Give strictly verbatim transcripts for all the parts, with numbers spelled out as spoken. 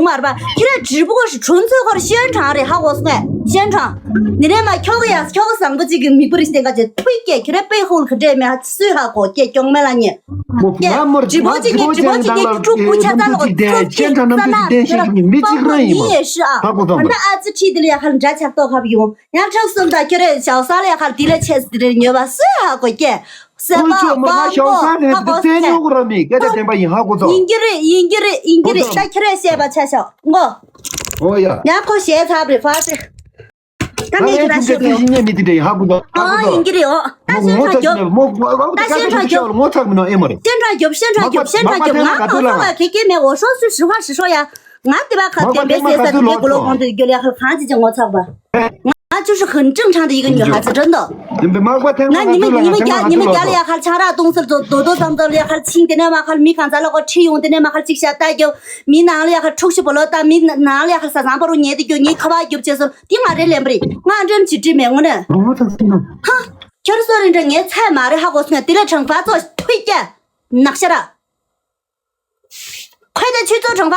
ཡོང་མ་རེད་པ། ཁྱེད་རང་直播是纯粹ཁོར་宣传རེད། ཧ་གོ་སོང་ངས། 宣传། ནི་རེད་མ། ཁྱོ་ག་ཡ་ཁྱོ་ག་བཟང་པོ་ཅིག་གི་མིག་པོ་རེ་བསྟན་ག་ཅེ་ཐུག་སྐད་ཁྱེད་རང་དཔེ་ཧུལ་ག་འདྲེ་མེད་ཧ་སུས་ཧ་གོ་སྐད་གྱོང་མེད་ལ་ཉེ། སྐད་直播ཅིག་གི直播ཅིག་གི་ཀྲུག་ཀུ་ཆ་ཚ་ལོག་ཀྲུག་ཀི་ས་ན་ཁྱེད་རང་པང་པོ་ཉིན་ཡེ་ཧྲི་ཨ། ཧ་གོ་སོང་ད་ཨ་ཙི་ཁྲིད་དེ་ལ་ཡ་ཁར་འདྲ་ཆགས་ཏོག་ཁབ་ཡོང་། ཡང་ཁྲག་གསུམ་དང་ཁྱོད་རེ་ཞའོ་ས་ལ་ཡ་ཁར་དེ་ལ་ཆས་དེ་རེ་ཉོས་པ་སུས་ཧ་གོ་སྐད། སེ་པ་པ་མོ་ཧ་གོ་སེ་ཉོ་གོ་ར་མི་སྐད་ཆ་བདེན་པ་ཡིན་ཧ་གོ་ཚོ། ཡིན་གྱི་རེད། ཡིན་གྱི་རེད། ཡིན་གྱི་རེད། ད་ཁྱོད་རེ་བཤད་པ་ཆ་ཤོག་ངོ་། ཨོ་ཡ། ཡང་ཁོ་ཞལ་ཚབ་རེད་ཕ་སེ། ད་ངས་ཁྱོད་ར་ཤོད་མི་ཡོང་། ཉན་མི་དེ་འདྲ་ཡིན་ཧ་གོ་ཚོ། ཨ་ཡིན་གྱི་རེད། ཨོ་ད་ཤོད་ཁ་རྒྱོབ། ད་ཤོད་ཁ་རྒྱོབ། ངོ་ཚ་མི་ནོ་ཨེ་མོ་རེད། ཤོད་ཁ་རྒྱོབ། ཤོད་ཁ་རྒྱོབ། ཤོད་ཁ་རྒྱོབ། ང་ངོ་ཚ་བ་གེ་གེ་མེད། འོ་ཧྲོ་སུ་ཧྲི་ཧ་ཧྲི་ཧྲོ་ཡ། ང་དེ་བ་ཁ་དེ་བེ་སེ་ས་དེ་བེ་གོ་ལོ་གོང་དེ་རྒྱོ་ལེ་ཁ་གང་ཅི་ཅི་ངོ་ཚ་བ། ང་就是很正常的一个女孩子，真的。ང་ཉི་མ་ཉི་མ་བརྒྱ་ཉི་མ་བརྒྱ་ལ་ཡ་ཁར་ཆང་རག་བཏུང་ཟེར་རྡོ་རྡོ་རྡོ་ཙམ་ཙམ་ལ་ཡ་ཁར་ཕྱིན། དེ་ནས་མ་ཁར་མི་གང་ཟག་ལ་ཁོ་ཁྲིད་ཡོང་། དེ་ནས་མ་ཁར་ཅིག་ཤ་ལྟ་རྒྱབ། མི་ནང་ལ་ཡ་ཁར་འཁྲུག་ཤི་བོ་ལོ་ལྟ། མི་ནང་ལ་ཡ་ཁར་ས་བཟང་པ་རུ་ཉལ་དེ་རྒྱུ་ཉིན་ཁ་བ་རྒྱབ་བྱས་སོ། དེ་ང་རེ་ལེན་པ་རེད། ང་འདྲེམ་ཅི་འདྲི་མེད་ངོ་ནས། ཧ། ཁྱོད་སོ་རེ་འདྲ་ངའི་ཚད་མ་རེད་ཧ་གོ་སོང་ངས། དེ་ལས་དྲང་པ་ཚོ་ཐུག་རྒྱ་ནག་ཤ་ར། ཁོས་དེ་ཆུ་ཚོད་དྲང་པ།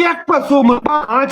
ཡག་པ་སོ་མ་པ་ཨ།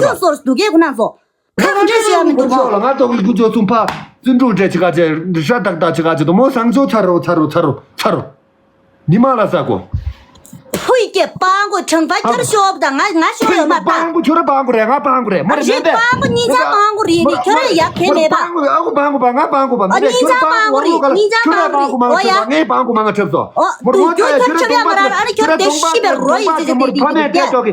ཁྱོད་སོར་སྡུག་སྐད་ཁོ་ན་ཚོ། ཁ་ཁ་འདྲེ་ཤོར་མི་འདུག་གོ། ང་ཏོག་གི་ཀུ་ཅོ་ཚུམ་ཕ་བཙུན་དྲུག་འདྲེ་ཆི་ག་ཅེ་ཧྲ་ཏག་ཏག་ཆི་ག་ཅེ་དོ་མོ་སང་ཚོ་ཚ་རོ་ཚ་རོ་ཚ་རོ་ཚ་རོ། ཉི་མ་ལ་ས་གོ། ཕུའི་ཀེ་སྤང་གོ་ཁྲང་པ་ཁྱོད་ཤོབ་དང་ང་ང་ཤོ་ཡོད་མ་པ། སྤང་གོ་ཁྱོད་ར་སྤང་གོ་རེད། ང་སྤང་གོ་རེད། མོ་རེད་རེད་མེད་པས། སྤང་གོ་གཉིས་ཆ་སྤང་གོ་རེད་ནི་ཁྱོད་ར་ཡག་གེ་མེད་པ། སྤང་གོ་ཨ་གོ་སྤང་གོ་པ། ང་སྤང་གོ་པ། མོ་རེད་ཁྱོད་ར་སྤང་གོ་ཨ་གོ་ག་ལ་ཁྱོད་ར་སྤང་གོ་མ་ང་ཁྱོད་ང་སྤང་གོ་མ་ང་ཁྱོད་ཚོ། ཨོ་མོ་རེད་མོ་ཁྱོད་ཁྱོད་ཁྱོད་ཡ་མ་ར་ཨ་ནི་ཁྱོད་དེ་ཤི་བེ་རོ་ཡི་ཟེར་ཟེར་དེ་དེ་དེ།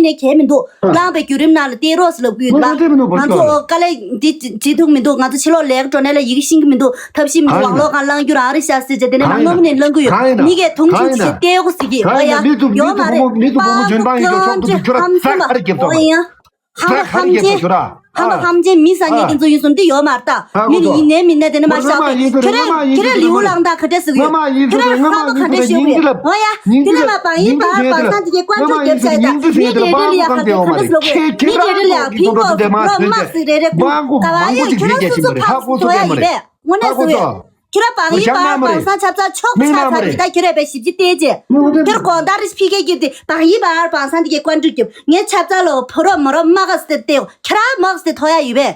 གཉིས་ནས་གལ་མི་འདུག་ཨ། བླངས་པའི་བརྒྱུད་རིམ་ནང་ལ་བལྟས་རོགས་ཟེར་ལབ་ཀྱི་ཡོད་པ། ང་ཚོ་དཀའ་ལས་འདི་བྱེད་ཐུབ་མི་འདུག་ང་ཚོ་ཕྱི་ལོགས་ལས་ཀ་འགྲོ་ནས་ལ་ཡི་གེ་ཤེས་ཀྱི་མི་འདུག་ཐབས་ཤེས་མི་འདུག་གང་ཡིན་ན། དབང་ལོག་གང་བླང་རྒྱུ་རང་རེད་ཤག་ཟེར་བྱས་དེ་ནས་མང་མང་མི་ནས་བླང་གི་ཡོད། གང་ཡིན་ན། མི་གས་མཐོང་ཆུང་ཅིག་བྱེད་བལྟས་ཡོད་ཟེར་གྱི། ཨོ་ཡ། ཡོད་མ་རེད། མི་ཚོ་མི་ཚོ་བུ་མོ་ལྗོན་པ་ཡིན་ཆོག་ཆོག་ཏུ་ཁྱོད་ར་ས་ག་རེ་རྒྱབ་ཐོག་མ་རེད། ཁྱོད་ར་ཧམ་ཁ་མ་ཡིན་ཟེར་ཁྱོད་ར། ཧམ་ཧམ་ཅན་མི་ཟ་མཁན་དེ་ཚོ་ཡིན་སོང་འདི་ཡོད་མ་རེད་ད། མི་ཡིན་ནའི་མིན་ནའི་དེ་ནས་མ་བཞག་ཁྱོད་ར་ཁྱོད་ར་ལིའུ་ལང་ད་ག་འདྲ་ཟེར་གི་ཡོད། ཁྱོད་ར་ཧམ་པ་ག་འདྲ་ཤོད་གི་ཡོད། ཨོ་ཡ། དེ་ནས་མ་བང་ཡིན་བར་བང་སང་དེ་གའི་ཀོན་ཀྲུག་རྒྱབ་བྱས་ད་མི་དེ་འདྲ་ལ་ཡ་ག་འདྲ་ག་འདྲ་ཟེར་གི་ཡོད། མི་དེ་འདྲ་ལ་ཡ་ཕིང་གོ་ལོ་མག་ཟེར་རེ་རེ་གུ་ག་བ་ཡོད། ཁྱོད་ར་སུ་སུ་ཕག་སུ་ཐོ་ཡ་ཡིན་པས། དངོས་གནས་ཟེར་བས། ཁྱོད་ར་བང་ཡིན་བར་བང་སང་ཆབ་ཚ་ཆོག་ཆ་ཚ་དེ་ད་ཁྱོད་ར་བས་ཞིབ་ཅིག་བལྟས་རྗེས། དེར་དགོང་དག་རིས་ཕི་ཀེ་གི་དེ་བང་ཡིན་བར་བང་སང་དེ་གའི་ཀོན་ཀྲུག་རྒྱབ་ངས་ཆབ་ཚ་ལོ་ཕོ་རོ་མོ་རོ་མག་ཟེར་ཏེ་ཁྱོད་ར་མག་ཟེར་ཐོ་ཡ་ཡིན་པས།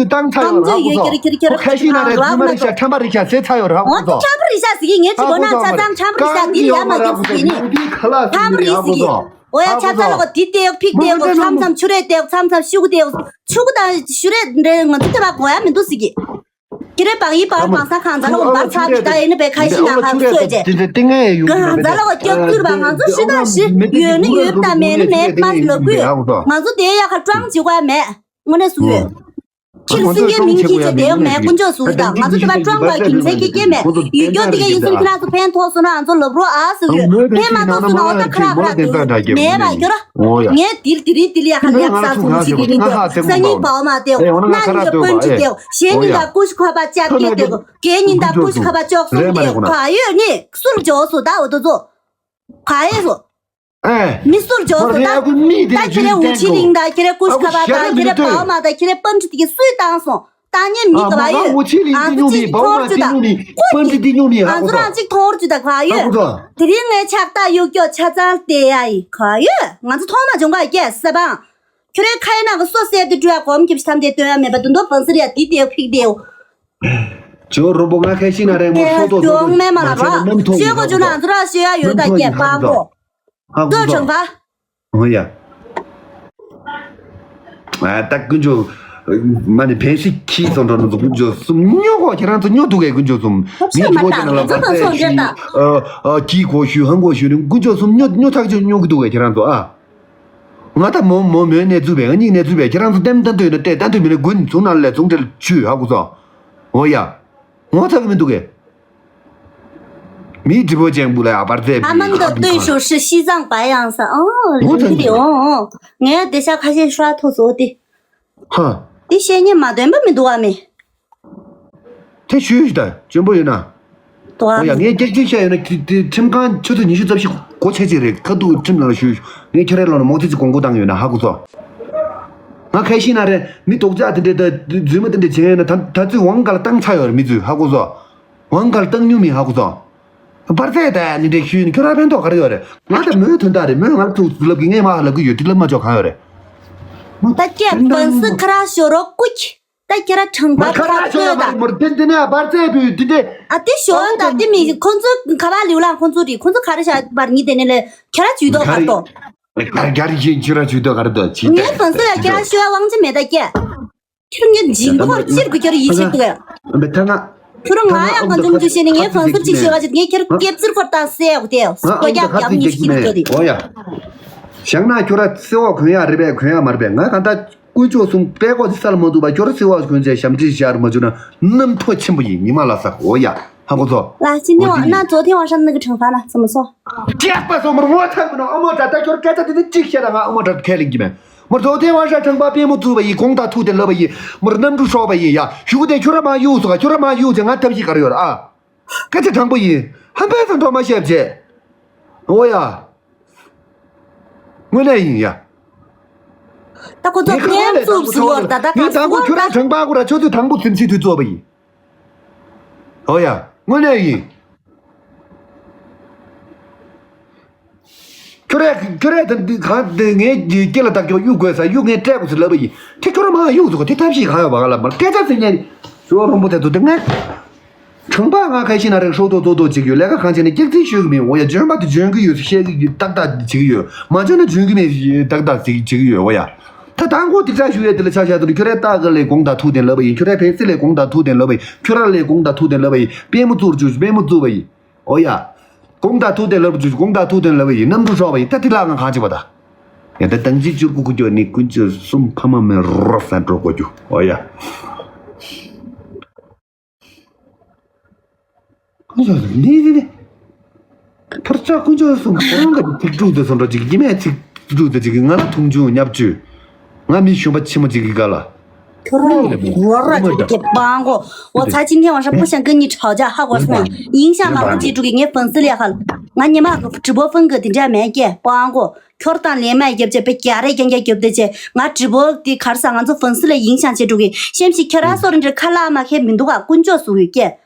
དུ་བཏང་ཚར་ཡོད་ར་ཁོ་ཚོ། ཁ་ཤས་ན་རེད་ཚུལ་མ་རེད་ཤག་ཁྲམ་པ་རེད་ཤག་ཟེར་ཚར་ཡོད་ར་ཁོ་ཚོ། ཁྲམ་པ་རེད་ཤག་ཟེར་གི་ངས་ཅི་གོ་ན་ཆ་ཚང་ཁྲམ་པ་རེད་ཤག་འདི་ལ་མ་རྒྱབ་ཟེར་གི་ནི། ཁྲམ་པ་རེད་ཟེར་གི། འོ་ཡ་ཆ་ཚང་ལ་གོ་འདི་ཏེ་ཕིག་ཏེ་གོ་མཚམས་མཚམས་ཆུ་རེད་ཏེ་མཚམས་མཚམས་ཤུ་གུ་ཏེ་ཆུ་གུ་དང་ཤུ་རེད་འདྲེ་ང་ཚོ་ཐེ་བ་གོ་ཡ་མི་འདུག་ཟེར་གི། ཁྱེད་རེ་བང་ཡིན་པར་བང་ས་གང་ཚ་ལོ་བར་ཚ་ཅུ་ད་ཡིན་ནི་པའི་ཁ་ཤི་ན་ཧ་སོས་ཅེ། གང་ཚ་ལོ་སྐྱབས་བཅོལ་བ་ང་ཚོ་ཤི་ད་ཤི་ཡོད་ནི་ཡོད་ད་མེད་ནི་མེད་མ་ལབ་དགོས། ང་ཚོ་དེ་ཡ་ཁ་ཀྲང་བྱེད་དགོས་མེད། དངོས་གནས་སུ་ཡོད། ཁྱེད་སེང་གེ་མིང་ཁྱེད་ཚོ་དེ་ཡོད་མེད་དཀོན་མཆོག་སུ་ཡོད་ད་ང་ཚོ་དེ་པ་ཀྲང་བ་གིན་ཚེ་ཀེ་ཀེ་མེད་ཡོད་སྐྱོ་དེ་ག་ཡིན་སུ་ཁྱེད་རང་ཚོ་ཕན་ཐོགས་སུ་ན་ང་ཚོ་ལབ་རོགས་ཨ་སུ་ཡོད་ཕན་མ་ཐོགས་སུ་ན་འོ་ད་ཁ་རག་ཁ་རག་དུ་མེད་པ་ཁྱོད་ར། ངས་དིལ་དིལ་རིལ་དིལ་ཡ་ཁ་ལེགས་ས་ཚོང་ཅིག་གི་རིན་དེ་སང་ཉིན་བའོ་མ་དེའོ་གནའ་ཉིན་གི་སྤོན་ཁྲི་དེའོ་གཞེས་ཉིན་དང་ཀུ་ཤི་ཁ་པ་ལྕགས་སྐྱེས་དེའོ་རྒས་ཉིན་དང་ཀུ་ཤི་ཁ་པ་ལྕོག་གསུམ་དེའོ་ག་ཡོད་ནི་སུར་འཇོག་སུ་ད་འོ་དོ་ཚོ་ག་ཡོད་སུ་མི་སུར་འཇོག་སུ་ད་ད་ཁྱེད་རེ་འུ་ཆི་རིང་དང་ཁྱེད་རེ་ཀུ་ཤི་ཁ་པ་དང་ཁྱེད་རེ་བའོ་མ་དང་ཁྱེད་རེ་སྤོན་ཁྲི་དེ་གི་སུས་བཏང་སོང་། ལྟ་ཉན་མི་ག་བ་ཡོད། ཨ་ཚོ་གཅིག་ཐོར་ཅུ་དང་ཁོ་གི་ཨ་ཚོ་རང་གཅིག་ཐོར་ཅུ་དང་ག་ཡོད། དེ་རིང་ངའི་ཕྱག་རྟགས་གཡུག་སྐྱོག་ཆ་ཚང་ལྟེ་ཡ་ཡི་ག་ཡོད། ང་ཚོ་ཐོག་མ་བྱུང་ག་ཡི་སྐད་ས་བང་། ཁྱོད་རའི་ཁ་ཡི་ནང་གི་སོ་སད་དུ་བྲོས་ཡ་གོམ་གྱིས་ཐམ་དེ་སྟོན་ཡ་མེད་པ་དུ་མདོ་བང་སིར་ཡ་དི་ལྟེ་ཕིག་ལྟེའོ། ཇོ་རོ་པོ་ང་ཁ་ཤི་ན་རེ་མོ་སོ་ཏོ་ཏོ་ཏོ་མེ་མ་ལ་བ་ཤོད་གོ་ཇུ་ན་ང་ཚོ་ར་ཤོད་ཡ་ཡོད་ད་སྐད་པ་གོ། ཧ་གོ་ལྟོས་སོ། དྲང་པ། ཧོ་ཡ། ཨ་ད་དཀོན་མཆོག་མ་ནི་བན་སི་ཁྱི་སོང་འགྲོ་ནི་དཀོན་མཆོག་གསུམ་སྨྱོ་གོ་ཁྱེད་རང་ཚོ་སྨྱོ་འདུག་གས་དཀོན་མཆོག་གསུམ། ང་ཚོ་མི་ཚོ་ཅི་ན་ལ་ང་ཚོ་བར་ཚོ་ཆད་ཤི་འདྲེ་ད། ཨ་ཨ་ཁྱི་གོ་ཤུ་ཧང་གོ་ཤུ་ནི་དཀོན་མཆོག་གསུམ་སྨྱོ་སྨྱོ་ཐག་ཆོད་སྨྱོ་གི་འདུག་གས་ཁྱེད་རང་ཚོ་ཨ། ང་ད་མོ་མོ་མོའི་གནས་ཚུལ་བས་ང་གཉིས་གནས་ཚུལ་བས་ཁྱེད་རང་ཚོ་ལྟད་མོ་ལྟ་འདོད་ན་ལྟད་ལྟ་འདོད་མེད་ན་དགུན་ཚོང་ནང་ལས་ཚོང་འབྲེལ་ཆུ་ཧ་གོ་སོ། ཧོ་ཡ། ངོ་ཚ་གི་མི་འདུག་གས། མིའི་སྒྲིག་པོ་ཅན་བུ་ལ་ཡ་བར་མཛད། 他们的对手是西藏白羊山。哦，ལུང་ཐིག་ལེ། འོ་འོ། ངས་དེ་ཤ་ཁ་ཤས་ཧྲ་ཐུག་སོ་དེ། ཧ། དེ་བཤད་ཉན་མ་འདོན་པ་མི་འདུག་བ་མི། དེ་ཞུས་ད་བཅོན་པོ་ཡོད་ན། འདུག་བ། ཨོ་ཡ་ངས་སྐྱག་ཅིག་བཤད་ཡོད་ན་དེ་དེ་ཁྲིམས་ཁང་ཆུ་ཚོད་ཉི་ཤུ་རྩ་བཞི་སྒོ་ཕྱེ་ཅིག་རེད་ཁ་ཐུག་ཁྲིམས་ནང་ལ་ཞུས་ངས་ཁྱེད་རའི་ལོ་ན་མོག་ཚིག་ཅིག་གོང་གོ་བཏང་ཡོད་ན་ཧ་གོ་སོ། ང་ཁ་ཤི་ན་རེ་མི་དོག་ཅག་དེ་འདྲས་ད་རྫུན་མ་དེ་འདྲས་བྱས་ཡོད་ན་ད་ད་ཚོད་ཝང་ག་ལ་བཏང་ཚར་ཡོད་རེད་མི་ཚོས་ཧ་གོ་སོ། ཝང་ག་ལ་བཏང་མྱོང་མེད་ཧ་གོ་སོང་། བར་ཚད་ད་ནི་འདྲེ་ཤུལ་ནི་ཁྱོད་ར་ཕན་ཐོགས་ག་རེ་ཡོད་རེད། ང་ད་མོའི་དོན་དག་རེད་མོས་ང་ལ་ཐུག་ལབ་གི་ངས་མ་ཧ་ལབ་གི་ཡོད་དེ་ལབ་མ་ཆོག་གང་ཡོད་རེད། ད་ཀྱེ་བན་སི་ཁ་ར་ཤོ་རོ་ཀུ་ཁྱི། ད་ཁྱེད་ར་ཁྲང་པ་ཁ་ར་ཤོ་རོ་མ་རེད་མོར་དེ་འདི་ནས་བར་ཚད་བུ་འདི་འདྲེ། ཨ་དེ་ཤོ་ད་དེ་མི་ཁོང་ཚོ་ག་བ་ལིའུ་ལང་ཁོང་ཚོ་རེད་ཁོང་ཚོ་ག་རེ་བྱ་བར་ཉི་དེ་ནས་ལས་ཁྱེད་ར་ཇུས་གཏོགས་ག་རེ་གཏོང་། གར་གར་ཡིན་ཁྱོད་ར་ཇུས་གཏོགས་ག་རེ་གཏོང་ཅི་ངའི་བན་སི་ལ་ཁྱེད་ར་ཤོ་ཡ་དབང་ཆ་མེད་ད་ཀྱེ། ཁྱོད་ངའི་འཇིགས་པོར་ཅིར་དགོས་ཁྱོད་ཡིད་ཆེས་འདུག་ཡ། ཁྱོད་ང་ཡང་གང་འཛོམས་རྒྱུ་བཤད་ནས་ངའི་བང་སོར་ཅིག་ཤོད་ག་ཅིག་ངས་ཁྱོད་སྐེབ་ཙིར་ཁོར་བཏང་སྲེ་འོག་དེ་སྐོ་རྒྱག་རྒྱབ་ཉིས་ཤིག་ཁྱོད་དེ། ཨོ་ཡ། བཞག་ན་ཁྱོད་ར་སེ་འོག་གོན་ཡ་རེད་པས་གོན་ཡ་མ་རེད་པས་ང་གང་ལྟར་དཀོན་མཆོག་གསུམ་པད་ཀོག་ཅིག་ས་ལ་མ་འདུག་པ་ཁྱོད་ར་སེ་འོག་གོན་བྱས་ཞབས་འདྲེན་བཞག་མ་བྱུང་ན་རྣམ་རྟོག་ཆེན་པོ་ཡིན་ཉི་མ་ལ་ས་འོ་ཡ་ཧ་གོ་ཚོ། 来，今天晚那昨天晚上那个惩罚呢？怎么做？སྐྱག་པ་སོ་མར་ངོ་ཚ་མི་ནོ་ཨ་མོ་ད་ད་ཁྱོད་སྐད་ཆ་དེ་འདྲ་གཅིག་བཤད་ད་ང་ཨ་མོ་ད་ཁས་ལེན་གྱི་མེད། མོར་ཚོགས་ཐེ་ཝང་ཧྲ་ཁྲང་པ་པེ་མོ་བཙུགས་པ་ཡིན་གོང་དང་ཐུག་དེ་ལབ་པ་ཡིན་མོར་གནམ་གྲུ་ཤོག་པ་ཡིན་ཡ་ཞུ་གུ་དེ་ཁྱོད་ར་མ་གཡུག་སོ་ག་ཁྱོད་ར་མ་གཡུག་ཅེ་ང་ཐབས་ཤེས་ག་རེ་ཡོད་ར་ཨ། སྐད་ཆ་དྲང་པོ་ཡིན་ཧམ་པའི་ཚང་འགྲོ་མ་བཤད་བྱས། འོ་ཡ། དངོས་གནས་ཡིན་ཡ། ད་ཁོ་ཚོ་ངས་ཕན་ཚུགས་སུ་བོར་ད་ད་ག་སུ་བོར་ད། ཁྱོད་ར་ཁྲང་པ་གུ་ར་ཆུ་ཚོད་དང་པོ་ཚིམ་ཚིག་དུས་ཚོད་པ་ཡིན། ཨོ་ཡ། དངོས་གནས་ཡིན། ཁྱོད་རས་ཁྱོད་རས་ད་འདི་གང་འདི་ངའི་སྐེ་ལ་བཏགས་ཀྱོག་གཡུག་དགོས་ས་གཡུག་ངས་སྤྲད་དགོས་ཟེར་ལབ་པ་ཡིན། དེ་ཁྱོད་ར་མ་གཡུག་ཟེར་གོ་དེ་ཐབས་ཤེས་གང་ཡོད་བ་ག་ལ་མར་སྐད་ཆ་ཟེར་ཉན། ཞོ་རོང་པོ་དེ་ཚོ་དེ་ངས། ཁྲང་པ་ང་ཁ་ཤི་ན་རེ་ཧྲོ་ཏོ་ཏོ་ཏོ་བྱེད་ཀྱི་ཡོད་ལས་ཀ་གང་བྱས་ནས་སྐྱག་རྫུན་ཤོད་ཀྱི་མིན་འོ་ཡ། འཇོན་པ་དེ་འཇོན་གྱི་ཡོད་བཤད་ཀྱི་ཏག་ཏག་བྱེད་ཀྱི་ཡོད། མ་འཇོན་ན་འཇོན་གྱི་མེད་ཏག་ཏག་བྱེད་ཀྱི་ཡོད་འོ་ཡ། ད་དང་པོ་དེ་ཆ་ཞུ་ཡས་དེ་ལ་ཆ་བཞག་དུས་ཁྱོད་རའི་ཏག་ག་ལས་དགོངས་དག་ཐུག་དེ་ལབ་པ་ཡིན། ཁྱོད་རའི་ཕན་སེ་ལས་དགོངས་དག་ཐུག་དེ་ལབ་པ་ཡིན། ཁྱོད་ར་ལས་དགོངས་དག་ཐུག་དེ་ལབ་པ་ཡིན། པེ་མོ་བཙུར་བཅུག་པེ་མོ་བཙུར་བ་ཡིན། འོ་ཡ། དགོངས་དག་ཐུག་དེ་ལབ་བཅུག་དགོངས་དག་ཐུག་དེ་ལབ་པ་ཡིན། གནམ་གྲུ་ཤོག་པ་ཡིན། ད་དེ་ལ་ང་གང་བྱེད་པ་ད། ཡ་ད་དང་ཅི་བཅུ་དགུ་དགུ་རྒྱུ་ནི་དཀོན་མཆོག་གསུམ་ཕ་མ་མེ་རོ་ས་འགྲོ་དགོས་རྒྱུ་འོ་ཡ། ཕར་ཆག་དཀོན་མཆོག་གསུམ་ཁོང་གི་ཚིག་དྲུག་དེ་སོང་འགྲོ་ཅིག་ཡིན་མེད་ཚིག་དྲུག་དེ་ཅིག་ང་ལ་མཐོང་ཆུང་བརྙས་བཅོས། ང་མི་གཞོན་པ་ཆེན་མོ་ཅིག་གི་ག་ལ། ཁྱོད་རང་ངོ་ར་ཅིག་གི་པང་གོ། 我才今天晚上不想跟你吵架，好过分。影响好过记住给你粉丝了哈。俺你妈个直播风格的这样没给，པང་གོ། ཁྱོད་དང་ལས་མ་རྒྱབ་ཅེས་པའི་རྒྱ་རེ་རྒྱ་རྒྱ་རྒྱབ་དེ་ཅེ་ང་直播དེ་གར་ས་ང་ཚོ་粉丝ལ་影响བྱེད་འགྲོ་གི་ཤེམ་ཞིག་ཁྱོད་ར་སོ་རེ་འདྲ་ཁ་ལག་མ་ཁེ་མི་འདུག་ག་དཀོན་མཆོག་སུ་ཡོད་ཀྱེ།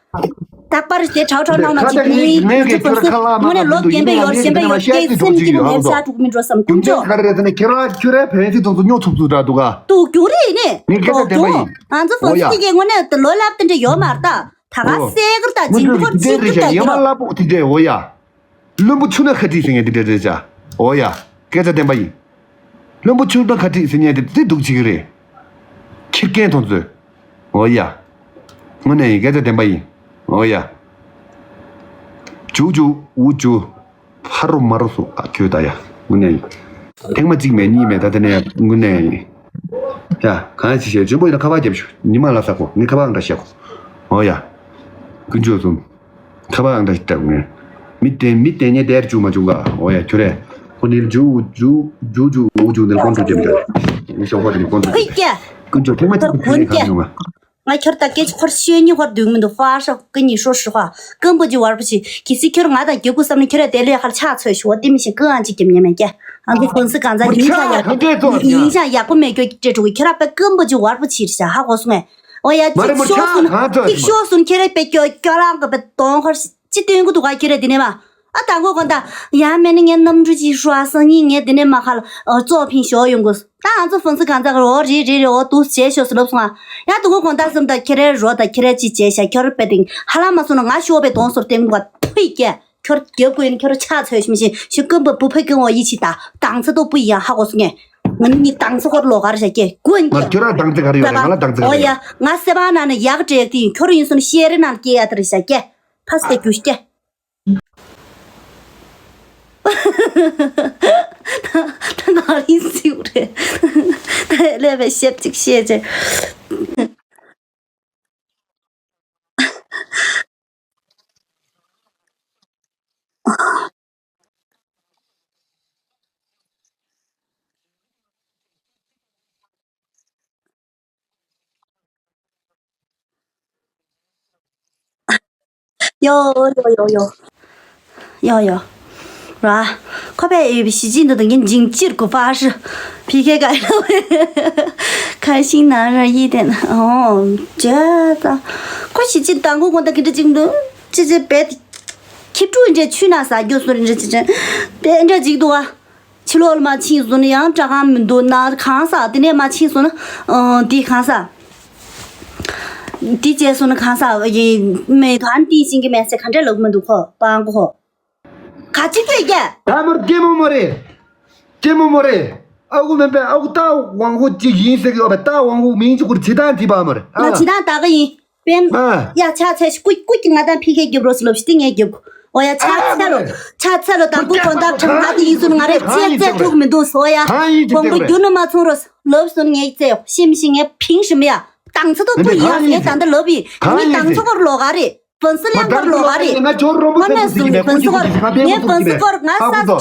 རྟག་པར་དེ་ཁྲའོ་ཁྲའོ་ནང་ནང་ཅིག་མི་ཁ་ལག་ཡིག་མེད་ཀྱི་ཁྱོད་ཁ་ལག་མ་དངོས་གནས་ལོ་རྒན་པའི་ཡོར་ཞན་པའི་ཡོར་སྐྱེས་སེམས་ཀྱི་ལོ་ཡར་ཤ་དྲུག་མི་འགྲོ་བསམ། རྒྱུ་མཚན་ག་རེ་རེད་ཟེར་ན་ཁྱེད་རང་ཁྱོད་རའི་བན་སི་དང་ཚོ་སྨྱོ་ཐུབ་ཚུལ་འདྲ་འདུག་ག་འདུག་རྒྱུ་རེད་ནི། ངས་སྐད་ཆ་བདེན་པ་ཡིན། ང་ཚོ་ཧྥོན་སི་ཀྱི་དངོས་གནས་ལོ་ལབ་དེ་འདྲ་ཡོད་མ་རེད་ད། ད་ག་སེ་གར་ད་ཇིང་གོ་ཅིག་གར་ད་ཡོད་མ་ལབ་དེ་འདྲ་འོ་ཡ། བླུན་པོ་ཆུ་ན་ཁ་ཁྲིད་ཟེར་མཁན་དེ་འདྲ་རེད་ཤག་འོ་ཡ། སྐད་ཆ་བདེན་པ་ཡིན། བླུན་པོ་ཆུ་ན་ཁ་ཁྲིད་ཟེར་མཁན་དེ་དེ་སྡུག་ཅིག་རེད། ཁྱི་རྒན་ཐོང་ཚོས། འོ་ཡ། དངོས་གནས་ཡིན། སྐད་ཆ་བདེན་པ་ཡིན། འོ་ཡ། ཇུ་ཇུ་འུ་ཇུ། ཕ་རོ་མ་རོ་སོ་ཨ་ཁྱོད་ད་ཡ། དངོས་གནས་ཡིན། ཐེངས་མ་གཅིག་མེད་གཉིས་མེད་ད་དེ་ནས་དངོས་གནས་ཡིན། ཡ་གང་ཞིག་བཤད་ཇོན་པོ་ཡིན་ན་ཁ་པར་རྒྱབ་ཤོག་ཉི་མ་ལ་ས་གོ་ངས་ཁ་པར་ཨང་འདྲ་བཤད་གོ་འོ་ཡ། ཀུན་སྤྱོད་གསུམ། ཁ་པར་ཨང་འདྲ་ཞིག་སྤྲད་ངས། མི་དེ་མི་དེ་ཉེ་དེར་བཅུག་མ་བཅུག་ག་འོ་ཡ་ཁྱོད་རེ། ཁོ་ནི་ཇུ་ཇུ་ཇུ་ཇུ་འུ་ཇུ་ནི་ཀོན་ཀྲོལ་རྒྱབ་འདྲ། ངས་ཤོག་ཁོ་དེ་ནི་ཀོན་ཀྲོལ་རྒྱབ། ཀུན་སྤྱོད་ཐེངས་མ་གཅིག་ཁྱོད་ནི་ཁ་ཉོ་ང་། ང་ཁྱོད་ད་སྐད་ཆ་ཁོར་ཤེས་ཉི་ཁོར་འདུག་མི་འདུག་ཧྥ་ཧྲ་ཀི་ཉི་ཧྲོ་ཧྲི་ཧྭ། ཀམ་པོ་ཇི་བར་པོ་ཆི་གི་སི་ཁྱོད་ང་དང་རྒྱབ་ཁུག་བསམ་ན་ཁྱོད་ར་དེ་ལས་ཁར་ཆགས་ཚོད་ཞུ་བ་དེ་མི་ཤེས་ཀི་ཨང་ཅིག་རྒྱབ་ཉན་མེད་ཀྱ། ཨང་ཀི་ཧྥོན་སི་གང་ཚ་ཡིན་ཆ་ཡག་ཡིན་ཆ་ཡག་པོ་མེད་ཁྱོད་སྤྲད་འགྲོ་གི་ཁྱོད་ར་པེ་ཀམ་པོ་ཇི་བར་པོ་ཆི་རི་ཤ་ཧ་གོ་སོང་ངས། འོ་ཡ་ཅིག་ཤོག་སུན་ཅིག་ཤོག་སུན་ཁྱོད་ར་པེ་ཀྱོ་ཀྱོ་ལང་གི་པེ་དོང་ཁར་ཅི་སྟོན་གི་འདུག་ག་ཁྱོད་ར་དེ་ནས་མ། ཨ་དང་གོ་གོ་ད། ཡང་མེད་ན་ངས་གནམ་གྲུ་ཅིག་ཤོག་ཨ་སང་ཉིན་ངས་དེ་ནས་མ་ཁ་ལ་ཨ་བཙོག་ཕིང་ཞོག་ཡོང་དགོས། ད་ང་ཚོ་ཧྥོན་སི་གང་ཚ་གར་འོ་རེད་རེད་རེད་འོ་འདུག་བྱས་ཤོག་སུ་ལབ་སོང་ཨ། ཡང་དུ་གོ་གོ་ད་སེམས་ད་ཁྱེད་རའི་རོ་ད་ཁྱེད་རའི་ཅི་བྱས་ཤ་ཁྱོད་པེ་ཏིང་ཧ་ལ་མ་སོང་ན་ང་ཤོག་པའི་དོང་སོར་བསྟན་གོ་ཕུ་ཡི་སྐྱེ་ཁྱོད་རྒྱབ་དགོས་ཡིན་ཁྱོད་ཆ་ཚོད་ཤི་མི་ཤི་ཤི་ཀུན་པ་བུ་ཕ་ཀུན་འོ་ཡི་ཆི་ད་དང་ཚ་ཏོ་བུ་ཡི་ཡང་ཧ་གོ་སོང་ངས། ང་ནི་ནི་དང་ཚ་ཁོར་ལོ་གར་བྱ་སྐྱེ་ཀུན་ང་ཁྱོད་ར་དང་ཚ་གར་ཡོད་རེད་ང་ལ་དང་ཚ་གར་འོ་ཡ་ཡོད། ང་སེ་བ་ན་ནི་ཡག་འདྲེག་དེ་ཡིན་ཁྱོད་ཡིན་སོང་ཤེས་རེ་ནང་སྐྱེ་ཡ་དེ་རེད་བྱ་སྐྱེ་ཕ་སྟེ་རྒྱུ་སྐྱེ། ད་ང་རིང་སིའུ་རེད། ད་ལས་པའི་ཞེབ་ཅིག་བཤད་ཅེ། ཡོ་ཡོ་ཡོ་ཡོ། ཡོ་ཡོ། ར། ཁོ་པས་ཡོད་པའི་ཞི་ཅིན་དུ་དང་ངན་ཇིང་ཅིར་གུ་ཧྥ་ཧྲི། ཕི་ཁེ་ག་ཡོ། ཁ་ཤིང་ན་ར་ཡི་དེན། ཨོ། ཇ་ད། ཁོ་ཞི་ཅིན་དང་གུ་གོང་ད་གི་འདྲ་ཅིག་འདུག་ཅི་ཅི་བེད། ཁྱི་ཕྲུག་འདྲ་ཆུ་ན་ཟ་རྒྱུ་སོ་རི་འདྲ་ཅི་ཅི། བེད་འདྲ་ཅིག་འདུག་ཨ། ཕྱི་ལོགས་ལ་མ་ཕྱིན་སོང་ན་ཡང་སྐྲག་གམ་མི་འདུག་ན་གང་ཟག་དེ་ནས་མ་ཕྱིན་སོང་ན་ཨ་འདི་གང་ཟག་འདི་བྱས་སོང་ན་གང་ཟག་ཡིན་མེད་གང་འདི་ཤེས་ཀྱི་མེད་ཟེར་ག་འདྲ་ལབ་མི་འདུག་ཁོ་པང་གོ་ག་ཅི་ཐོས་ཀྱ། ད་མར་སྐྱེ་མོ་མོ་རེད། སྐྱེ་མོ་མོ་རེད། ཨ་ཁུ་མེན་པས་ཨ་ཁུ་ཏཱ་ཝང་ཧུ་ཅིག་ཡིན་ཟེར་གི་ཡོད་པས་ཏཱ་ཝང་ཧུ་མིང་ཅིག་ཁུར་བྱེད་སྟངས་བྲིས་པ་མ་རེད་ཨ། ང་བྱེད་སྟངས་ད་ག་ཡིན། པེན། ཨ། ཡ་ཆ་ཚེ་ཤི་ཀུ་ཀུ་ཀྱི་ང་དང་ཕི་ཁའི་རྒྱབ་རོགས་སུ་ལབ་ཤི་ཏི་ངའི་རྒྱབ། འོ་ཡ་ཆ་ཚེ་ལོ། ཆ་ཚེ་ལོ་དང་པོ་གོང་ཐག་ཁྲ་ང་དེ་ཡིན་སུ་ང་རེ་ཚེ་ཚེ་ཐུག་མི་འདུག་སོ་ཡ། གོང་པོ་རྒྱུ་ནི་མ་ཚོང་རོགས་ལབ་སོ་ངའི་ཚེ་ཤིམ་ཤི་ངའི་ཕིང་ཤི་མི་ཡ། དང་ཚེ་ཐུག་པོ་ཡིན་ཡ་ངའི་ད་འདི་ལབ་ཡིན་ངའི་དང་ཚེ་སྐོར་ལོག་ག་རེད། ཕུན་སུ་ལེན་པར་ལོག་ག་རེད། ང་ཅོར་རོ་མོ་ང་ནས་བཟུང་ནས་ཕུན་སུ་སྐོར་ངའི་ཕུན་སུ་སྐོར་ང་ས་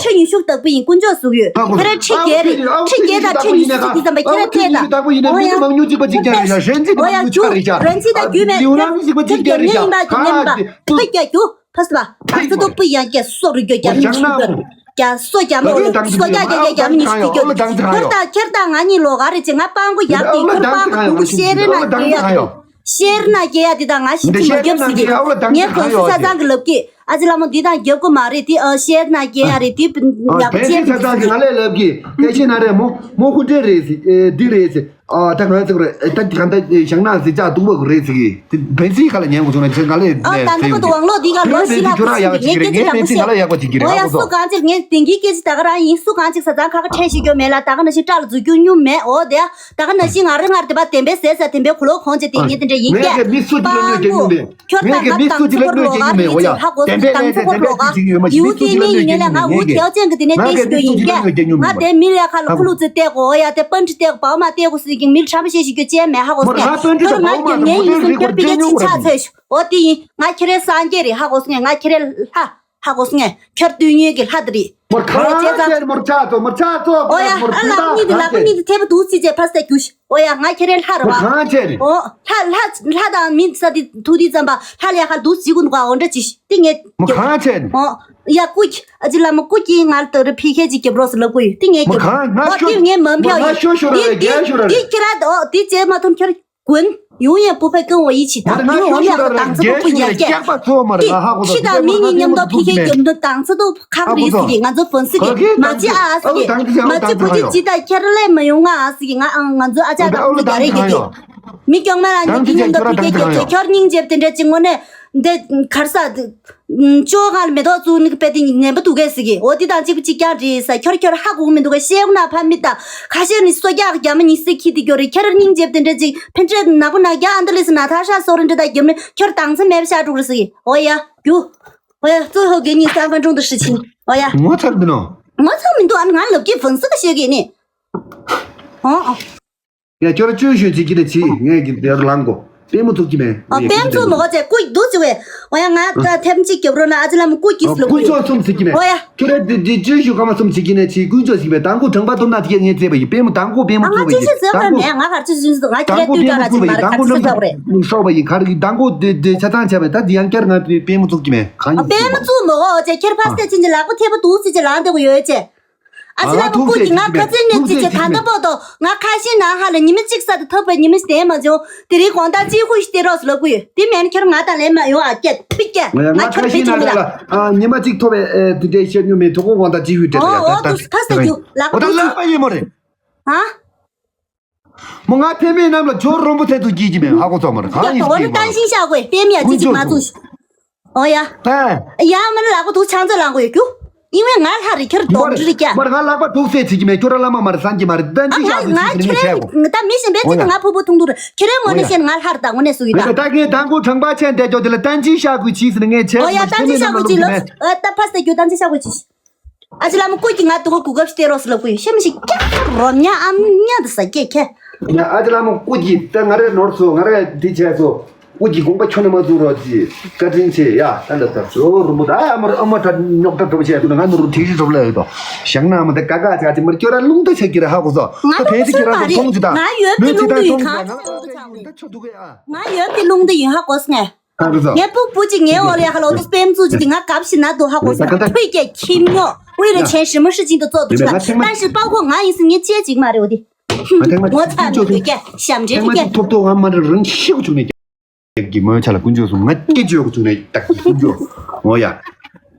ཆུ་ཡིན་ཤུགས་དག་པོ་ཡིན་དཀོན་མཆོག་གཟུགས་ཡོད་ཁྱེད་ར་ཁྲི་བརྒྱད་རེད་ཁྲི་བརྒྱད་དང་ཁྲི་ཉི་ཤུ་ཅིག་དེ་ཙམ་པ་ཁྱེད་ར་ཐད་ད་འོ་ཡ་འོ་ཡ་རྒྱུ་རང་ཅིག་པ་ཅིག་རྒྱ་རེད་ཤ་ཞན་ཅིག་འོ་ཡ་རྒྱུ་རང་ཅིག་པ་ཅིག་རྒྱ་རེད་ཤ་རྒྱུ་རང་ཅིག་པ་ཅིག་རྒྱ་རེད་ཤ་ཁ་ཁ་ཁྱོད་ཀྱང་ཉན་ཡིན་པ་ཀྱང་ཉན་པ་ཁོས་རྒྱ་རྒྱུ་ཕ་སི་པ་ཕ་སི་ཏོ་པུ་ཡ་རྒྱ་སོ་རུ་རྒྱ་རྒྱ་མི་ཤུ་རྒྱ་རྒྱ་སོ་རྒྱ་མི་སོ་རྒྱ་རྒྱ་རྒྱ་མི་ཤུ་རྒྱ་ཁྱོད་ད་ཁྱེད་ད་ང་གཉིས་ལོག་ག་རེད་ཅེ་ང་སྤང་གོ་ཡག་གི་ཁྱོད་སྤང་གོ་ཁུང་གུ་ཤེར་རེ་ན་རྒྱ་ཡག་གི་ཤེར་ན་རྒྱལ་ཡ་འདི་དང་ང་ཞིབ་ཅིག་མ་རྒྱབ་ཟིན་གི་ངས་གོང་སུ་ཆ་ཚང་གི་ལབ་ཀྱི་ཨ་ཅེ་ལ་མོ་འདི་དང་རྒྱབ་གོ་མ་རེད་དེ་ཨ་ཤེར་ན་རྒྱལ་ཡ་རེད་དེ་ཡག་པོ་ཆེ་རེད་ཆ་ཚང་གི་ང་ལས་ལབ་ཀྱི་སྐད་ཆེ་ན་རེད་མོ་མོ་ཁུ་འདྲེ་རེད་ཟེར་འདི་རེད་ཟེར་ཨ་ད་ང་ཚོ་རེད་ད་གང་ད་ཞང་ན་ཟེར་ཅག་སྡུག་པ་གི་རེད་ཟེར་གི་དེ་བན་སི་ཁ་ལ་ཉན་གོ་སོང་ན་ང་ལས་ཨ་ད་ནི་མོ་དུ་ཝང་ལོ་འདི་ག་ལོ་ཤི་ན་ཁུ་ཤི་ངས་སྐད་ཆེ་དྲག་པོ་ཤེས་ཨོ་ཡ་སུ་གང་ཅིག་ངས་དེང་གི་སྐད་ཆེ་ད་ག་རང་ཡིན་སུ་གང་ཅིག་ས་ཚང་ཁ་ཁ་ཁྲལ་ཤེས་རྒྱུ་མེད་ལ་ད་ག་ན་ཤི་སྐྲ་ལ་འཛུལ་རྒྱུ་སྙུང་མེད་ཨོ་དེ་ད་ག་ནང་བཞིན་ང་རེ་ངར་དེ་པ་བདེན་པའི་ཟས་ཟ་བདེན་པའི་གོ་ལོག་ཁོང་ཆེ་དེ་ངས་དེ་འདྲ་ཡིན་སྐད་སྤང་གོ་ཁྱོད་དང་ང་དང་ཚོ་བར་ལོག་ག་རེད་ཅེས་ཧ་གོ་སོང་དང་ཚོ་བར་ལོག་ག་ཡུ་དེ་ངས་ཡིན་ནས་ལ་ང་འུ་ཐེའུ་ཅན་གི་དེ་ནས་བལྟས་ཤི་རྒྱུ་ཡིན་སྐད་ང་དེ་མི་ལ་ཁ་ལ་ཁུ་ལུ་ཙི་བལྟས་གོ་ཡ་དེ་པན་ཁྲི་བལྟས་གོ་བའོ་མ་བལྟས་གོ་སྲིད་ཀྱི་མི་ལ་ཁྲམ་བཤད་ཤི་རྒྱུ་ཅན་མེད་ཧ་གོ་སོང་ངས་ཁྱོད་ང་རྒྱབ་ངས་ཡིན་སོང་ཁྱོད་པི་ཀེ་ཅི་ཆ་ཚོད་ཤི་འོ་དེ་ཡིན་ང་ཁྱེད་རའི་སངས་རྒྱས་རེད་ཧ་གོ་སོང་ངས་ང་ཁྱེད་རའི་ལྷ། ཧ་གོ་སོང་ངས་ཁྱོད་སྟོད་ཉོས་ཀྱི་ལྷ་དེ་རེད། མོར་ཁ་ཆེ་ཙང་། ཆེ་མོར་ཆ་ཚོ་མོར་ཆ་ཚོ། ཨོ་ཡ་ཨ་ལགས་གཉིས་དེ་ལགས་གཉིས་དེ་ཐེ་བ་འདུག་སི་ཅེ་ཕ་སྟེ་རྒྱུ་ཤི། ཨོ་ཡ་ང་ཁྱེད་རའི་ལྷ་རེད་བ། མོ་གང་ཆེ་རེད། ཨོ་ལྷ་ལྷ་ལྷ་དང་མི་ས་དེ་ཐུག་དུས་ཙམ་པ་ལྷ་ལས་ཧ་འདུག་སི་ཀུན་ག་འོ་འདྲ་ཅི་ཤི་དེ་ངས། མོ་གང་ཆེ་རེད། ཨོ་ཡ་ཀུ་ཨ་ཅི་ལ་མོ་ཀུ་ཀྱི་ང་ལ་ཏོ་རེ་ཕི་ཁེ་ཅི་རྒྱབ་རོགས་སུ་ལབ་ཀུ་ཡོད་དེ་ངས་རྒྱབ། ཨོ་དེ་ངས་མ་འཕྱ་ཡོད་དེ་དེ་དེ་ཁྱེད་ར་ཨོ་དེ་ཅེ་མ་ཐོན་ཁྱེད། ཀུན། 永远不配跟我一起打，因为我们两个档次都不一样。 སྐྱག་པ་ཚོ་མ་རེད། ང་ཧ་གོ་སོང་། ཁྱི་དང་མི་གཉིས་མཉམ་དུ་ཕི་ཁའི་རྒྱབ་ནས་档次都་ཁག་རེད་ཟེར་གི། ང་ཚོ་粉丝་གི་མ་བརྗེད་ཨ་ཟེར་གི། མ་བརྗེད་བུ་ཅི་ཅི་ད་ཁྱེར་ལས་མི་ཡོང་ང་ཨ་ཟེར་གི། ང་ཨང་ང་ཚོ་ཨ་ཅག་དང་ཁུ་རྒྱ་རེད་གི་གི། མི་སྐྱོང་མ་ལ་ཉིན་གྱི་མཉམ་དུ་ཕི་ཁའི་རྒྱབ་ཀྱི་ཁྱོར་སྙིང་རྗེ་དེ་འདྲ་ཅིག་དངོས་གནས་འདི་གར་ས་ཅོ་གང་ལ་མེ་ཏོག་བཙུགས་ནི་དཔེ་དེ་ངན་པ་འདུག་གས་ཟེར་གི། འོ་དེ་དང་གཅིག་པ་གཅིག་རྐྱང་རེད་ས། ཁྱོར་ཁྱོར་ཧ་གོ་གི་མི་འདུག་གས། ཤེས་ན་ཕ་མི་དང་ཁ་ཤས་ནི་སོ་རྒྱག་རྒྱ་མ་ཉི་སེ་ཁྱི་དེ་གྱོ་རེད། ཁྱེར་སྙིང་རྗེ་དེ་འདྲ་ཅིག་ཕན་ཆད་ནག་པོ་ནག་རྒྱ་ཨ་འདི་ལས་སི་ན་ཐ་ཤ་སོ་རེ་འདྲ་དང་རྒྱབ་ནི་ཁྱོར་དང་ཚེ་མེད་པ་ཤ་དྲུག་རེད་ཟེར་གི། འོ་ཡ་རྒྱུ། འོ་ཡ་གཙོ་ཧོ་གེ་ཉིན་ས་ཕན་ཀྲུང་དུ་ཧྲི་ཆིན། འོ་ཡ། ངོ་ཚ་མི་འདུག་ཨ། ང་ལབ་ཀྱི་ཕུན་སུ་ག་ཤོད་གི་ནི། ཨོ་ཨོ། ཡ་ཁྱོད་ར་བཅོས་ཞོད་བྱེད་ཀྱི་ནས་བྱེད། ངས་ཀྱི་དེར་ལངས་གོ། པད་མ་ཚུགས་ཀྱི་མེད། ཨ་པད་མ་ཚུགས་མ་གོ་ཚེ་སྐུ་འདུག་ཅི་བས། འོ་ཡ་ང་ད་ཐེབས་གཅིག་རྒྱབ་རོགས་ན་ཨ་ཅེ་ལ་མོ་སྐུ་སྐྱིད་ལ་དཀོན་མཆོག་གསུམ་ཟེར་གྱི་མེད། འོ་ཡ། ཁྱོད་ར་དེ་དེ་བཅོས་ཞོད་ཁ་མ་གསུམ་བྱེད་ཀྱི་ནས་བྱེད། དཀོན་མཆོག་ཟེར་གྱི་མེད། དང་པོ་དྲང་པ་ཐོབ་ན་དེ་ངས་བཙལ་བ་ཡིན། པད་མ་དང་པོ་པད་མ་ཨ་ང་ཚུགས་པ་ཅི་ཡིན། ཞིག་ཟེར་བ་མེད། ང་གར་ཅི་ཞིག་ཟེར། ང་ཁྱེད་ལ་ལྟོས་ཀྱང་ར་ཅིག་མ་རེད། གར་ཅི་ཟེར་ཟེར་བ་རེད། ཤོག་པ་ཡིན། གར་གྱི་དང་པོ་དེ་དེ་ཆ་ཚང་བྱས་པས། ད་དེ་ཡང་བསྐྱར་ང་དེ་པད་མ་ཚུགས་ཀྱི་མེད། གང་ཡིན་པད་མ་ཚུགས་མ་གོ་ཚེ་ཁྱེད་ཕ་སྟེ་ཅི་འདི་ལག་པ་ཐེབས་པ་འདུག་ཟེར་ཅི་ལངས་དེ་གོ་ཡོད་ཅེ། ཨ་ཅེ་ལ་མོ་སྐུ་གྱི་ང་ཁ་ཚན་ནས་ཅི་བྱེད། ད་ལྟ་བར་དུ་ང་ཁ་ཤས་ནང་ཧ་ལ་ཉི་མ་གཅིག་ས་དེ་ཐོབ་པའི་ཉི་མ་བསྟན་མ་བྱུང་། དེ་རིང་དགོང་དག་ཅིག་ཧུ་ཤི་སྟེར་རོགས་སུ་ལབ་གི་ཡོད། དེ་མེད་ན་ཁྱེད་ང་དང་ལེན་མ་ཡོང་ཨ། སྐད་ཕི་སྐད་ང་ཁྱོད་ཁ་ཤས་ཕི་ཆུང་ནང་ལ་ལ་ཨ་ཉི་མ་གཅིག་ཐོབ་པའི་ཨེ་དེ་འདྲའི་བཤད་མྱོང་མེད། ཐོག་ཁོ་དགོང་དག་ཅིག་ཧུ་སྟེར་ཨོ་ཡ་ཨོ་ད་དུ་ད་ཕ་ས་རྒྱུ་ལག་པ་ད་ལག་པ་ཡིན་མོ་རེད། ཧ། མོ་ང་ཕེ་མེ་རྣམས་ལ་ཇོ་རོན་པོ་ཚད་དུ་སྐྱེས་ཀྱི་མེད། ཧ་གོ་ཚོགས་མར་གང་ཡིན་ཀྱང་ཀྱི་ཏང་ཤིང་བཞག་དགོས། པེ་མི་ཡ་ཅི་ཅིག་མ་བཙུགས། ཨོ་ཡ། ཧ། ཡ་མ་ནི་ལག་པ་དུ་ཆང་ཚོད་ལངས་དགོས་རྒྱུ། ཨིན་བས་ང་ལྷ་རེད་ཁྱོད་སྡོམ་རི་རེད་ཀྱ། མར་ང་ལག་པ་དུག་སེ་བྱེད་ཀྱི་མེད། ཁྱོད་ར་བླ་མ་མར་སང་གི་མ་རེད། ཏན་ཅི་ཨ་ཤ་ང་གུ་ང་ཅི་ཁྱེད་ཟེར་ནས་ངས་བྱས་གོ། རེད་ད་མི་གཞན་པའི་ཅི་ད་ང་ཕུ་བོ་ཐུང་ཐུང་རེད། ཁྱེད་རའི་ངོ་ནས་བཤད་ང་ལྷ་རེད་ད་ངོ་ནས་སུ་ཡིན་ད། ད་ངས་དང་པོ་དྲང་པ་ཆེན་དེ་ཅོ་དེ་ལ་ཏན་ཅི་ཤ་གུ་བྱིས་ཟེར་ནས་ངས་བྱས་ཨོ་ཡ་གོ། ཏན་ཅི་ཤ་གུ་བྱིས་ལོ། ཨ་ད་ཕ་སྟེ་རྒྱུ་ཏན་ཅི་ཤ་གུ་བྱིས། ཨ་ཅེ་ལ་མོ་སྐུ་གྱི་ང་དུ་ག་གུ་གབ་སྟེ་རོགས་སུ་ལབ་གུ་ཡོད་ཤེས་མི་ཤེས་ཀྱ། རོ་ཉ་ཨམ་ཉ་དུ་ས་སྐྱེ་ཁྱེད། ཡ་ཨ་ཅེ་ལ་མོ་སྐུ་གྱི་ད་ང་རེ་ནོར་སོ་ང་རེ་འདི་བྱས་སོ། སྐུ་གྱི་དགོངས་པ་ཁྱོན་ནས་མ་བཙུགས་རོགས་ཅི། བཀའ་དྲིན་ཆེ་ཡ། ད་འདི་ལྟར་ཇོ་རུ་མོ་ད་ཨ་མར་ཨ་མ་ད་རྙོག་དྲ་གྲོགས་བྱས་སོ་ན་ང་ནོར་རུ་ཐིག་ཤི་གྲོགས་ལ་ཡོད་དོ། ཞག་ན་མོ་ད་ཀ་ཀ་ཆ་ཅི་མར་ཁྱོད་ར་རླུང་རྟ་ཆགས་ཀྱི་ར་ཧ་གོ་སོ། ང་ད་ཕན་ཚི་ཁྱོད་ར་མཐོང་ཅི་ད། ང་ཡོད་པའི་རླུང་རྟ་ཡིན་གང་ཅི་རླུང་རྟ་ཆགས་གོ་ཡོད། ད་ཆོ་འདུག་ག་ཡ། ང་ཡོད་པའི་རླུང་རྟ་ཡིན་ཧ་གོ་སོང་ངས། ཨ་རུ་ཟ། ངའི་ཕུག་བུ་གཅིག་ངའི་འོག་ལ་ཡ་ཧ་ལོ་དུ་སྤེམ་བཙུགས་ཀྱི་ང་གབ་ཞིག་ན་དུ་ཧ་གོ་སོང་། ཕུད་ཀྱི་ཁྱིམ་ཉོ་དབུས་རེ་ཆེན་ཧྲི་མོ་ཧྲི་ཅིང་དུ་ཙོག་དུ་ཆུ་ད་ལྟ་ཞིག་པའོ་ཁོ་ང་ཡིན་སི་ངའི་ཅེ་ཅིག་མ་རེད་འོ་དེ། ངོ་ཚ་མི་དགོས་ཀྱ་ཞབས་འདྲེན་ཐུབ་ཀྱ། ཐོབ་ཐོབ་ང་མ་རེད་རང་ཤི་གུ་བྱུང་ནས་ཀྱ་གི་མོའི་ཆ་ལ་ཀུན་སྤྱོད་སོང་ང་སྐད་བརྗོད་གུ་བྱུང་ནས་ད་ཀུན་སྤྱོད་འོ་ཡ།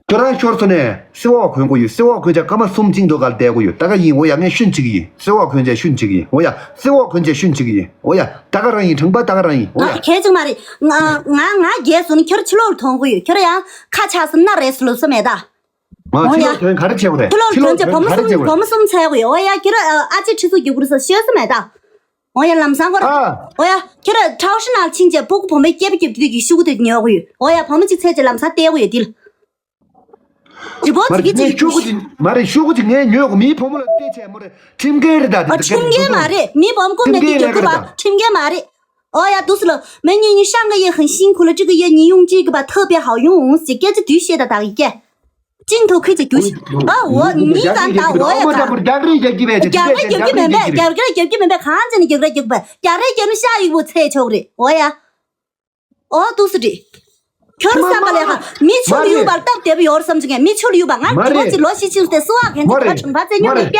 ཁྱོད་རང་ཤོར་སོང་ནས་སེ་འོག་གོན་གོ་ཡོད། སེ་འོག་གོན་ཆ་སྐར་མ་གསུམ་ཅིང་དུ་གར་བསྡད་གོ་ཡོད། ད་ག་ཡིན་འོ་ཡ་ངས་ཤུན་ཅིག་ཡིན། སེ་འོག་གོན་ཆ་ཤུན་ཅིག་ཡིན་འོ་ཡ། སེ་འོག་གོན་ཆ་ཤུན་ཅིག་ཡིན་འོ་ཡ། ད་ག་རང་ཡིན་དྲང་པ་ད་ག་རང་ཡིན་འོ་ཡ། ང་གལ་ཅིག་མ་རེད། ང་ང་ང་རྒྱལ་སོང་ནས་ཁྱོད་ཕྱི་ལོགས་ལ་ཐོན་གོ་ཡོད། ཁྱོད་ཡང་ཁ་ཆགས་སོང་ན་རེས་ལུས་སོ་མེད་ད། ང་འོ་ཕྱི་ཡ། ལོགས་ཐོན་ག་རེ་བྱེད་དགོས་རེད། ཕྱི་ལོགས་ཕྱི་ལོགས་ཐོན་ཚེ་ཐོན་བུ་མོ་ག་རེ་གསུམ་བྱེད་དགོས་བུ་རེད། མོ་གསུམ་འཚོལ་དགོས་ཡོད། འོ་ཡ་ཁྱེད་ར་ཨ་ཅེ་ཁྲི་ཚོ་རྒྱུག་པོ་རེད་ས་ཤོད་ས་མེད་ད། འོ་ཡ་ལམ་སང་གོ་ར། ཨ། འོ་ཡ་ཁྱེད་ར་ཁྲའོ་ཧྲི་ནང་ཕྱིན་བྱས་སྤུ་གུ་བུ་མོའི་སྐེད་པ་རྒྱབ་དུས་ཀྱི་ཤུ་གུ་དེ་ཉོ་དགོས་ཡོད། འོ་ཡ་བུ་མོ་གཅིག་འཚོལ་བྱས་ལམ་སང་སྟེར་དགོས་ཡོད་དེ་ལ། ཇི་བོ་མ་ཅི་རེད་གི་ཅི་ངས་ཤུ་གུ་ཅི་མ་རེད། ཤུ་གུ་ཅི་ངས་ཉོ་དགོས་མིའི་བུ་མོ་ལ་སྟེར་བྱས་མོ་རེད། ཁྲིམས་འགལ་རེད་ད། ཨ་ཁྲིམས་འགལ་མ་རེད། མི་བུ་མོ་ཀུན་ནས་དེ་རྒྱབ་གི་བ་ཁྲིམས་འགལ་མ་རེད། 哦呀，肚子了，美女，你上个月很辛苦了，这个月你用这个吧，特别好用，姐姐这对学的打一个，镜头可以给我。啊，我，你敢打我也敢。རྒྱག་རེས་རྒྱག་གི་མེད་པས། རྒྱག་རེས་རྒྱག་གི་མེད་པས། རྒྱག་རེས་རྒྱག་གི་མེད་པས། གང་ཅི་ནས་རྒྱག་རེས་རྒྱག་པས། རྒྱག་རེས་རྒྱག་ནི་ཤ་ཡིག་པོ་ཚད་ཆོག་རེད། འོ་ཡ། འོ་ཏུ་སི་ཏི། ཁྱོད་བསམ་པ་ལས་ཧ་མི་ཆུ་ལ་ཡུག་པར་སྟབས་བདེ་པོ་ཡོད་བསམ་གྱི་ངས། མི་ཆུ་ལ་ཡུག་པ་ང་དྲི་བ་ཅི་ལོ་ཤི་ཆུ་སྟེ་སུ་བ་གན་ཅི་ཁ་ཆུང་བ་ཚེ་ཉོ་མེད་ཀྱ།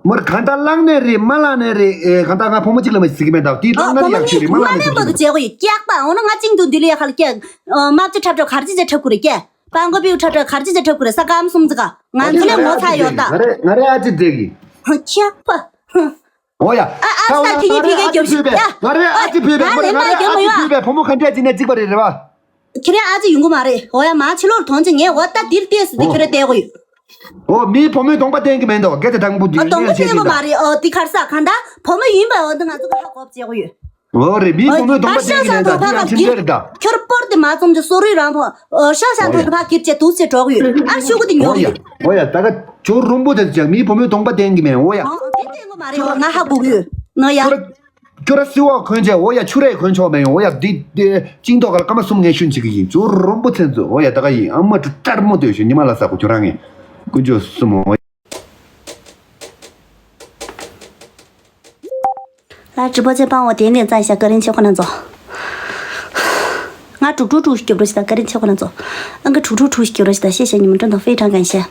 མོར་གང་ལྟར་བླངས་ནས་རེད་མ་བླངས་ནས་རེད། ཨེ་གང་ལྟར་ང་ཕོ་མོ་གཅིག་ལ་མ་ཟིག་གི་མེད་ད། དེའི་ཨོ་ལྟོགས་ན་ཕོ་མོ་ཡག་ཤོས་རེད་མ་མ་བླངས་ནས་ལེན་པ་དུ་ཟིག་གི་མཛད་སྒོ་ཡི་སྐྱག་པ། འོ་ན་ང་ཅིང་དུ་འདི་ལ་ཡ་ཁ་ལ་སྐྱག་དམག་སྤྱི་འཁྲབ་འཁྲབ་གར་ཅི་བྱས་འཁྲབ་དགོས་རེད་སྐྱག། པང་གོ་པིའུ་འཁྲབ་འཁྲབ་གར་ཅི་བྱས་འཁྲབ་དགོས་རེད། ས་ཀམ་གསུམ་ཙི་ག་ང་ཚོ་ལས་ངོ་ཚ་ཡོད་ད། ང་རེ་ང་རེ་ཨ་ཅི་བསྡད་གི། སྐྱག་པ། འོ་ཡ། ཨ་ཨ་ས་ཁྱི་ཉི་ཕི་གའི་རྒྱབ་ཤི་ཡ། ང་རེ་ཨ་ཅི་བུས་པས་ང་རེ་ཨ་ཅི་བུས་པས་བུ་མོ་ག་འདྲས་ཅི་ནས་གཅིག་པ་རེད་རེད་བ། ཁྱེད་རང་ཨ་ཅེ་ཡོང་གི་མ་རེད། འོ་ཡ་མ་ཕྱི་ལོགས་ལ་ཐོན་ཅིག་ངས་འོ་ད་འདིར་བལྟས་སུ་འདི་ཁྱེད་རང་བལྟས་དགོས་ཡོད། འོ་མིའི་བུ་མོའི་གདོང་པ་བསྟན་གི་མེད་འདུག་སྐད་ཆ་དང་པོ་འདི་ཨ་གདོང་པ་བསྟན་གི་མ་རེད། འོ་འདི་གར་ས་གང་ད་བུ་མོ་ཡིན་པ་འོ་འདི་ང་ཚོ་ག་ཧ་གོ་བྱེད་དགོས་ཡོད། འོ་རེད་མིའི་བུ་མོའི་གདོང་པ་བསྟན་གི་མེད་འདུག་འདི་ཡང་ཁྱིམ་ཚེ་རེད་ད། ཁྱོད་པོར་དེ་མ་བཙོང་རྒྱུ་སོ་རུའི་རང་ཕོ་ཤ་ཤ་འོ་ཐོན་ཡ་ཕ་གིར་བྱས་འདུག་ཟེར་འགྲོ་གི་ཡོད། ཨ་ཤུ་གུ་དེ་ཉོ་གི་ཡོད། འོ་ཡ་ད་ག་ཇོ་རུམ་པོ་དེ་ཅང་མིའི་བུ་མོའི་གདོང་པ་བསྟན་གི་མེད། འོ་ཡ་འོ་དེ་བསྟན་གི་མ་རེད། འོ་ང་ཧ་གོ་གི་ཡོད་ནོ་ཡ། ཁྱོད་ར་སི་འོག་གོན་བྱས་འོ་ཡ་ཆུ་རས་གོན་ཆོག་མེད་ཡོང་། འོ་ཡ་འདི་འདི་ཅིང་ཏོག་ག་ལ་སྐར་མ་གསུམ་ངས་ཤུན་བྱེད་ཀྱི་ཡིན། ཇོ་རོམ་པོ་ཚན་ཚོ་འོ་ཡ་ད་ག་ཡིན། ཨ་མ་དྲི་ལྟར་མོ་སྡོད་ཤོད་ཉི་མ་ལ་ཟ་གོ་ཁྱོད་རང་ངས་ཀུན་སྤྱོད་གསུམ་འོ་ཡ། ལ་ཀྲི་པོ་ཆེ་སྤང་བ་དེ་ནས་བཙན་ཤ་ཀ་རིན་ཆེ་ཁོ་ན་ཚོ། ང་དྲུག་དྲུག་དྲུག་སྐྱོབ་རོགས་ཞིག་དང་ཀ་རིན་ཆེ་ཁོ་ན་ཚོ། ཨང་ཀི་དྲུག་དྲུག་དྲུག་སྐྱོབ་རོགས་ཞིག་དང་ཤེས་ཤེས་ཉི་མ་ཀྲོན་དང་ཧྥེ་ཀྲང་གན་ཤེས།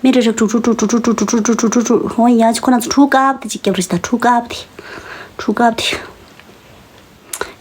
མི་རེ་རེ་དྲུག་དྲུག་དྲུག་དྲུག་དྲུག་དྲུག་དྲུག་དྲུག་དྲུག་དྲུག་དྲུག་དྲུག་དྲུག་ཧོང་ཡ་ཅི་ཁོ་ན་ཚོ་དྲུག་ཀབ་དེ་ཅིག་སྐྱབས་རེ་ཞིག་དང་དྲུག་ཀབ་དེ། དྲུག་ཀབ་དེ།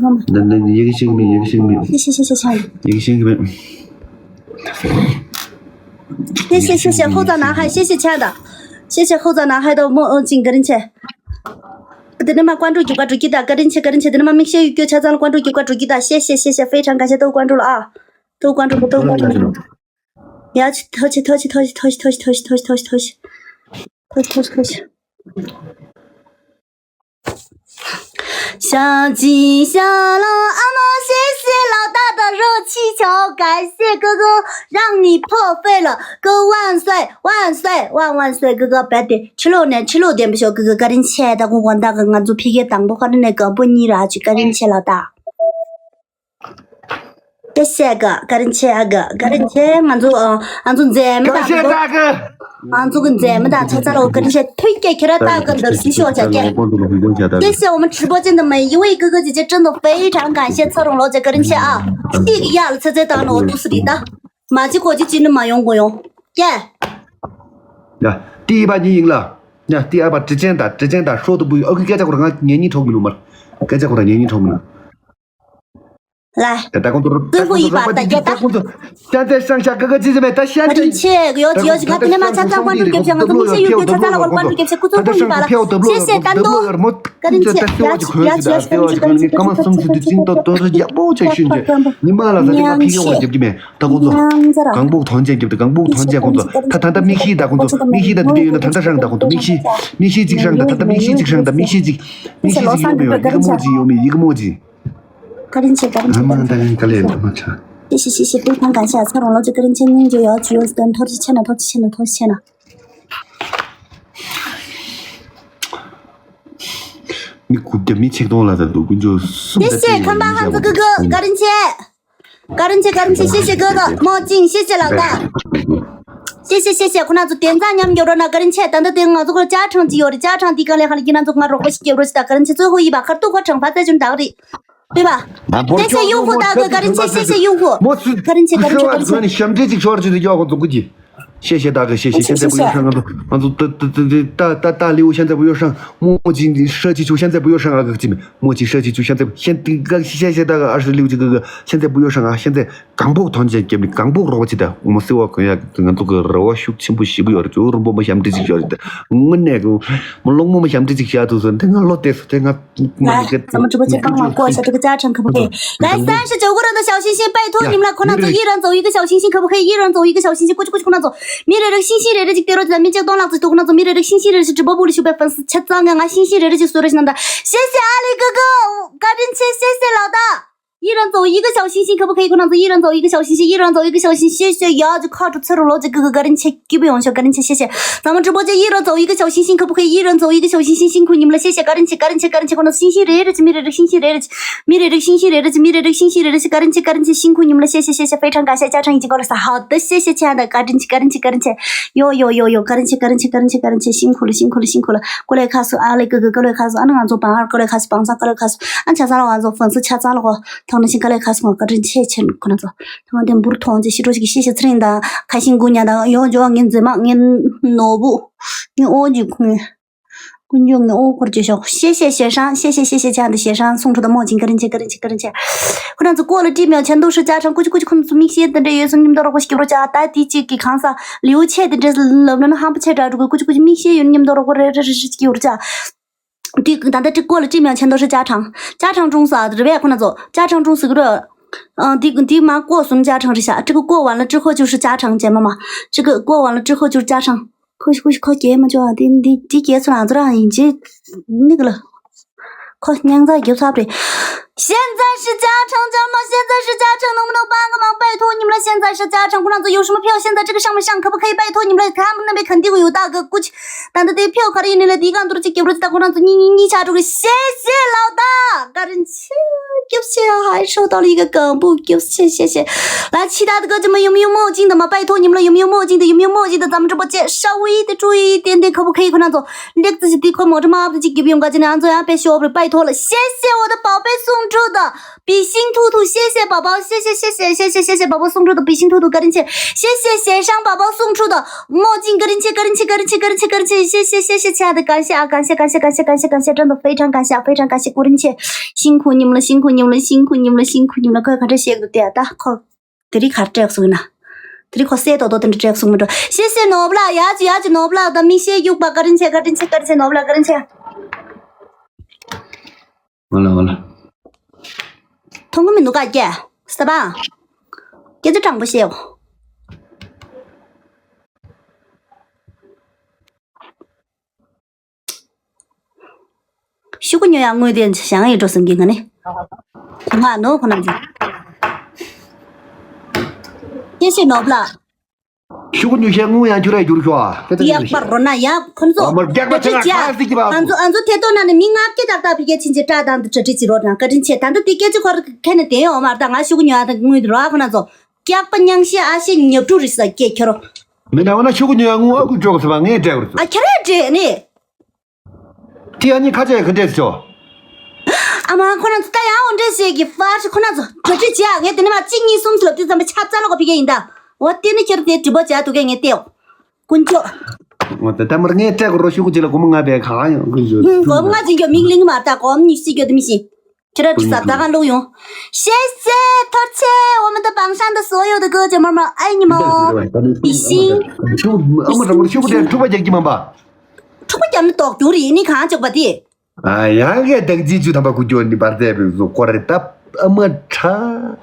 那那你一个星期没，一个星期没，谢谢谢谢谢谢。一个星期没。谢谢谢谢后座男孩，谢谢亲爱的，谢谢后座男孩的墨镜，个人钱。དེ་ནས་མ་关注རྒྱུག་པ་འགྲོ་རྒྱུ་དང་བཀའ་དྲིན་ཆེ། བཀའ་དྲིན་ཆེ། དེ་ནས་མ་མིག་ཤེལ་ཡོད་རྒྱུ་ཆ་ཚང་ལ་关注རྒྱུག་པ་འགྲོ་རྒྱུ་དང་། 谢谢谢谢，非常感谢，都关注了啊，都关注了，都关注了。要去偷去偷去偷去偷去偷去偷去偷去偷去偷去偷去偷去偷去偷去。小鸡小老阿毛，谢谢老大的热气球，感谢哥哥让你破费了，哥万岁万岁万万岁，哥哥别的吃肉呢吃肉点不消，哥哥个人切的，我管大哥，俺做皮给当不花的那个不你了，去个人切老大。 དེ་བཤད་གི་བཀའ་དྲིན་ཆེ། ཨ་གི་བཀའ་དྲིན་ཆེ། ང་ཚོ་ཨ་ང་ཚོ་མཛེས་མ་དང་ང་ཚོ་གི་མཛེས་མ་དང་ཚ་ཚ་ལ་བཀའ་དྲིན་ཆེ། ཐུགས་རྗེ་ཁྱེད་རང་ལྟ་གི་འདུག་སྲིད་ཤོག་བྱ་རྒྱུ། 谢谢我们直播间的每一位哥哥姐姐，真的非常感谢，ཚ་རུང་ལོ་ཅེ་བཀའ་དྲིན་ཆེ་ཨ། ཏིག་ཡག་ལ་ཚེ་ཚེ་དང་ནོ་ཏུ་སི་རི་ད། མ་ཅི་གོ་ཅི་ཅི་ནི་མ་ཡོང་གོ་ཡོང་ཀྱེ། ཡ། ཏི་ཡི་པ་ཉི་ཡིན་ལ། ཡ། ཏི་ཨ་པ་དྲི་ཅན་ད་དྲི་ཅན་ད་ཧྲོ་ཏུ་བུ་ཨ་ཁུ་སྐད་ཆ་ཁོ་རང་ངས་ཉན་ཉན་ཐོག་མི་ལུ་མར། སྐད་ཆ་ཁོ་རང་ཉན་ཉན་ཐོག་མི་ལུ། 来，最后一把大家打。 现在剩下哥哥姐姐们，他现在 བཀའ་དྲིན་ཆེ། ཡོ་ཅི་ཡོ་ཅི། ང་དེ་ནས་མ་ཆ་ཚང་关注་རྒྱབ་ཤག་ང་ཚོ་མི་ཤེས་ཡོད་རྒྱུ་ཆ་ཚང་ལ་བར་关注་རྒྱབ་ཤག་སྐུ་ཚོགས་ཀུན་པ་ལ། 谢谢丹东། བཀའ་དྲིན་ཆེ། ཡ་ཅི་ཡ་ཅི་ཡ་ཅི་ཡ་ཅི་ཡ་ཅི་ཡ་ཅི་ཡ་ཅི་ཡ། 干嘛生气的，今朝都是也不再训练，你妈了，咱这个屁股我就给你，他工作，刚不团结，对不对？刚不团结工作，他谈他没戏的工作，没戏的，对不对？谈他上的工作，没戏，没戏就上的，谈他没戏就上的，没戏就，没戏就有没有？一个墨迹有没有？一个墨迹。 བཀའ་དྲིན་ཆེ། བཀའ་དྲིན་ཆེ། ཨ་མ་ད་ག་ལེ་ལ་མ་ཆ། 谢谢谢谢，非常感谢，ཚ་རུང་ལོ་ཅེ་བཀའ་དྲིན་ཆེ། སྙིང་རྗེ་ཡོད་ཅི་ཡོད་ཟེར་ཐོར་ཅི་ཆེ་ན་ཐོར་ཅི་ཆེ་ན་ཐོར་ཅི་ཆེ་ན། མི་དགུ་བརྒྱ་མི་ཆིག་སྟོང་ལ་ད་དུ་དཀོན་མཆོག་གསུམ། 谢谢看板汉子哥哥，བཀའ་དྲིན་ཆེ། བཀའ་དྲིན་ཆེ། བཀའ་དྲིན་ཆེ། 谢谢哥哥，墨镜，谢谢老大。 谢谢谢谢。 ཁོ་ན་ཚོ་དེ་ཚ་མཉམ་འགྱོ་རོགས་གནང་། བཀའ་དྲིན་ཆེ། ད་ལྟ་དེ་ང་ཚོ་ཁོ་ཅ་ཁྲང་ཅི་ཡོད་རེད། ཅ་ཁྲང་དེ་ག་ལས་ཧ་ལས་ཀྱི་ན་ཚོ་ང་རོགས་པ་ཞིག་སྐྱེབ་རོགས་ཞིག་ད། བཀའ་དྲིན་ཆེ། ཚོད་ཧོ་ཡི་བ་ཁར་ཏུ་ཁོ་ཁྲང་ཕ་ཚ་ཅུན་ད་རེད། 对吧？ ཞེ་ཞེ་ཡུ་ཧུ་ད་གི་བཀའ་དྲིན་ཆེ། ཞེ་ཞེ་ཡུ་ཧུ། བཀའ་དྲིན་ཆེ། བཀའ་དྲིན་ཆེ། བཀའ་དྲིན་ཆེ། བཀའ་དྲིན་ཆེ། ཞབས་འདྲེན་ཅིག་ཞོར་ཅིག་ཡོད་གོ་འཛུགས་ཀྱི། 谢谢大哥，谢谢。现在不用上，俺都俺都大大礼物现在不用上，墨镜设计就现在不用上啊，哥姐妹，墨镜设计就现在现这个谢谢大哥二十六这个个，现在不用上啊，现在刚不团结给你，刚不弱气的，我们是我可以啊，俺都个弱，秀气不喜不要的，就弱不想这几个的，我那个，我龙我们想这几个都是，等俺落得是等俺。 来，咱们直播间帮忙过一下这个加成，可不可以？来，三十九个人的小心心，拜托你们了，快点走，一人走一个小心心，可不可以？一人走一个小心心，过去过去，快点走。མི་རེ་རེ་ཤིང་ཤིང་རེ་རེ་ཅིག་སྟེར་རོགས་གྱིས། མི་གཅིག་སྟོང་ལྷག་ཙམ་ཞིག་འདུག་ཁོ་ན་ཚོ་མི་རེ་རེ་ཤིང་ཤིང་རེ་རེ་ཞིག་直播部里་ཞུགས་པའི་粉丝ཆ་ཚང་ང་ཤིང་ཤིང་རེ་རེ་ཞིག་གསོལ་རོགས་ཞུ་གནང་དང་། 谢谢阿力哥哥，བཀའ་དྲིན་ཆེ། 谢谢老大。 一人走一个小心心，可不可以？可能是一人走一个小心心，一人走一个小心心，谢谢呀，就靠着吃肉了，这个个人切基本上个人切，谢谢。咱们直播间一人走一个小心心，可不可以？一人走一个小心心，辛苦你们了，谢谢，个人切，个人切，个人切，可能是星星热热，米热热，星星热热，米热热，星星热热，米热热，星星热热，是个人切，个人切，辛苦你们了，谢谢，谢谢，非常感谢，加成已经够了，好的，谢谢，亲爱的，个人切，个人切，个人切，哟哟哟哟，个人切，个人切，个人切，个人切，辛苦了，辛苦了，辛苦了，过来看书，阿力哥哥，过来看书，啊，那俺做榜二，过来看书，榜三，过来看书。 ཨ་ཆ་ཚང་ལ་ང་ཚོ་ཧྥོན་སི་ཆ་ཚང་ལ་གོ་ཐོག་ནས་ཤིང་ཀ་ལས་ཁ་སོང་བཀའ་དྲིན་ཆེ་ཆེ་ཁོ་ན་ཚོ་ཐོག་དེ་འབུར་ཐོང་ཅེ་ཤི་ཏོ་ཞིག་ཤེས་ཤེས་ཚེ་རིང་དང་ཁ་ཤིང་དགུ་ཉག་དང་ཡོང་ཇོ་ངན་མཛེས་མ་ངན་ནོར་བུ་ངན་ཨོ་ཇི་ཁུང་ཀུན་འཇོག་ངན་ཨོ་འཁོར་ཅེ་ཤོག་ཤེས་ཤེས་ཞེ་ཧྲང་ཤེས་ཤེས་ཤེས་ཤེས་ཆ་འདི་ཞེ་ཧྲང་སུང་ཁྲོ་དང་མོ་ཅིང་བཀའ་དྲིན་ཆེ་བཀའ་དྲིན་ཆེ་བཀའ་དྲིན་ཆེ། ཁོ་ན་ཚོ་ཀོ་ལ་ཏི་མེའོ་ཆན་དོ་ཧྲི་ཅ་ཁྲང་ཀུ་ཅི་ཀུ་ཅི་ཁོ་ན་ཚོ་མིག་ཤེས་དེ་འདྲ་ཡོད་སོང་ཉིམ་དོ་རོག་པོ་ཞིག་རོ་ཅ་ད་དི་ཅིག་གི་ཁང་ས་ལིའུ་ཆེ་དེ་འདྲ་ལབ་ན་ཧམ་པ་ཆེ་དྲ་རུ་ཀུ་ཅི་ཀུ་ཅི་མིག་ཤེས་ཡོད་ཉིམ་དོ་རོག་པོ་རེ་རེ་རེ་རེ་ཅིག་ཡོད་རོ་ཅ། དེ་ད་ལྟ་ཏི་ཀོ་ལ་ཏི་མེའོ་ཆན་དོ་ཧྲི་ཅ་ཁྲང་ཅ་ཁྲང་ཀྲུང་ས་རེ་བས་ཁོ་ན་ཚོ་ཅ་ཁྲང་ཀྲུང་ཟིག་རོ། ཨ་དེ་དེ་མ་ཀོ་སུམ་ཅ་ཁྲང་རི་ཤ་ཏི་ཀོ་ཀོ་བ་ལ་ཏི་ཧོ་ཅུ་ཧྲི་ཅ་ཁྲང་ཅེ་མ་མ་ཏི་ཀོ་ཀོ་བ་ལ་ཏི་ཧོ་ཅུ་ཅ་ཁྲང་ཁོ་ཤི་ཁོ་ཤི་ཁོ་ཀེ་མ་ཅོ་ཨ་དེ་དེ་དེ་ཀེ་ཚོ་ང་ཚོ་རང་ཡིན་ཅི་ནི་གི་ལ། 快点在油擦呗。现在是加成，家人们，现在是加成，能不能帮个忙？拜托你们了，现在是加成，不然子有什么票，现在这个上面上，可不可以？拜托你们了，他们那边肯定会有大哥过去，但他的票卡里那个地方都是给我打过上子，你你你掐住个，谢谢老大，个人气，谢谢，还收到了一个梗不，谢谢谢谢。来，其他的哥姐们有没有墨镜的吗？拜托你们了，有没有墨镜的？有没有墨镜的？咱们直播间稍微的注意一点点，可不可以？快点走。 ལེགས་ཙི་ཞིག་དེ་ཁོ་མོ་ཊ་མ་བབ་ཅིག་གི་བི་ཡོང་ག་ཅི་ནས་ཨ་ཚོ་ཡང་པེ་ཤོབ་རེ་པའི་ཐོག་ལ་谢谢我的宝贝送出的，比心突突，谢谢宝宝，谢谢谢谢谢谢谢谢宝宝送出的比心突突，个人钱，谢谢协商宝宝送出的墨镜，个人钱个人钱个人钱个人钱个人钱，谢谢谢谢亲爱的，感谢啊，感谢感谢感谢感谢感谢，真的非常感谢啊，非常感谢，个人钱，辛苦你们了，辛苦你们了，辛苦你们了，辛苦你们了，快快这些个点的，快。དེ་རིང་ག་རེ་སྤྲད་སོང་ཡིན་ན། དེ་རིང་ཁོ་གསལ་ཏོག་ཏོག་དེ་འདྲ་སྤྲད་སོང་མི་འགྲོ། ཤེས་ཤེས་ནོར་བ་ལ་ཡ་ཅི་ཡ་ཅི་ནོར་བ་ལ་ད་མི་ཤེས་རྒྱུག་པ་བཀའ་དྲིན་ཆེ། བཀའ་དྲིན་ཆེ། བཀའ་དྲིན་ཆེ། ནོར་བ་ལ་བཀའ་དྲིན་ཆེ། ང་ལ་ང་ལ། མཐོང་གི་མི་འདུག་ག་སྐྱེ། སྟབས། སྐད་ཆ་དྲང་པོ་བཤད་འོ། ཤོག་གུ་ཉོ་ཡག་དངུལ་དེ་བྱང་ཡིན་འགྲོ་བསམ་གྱི་ང་ནི། ང་ནོ་ཁོ་ན་ཚོ། སྐྱེ་ཤེས་ནོར་བ་ལ། ཤོག་གུ་ཉོ་ཤེས་དངུལ་ཡང་ཁྱོད་ར་བསྒྱུར་ཤོག་ཨ། ཡག་པ་རོ་ན་ཡག་ཁོ་ཚོ། ཨ་མར་རྒྱག་པ་ཆེ་ན་ཁ་སྲིད་ཀྱི་བ། ང་ཚོ་ང་ཚོ་ཐེ་ཏོ་ན་ནི་མི་ལྔ་བརྒྱ་ཏག་ཏག་ཕི་གེ་ཕྱིན་ཆེ་བཀྲ་དང་དུ་གྲ་སྒྲིག་བྱེད་རོགས་གནང་བཀའ་དྲིན་ཆེ། ད་ལྟ་དེ་སྐད་ཆ་ཁོ་ར་ཁ་ནས་བསྡད་ཡོང་མ་རེད། ད་ང་ཤོག་གུ་ཉོ་ཡག་དང་དངུལ་དེ་རོ་ཨ་ཁོ་ན་ཚོ། སྐྱག་པ་རྙང་ཤེས་ཨ་ཤེས་ཉབ་ཕྲུག་རེད་ས་སྐད་ཁྱོད་རོ། མི་འདྲ་བ་ན་ཤོག་གུ་ཉོ་ཡག་དངུལ་ཨ་ཁུ་འཇོག་ཟེར་བ་ངས་སྤྲད་དགོས་རེད། ཨ་ཁྱོད་ར་འདྲེ་ནི། དེ་ཡང་ནི་ཁ་ཆེ་གི་འདྲེས་ཆོ། ཨ་མ་ཁོ་ན་ཚོ་ད་ཡང་འོ་འདྲེ་ཞིག་གི་ཧྥ་ཤི་ཁོ་ན་ཚོ་གྲ་སྒྲིག་བྱེད་ཨ། ངས་དེ་ནས་མ་གཅིག་གཉིས་གསུམ་ཚོ་ལབ་དུས་ཙམ་པ་ཆབ་ཙ་ལོག་ག་ཕི་གེ་ཡིན་ད། འོ་དེ་ནི་ཁྱེར་དེ་དྲི་བ་བྱ་དུ་གེ་ངས་ལྟེའོ། དཀོན་མཆོག་འོ་ད་ད་མར་ངས་སྤྲད་དགོས་རོ། ཤོག་གུ་ཅིག་ལ་སྒོར་མོ་ལྔ་བས་གང་ཡང་དཀོན་མཆོག་སྒོར་མོ་ལྔ་ཅིག་གྱོ་མིག་ལིང་མ་ད་སྒོར་མོ་ཉི་ཤུ་ཅིག་གྱོ་དེ་མི་ཤེས། ཁྱེད་ར་དྲི་ས་ད་གང་ལོག་ཡོང་།谢谢ཐོར་ཆེ། 我们的榜上的所有的哥姐妹们，爱你们哦。比心。 ཤོག་གུ་ཨ་མ་རང་མར་ཤོག་གུ་དེ་འཁྲུག་པ་རྒྱག་གི་མ་པ། འཁྲུག་པ་རྒྱབ་ནི་དོག་རྒྱུ་རེད་ནི་གང་ཆོག་པ་དེ། ཨ་ཡང་གི་བདག་ཅི་ཆུ་དམ་པ་ཀུ་ཅོ་ནི་པར་ཙེ་བི་སོ་ཀོ་རེ་ད་ཨ་མ་ཁྲ།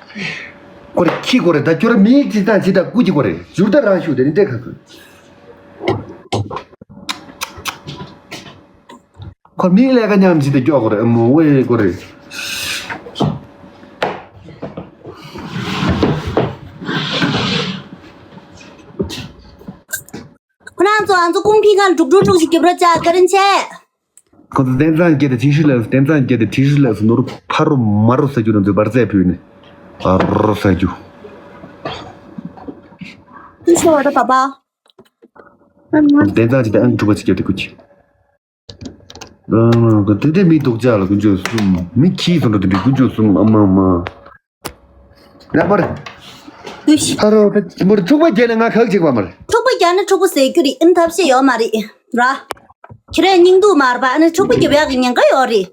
ཀོ་རེ་ཁྱི་ཀོ་རེ་ད་ཁྱོད་ར་མི་ཅི་ད་ཅི་ད་ཀུ་ཅི་ཀོ་རེ་ཞུར་ད་རང་ཞུ་དེ་ནི་འདྲེ་ཁ་ཁུ། ཁོ་མི་ལས་ཀ་མཉམ་ཅི་ད་སྐྱོ་ཀོ་རེ་ཨ་མོ་ཝེ་ཀོ་རེ། ཁོ་རང་ཚོ་ང་ཚོ་ཀུང་ཕི་ཁ་ལ་དཀྲུག་དཀྲུག་ཞིག་རྒྱབ་རོགས་བྱ། བཀའ་དྲིན་ཆེ། ཁོ་ཚོ་བསྟན་འཛིན་སྐྱེས་དེ་ཐིག་ཤུ་ལགས་སུ། བསྟན་འཛིན་སྐྱེས་དེ་ཐིག་ཤུ་ལགས་སུ་ནོར་ཕ་རོ་མ་རོ་ས་རྒྱུ་རང་ཚོའི་བར་ཚད་ཕུལ་ནས་ཨ་རོ་ས་རྒྱུ། ཏུ་ཤོ་བ་ད་པ་པ། བསྟན་འཛིན་སྐྱེས་དེ་ཨང་དྲུག་པ་ཅིག་སྐྱེས་དེ་ཀུ་ཅི། ཨ་དེ་དེ་མི་སྡུག་ཅག་ལ་ཀུན་སྤྱོད་གསུམ། མི་ཁྱིའི་བཟོ་འདྲ་དེ་འདྲའི་ཀུན་སྤྱོད་གསུམ་ཨ་མ་མ། ཡག་པར། ཨུ་ཤི། ཨ་རོ་ད་མོར་འཁྲུག་པ་རྒྱག་ན་ང་ཁག་ཅིག་པ་མར། འཁྲུག་པ་རྒྱག་ན་འཁྲུག་པ་ཟེར་རྒྱུ་རེད། ཨིན་ཐབས་ཤེས་ཡོད་མ་རེད་ར། ཁྱེད་རའི་སྙིང་སྡུག་མ་རེད་པ། ཨ་ནི་འཁྲུག་པ་རྒྱབ་ཡག་གི་ཉེན་ཁ་ཡོད་རེད།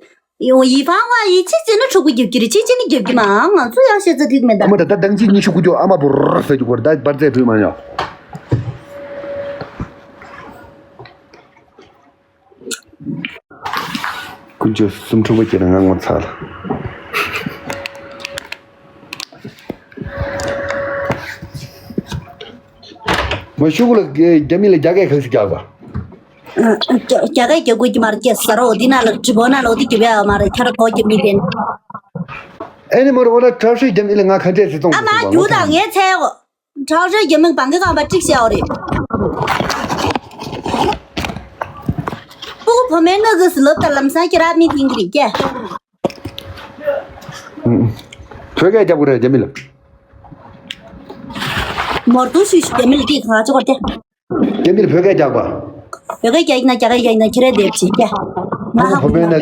ཡོ་ཡི་ཕང་བ་ཡི་ཆི་ཅི་ནི་འཁྲུག་པ་རྒྱབ་རྒྱུ་རེད། ཆི་ཅི་ནི་རྒྱབ་རྒྱུ་མ་ང་ཚོ་ཡག་ཤེས་ཚ་ཐིག་མེད་ད། ཨ་མ་ད་ད་དང་ཅི་ཉི་ཤུ་དགུ་ཅོ་ཨ་མ་བོར་ཟེར་རྒྱུ་གོར་ད་བར་ཚད་བུད་མ་ཡོང་། ཀུན་སྤྱོད་གསུམ་འཁྲུག་པ་སྐྱེས་ན་ང་ངོ་ཚ་ལ། མ་ཤུ་གུ་ལ་རྒྱ་མི་ལ་རྒྱ་སྐད་ག་ཚོད་རྒྱག་པ། རྒྱ་སྐད་རྒྱག་དགོས་ཀྱི་མ་རེད། སྐད་ཟ་རོ་འདི་ན་ལ་ཀྲི་བོ་ན་ལ་འོ་དེ་རྒྱབ་ཡ་མ་རེད། ཁྱོད་ར་གོ་རྒྱབ་མི་དེ། ཨེ་ནི་མོ་ར་འོ་ན་དྲག་ཤོས་རྒྱ་མི་ལ་ང་ག་འདྲས་སེ་གཏོང་དགོས་སོང་བ་ངོ་ཚ་ལ། སྤུ་གུ་བོད་མིའི་ནང་གི་སི་ལབ་དང་ལམ་སང་ཁྱེད་རང་མི་ཐིང་གི་རེད་ཀྱེ། བོད་སྐད་རྒྱབ་དགོས་རེད་རྒྱ་མི་ལ། མོར་དུ་ཤུ་ཤུ་རྒྱ་མི་ལ་དེ་གང་ཅོག་གོ་དེ། རྒྱ་མི་ལ་བོད་སྐད་རྒྱག་པ། བོད་སྐད་རྒྱག་ཡིན་ན་རྒྱ་སྐད་རྒྱག་ཡིན་ན་ཁྱེད་རང་འདེབས་བྱེད་ཀྱེ། ང་ཧ་གོ་མ་རེད།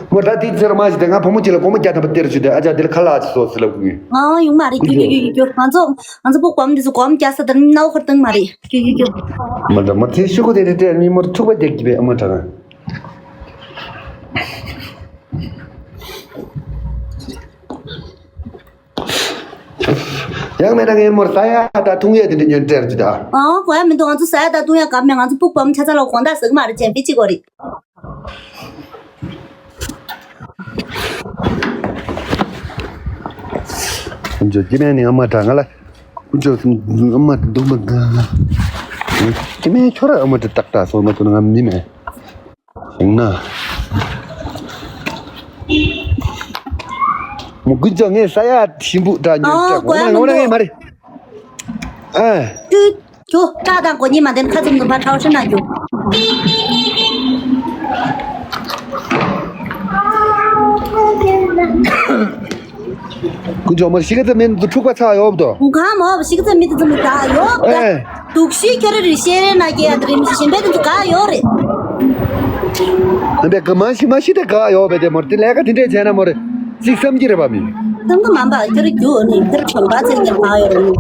མོ་ད་དེ་ཚེར་མ་ཞིག་དེ་ང་བུ་མོ་གཅིག་ལ་སྒོར་མོ་བརྒྱ་ཐམ་པ་སྟེར་ཞུ་དེ་ཨ་ཅག་དེ་ལ་ཁ་ལག་ཅིག་བཟོ་ཟེར་ལབ་གི། ང་ཡོང་མ་རེད། རྒྱུ་རྒྱུ་རྒྱུ་རྒྱུ་ང་ཚོ་ང་ཚོ་ཕོ་སྒོམ་འདི་ཚོ་སྒོམ་རྒྱག་ས་དང་རྣ་བ་ཁར་བཏང་མ་རེད། རྒྱུ་རྒྱུ་རྒྱུ། མ་འདྲ་མ་དེ་ཤུ་གུ་དེ་དེ་སྟེར་མི་མོར་ཐུག་པ་རྒྱག་གི་པས་ཨ་མ་དྲང་། ཡང་མེད་ན་ངའི་མོར་ཟ་ཡ་ད་འཐུང་ཡ་དེ་འདྲ་ཉོན་སྤྲད་ཅི་ད། ཨང་གོ་ཡ་མི་འདུག་ང་ཚོ་ཟ་ཡ་ད་འཐུང་ཡ་ག་མེད། ང་ཚོ་ཕུག་པམ་ཆ་ཚ་ལ་དགོང་དག་ཟ་གི་མ་རེད། ཅན་པི་ཅི་གོ་རེད། ཁོང་ཚོ་སྐྱེ་དམན་ནི་ཨ་མ་དྲག་ང་ལ། ཁོང་ཚོ་ཨ་མ་འདུག་མ་དགའ། སྐྱེ་དམན་ཁྱོད་ར་ཨ་མ་དེ་ཏག་ཏག་སོང་མ་ཐུབ་ན་ང་མི་མེད། ཡང་ན། མོ་ཀུན་ཅོ་ངས་ས་ཡ་ཞིམ་པོ་འདྲ་ཉོས་ཨོ་སྤྲད་གོ་གོ་ཡ་ང་ངོ་ན་ངས་མ་རེད། ཨ། ཏུ། ཁྱོ་ཀྲག་དང་གོ་གཉིས་མ་ལྡན་ཁ་ཙུམ་ཙུམ་ཕར་ཁྲའོ་ཧྲི་ན་རྒྱུ། ཀུན་ཅོ་མ་ཤི་ཀ་ཙམ་མིན་དུ་འཁྲུག་པ་ཚ་ཡོབ་དོ། ཧུ་གང་མོ་ཤི་ཀ་ཙམ་མིན་དུ་ཙམ་ག་ཡོབ་ད། ཨེ། དུག་ཤི་ཁྱོད་རེ་རེ་ཤེས་རེ་ན་སྐྱེ་ཡ་དེ་རེ་མི་ཤེས་ཤེས་པའི་དུ་ག་ཡོད་རེད། འདི་ག་མ་ཤི་མ་ཤི་དེ་ག་ཡོད་པས་དེ་མོར་དེ་ལས་ཀ་དེ་འདྲས་བྱས་ན་མོར་ཅིག་བསམ་གྱི་རེད་པ་མི། བསམ་གི་མ་འབའ་ཁྱོད་རྒྱུ་ནི་ཁྱོད་གྲོང་པ་ཚེ་ངེར་ག་ཡོད་རེད་ནི།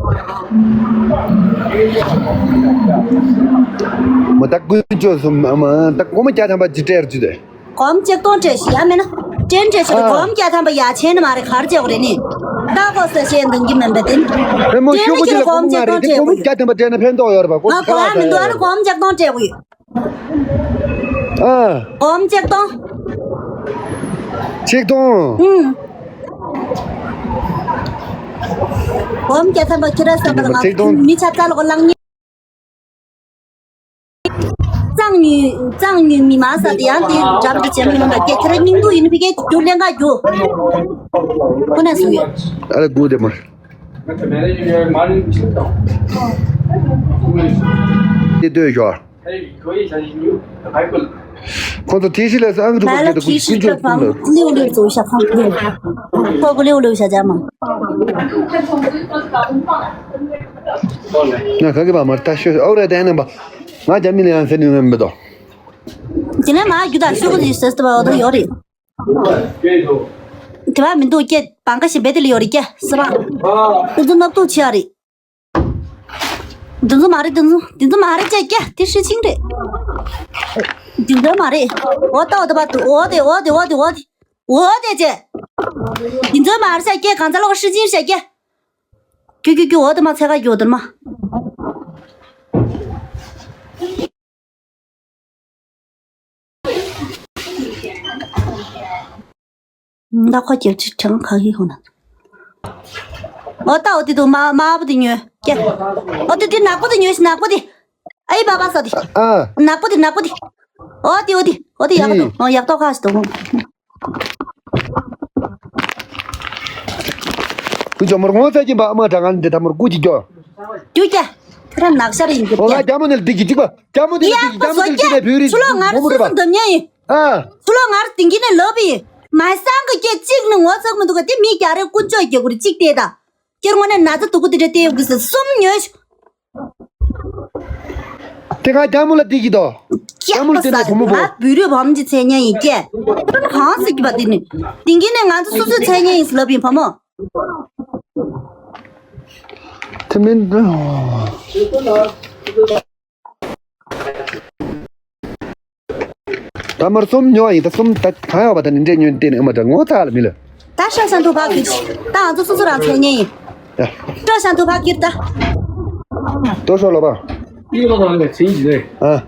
མོ་ད་ཀུན་སྤྱོད་སུམ་མ་མ་ད་སྒོར་མོ་བརྒྱ་ཐམ་པ་ཅི་སྤྲད་རྒྱུ་དེ། སྒོར་མོ་ཆིག་སྟོང་སྤྲད་ཤི་ཡ་མེད་ན། སྤྲད་སྤྲད་ཤི་ཨ། སྒོར་མོ་བརྒྱ་ཐམ་པ་ཡ་ཆེན་ནི་མ་རེད་གར་བྱེད་དགོས་རེད་ནི། ད་གོ་ས་ཤེས་འདུག་གི་མིན་པ་དེ། རེད་མོ་ཤོག་གུ་ཅི་ལ་སྒོར་མོ་ལྔ་རེད་དེ་སྒོར་མོ་བརྒྱ་ཐམ་པ་སྤྲད་ན་ཕན་ཐོགས་ཡོད་རེད་པ་སྒོར་ང་གོ་ཡ་མི་འདུག་ཨ་ནི་སྒོར་མོ་ཆིག་སྟོང་སྤྲད་དགོས་ཡོད། ཨ། སྒོར་མོ་ཆིག་སྟོང་། ཆིག་སྟོང་། ཨུམ། སྒོར་མོ་བརྒྱ་ཐམ་པ་ཁྱེད་རང་བསམ་པ་ལ་ང་ཆིག་སྟོང་། མི་ཆ་ཚང་ལ་གོ་ལང་ཉེ། གཙང་ཉུལ་གཙང་ཉུལ་མི་མང་ས་དེ་ཡང་དེ་འདྲ་པོ་དེ་བྱེད་མི་ཡོང་ད་སྐད་ཁྱེད་རང་སྙིང་སྡུག་ཡིན་ཕི་སྐད་རྒྱུ་ལེན་ག་རྒྱུ། ཁོ་ན་སུ་ཡོད། ཨ་རེ་དགུ་དེ་མར། དེ་ལྟོས་ཤོག་ཁོང་ཚོ་དེ་ཤི་ལས་སུ་ཨང་གྲུ་པ་སྐད་དུ་ཀུན་ཀུན་སྤྱོད་གསུམ་ལ། ལེའུ་ལེའུ་ཚོ་ཤ་ཁང་ལེའུ། ཁོ་གི་ལེའུ་ལེའུ་ཤ་ཇ་མ། ང་ག་གི་པ་མར་ད་ཤོད་ཨོ་རེ་ད་ནམ་པ། ང་རྒྱ་མི་ལ་ཡང་ཟེར་ནི་ཡོད་མི་འདུག་དེ་ནས་མ་རྒྱུ་དང་ཤོག་གུ་ཟེར་ཏེ་བ་འོ་ད་ཡོད་རེད། དེ་བ་མི་འདུག་སྐད་བང་ཁ་ཞིག་བེད་དེ་ལ་ཡོད་རེད་སྐད་སི་བ། དེ་ཚོ་ནག་ཐུག་ཆེ་ཡ་རེད། དེ་ཚོ་མ་རེད་དེ་ཚོ་དེ་ཚོ་མ་རེད་ཅེས་སྐད་དེ་ཧྲི་ཆིང་རེད། དེ་ཚོ་མ་རེད། འོ་ད་འོ་ད་བ་འདུག་འོ་དེ་འོ་དེ་འོ་དེ་འོ་དེ་འོ་དེ་ཅེས། དེ་ཚོ་མ་རེད་ཅེས་སྐད་གང་ཚ་ལོག་ཧྲི་ཆིང་ཤ་སྐད། ཀྱུ་ཀྱུ་ཀྱུ་འོ་དེ་མ་ཚད་ཁ་ཡོད་དེ་མ། ད་ཁོ་རྒྱལ་སྤྱི་དྲང་ག་གི་ཧོ་ན། འོ་ད་འོ་དེ་དུ་མ་མ་བུ་དེ་ཉོས་ཀྱེ། འོ་དེ་དེ་ནག་པོ་དེ་ཉོས་ཤི་ནག་པོ་དེ། ཨའི་བ་བ་ས་དེ། ཨ། ནག་པོ་དེ་ནག་པོ་དེ། འོ་དེ་འོ་དེ་འོ་དེ་ཡག་ག་དེ་འོ་ཡག་ཏོ་ཁ་ཞིག་དུ། ཁུ་ཅོ་མོར་ངོ་ཚ་གྱིན་པ་ཨ་མ་དྲ་ང་འདི་ད་མོར་སྐུ་གྱི་སྐྱོ། རྒྱུ་ཀྱེ། ཁྱོད་རང་ནག་ཤར་ཡིན་གྱི་ཨོ་ང་རྒྱ་མོ་ནས་འདི་གི་གཅིག་པ་རྒྱ་མོ་འདི་ཡ་ལ་འདི་གི་རྒྱ་མོ་འདི་ལ་བྱས་ནས་བོད་རིགས་ཚུ་ལོ་ངར་བུ་མོ་རེད་སུ་པ། སུ་འདམ་ཉེ་ཡིན། ཨ། ཚུ་ལོ་ངར་དེང་གི་ནས་ལབ་ཡིན། མ་སང་གི་སྐད་གཅིག་ནི་ངོ་ཚ་མི་འདུག་ག་དེ་མི་རྒྱ་རེ་ཀུན་སྤྱོད་རྒྱ་གུ་རེ་གཅིག་བལྟས་ད། ཁྱེད་ངོ་ནས་ན་ཚ་སྡུག་གུ་དེ་འདྲ་བལྟས་ཡོད་གི་ཟེར་གསུམ་ཉོས་ཤོག་དེ་ག་རྒྱ་མོ་ལ་འདི་གི་དོ། རྒྱ་མོ་ལ་བལྟས་ནས་བུ་མོ་བོ། ང་བོད་རིགས་བམ་གྱི་མཚན་སྙན་ཡིན་ཀྱེ། ཁྱོད་གང་ཟེར་གི་པ་དེ་ནི། དེང་གི་ནས་ང་ཚོ་སོ་སོའི་མཚན་སྙན་ཡིན་ཟེར་ལབ་ཡིན་བུ་མོ། དེ་མིན། ད་མར་གསུམ་ཉོ་བ་ཡིན་ད་གསུམ་ད་གང་ཡོད་པ་ད་ནི་འདྲེ་ཉོས་བལྟས་ནས་ཨ་མ་ད་ངོ་ཚ་ལ་མི་ལ། ད་ཤ་ཤ་འདུག་བག་གི་ད་ང་ཚོ་སོ་སོ་རང་མཚན་སྙན་ཡིན། ད། སྤྲོ་ཤ་འདུག་བག་གི་ད། ཏོ་ཤོ་ལོ་པ། 一个多少那个琴几对？啊。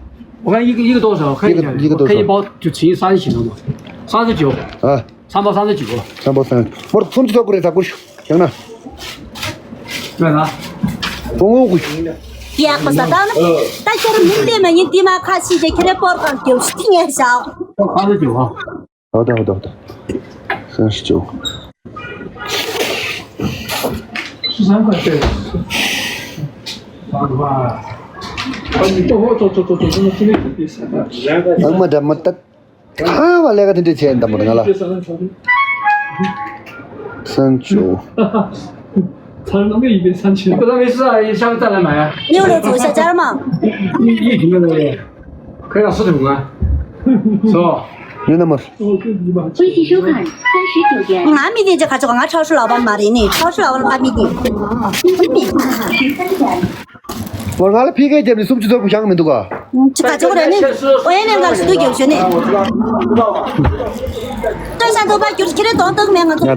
我看一个一个多少？我看一包就琴三十几了嘛，三十九。啊。 三包三十九。三包三，我充值到过来咋过去？行了。干啥？我我过去。ཡག་པ་ཟ་ད་ནི། ད་ཁྱེད་རང་མིང་བལྟས་མ་ཉིན་དེ་མ་ཁ་ཤས་ཀྱིས་ཁྱེད་རའི་སྤོར་གང་སྐྱོབ་ཤི་ཐིང་ཡས་ཤག 三十九啊。好的好的好的。三十九。十三块对。三块。哦，你走走走走走，那今天肯定是。俺们这么大。 ཁ་བ་ལས་ཀ་དེ་འདྲས་བྱས་ཡིན་ད་མོ་ང་ལ། 三九。 ཚར་ནང་གི་ཡིན་པའི་三九。不然没事啊，下回再来买啊。六六九下家吗？一一瓶的那个，可以让四桶啊，是吧？没那么。欢喜收看三十九点。 ང་མི་དེ་ཅི་ཁ་ཆོག་ང་超市老板མ་རེད་ནི་超市老板ལ་ཕ་མི་དེ། ང་ལ་ཕི་ཀའི་རྒྱབ་ནས་སུམ་ཅུ་ཚོགས་པ་བཞག་མི་འདུག་ག་ཅི་ག་ཅོག་རེད་ནི། ཨོ་ཡ་ནས་ང་ཞུ་དུ་རྒྱབ་ཞུ་ནི། སྟོན་ཤ་འདུག་པ་རྒྱུར་ཁྱེད་རེ་གདོང་དག་མེད་ང་ཚོ།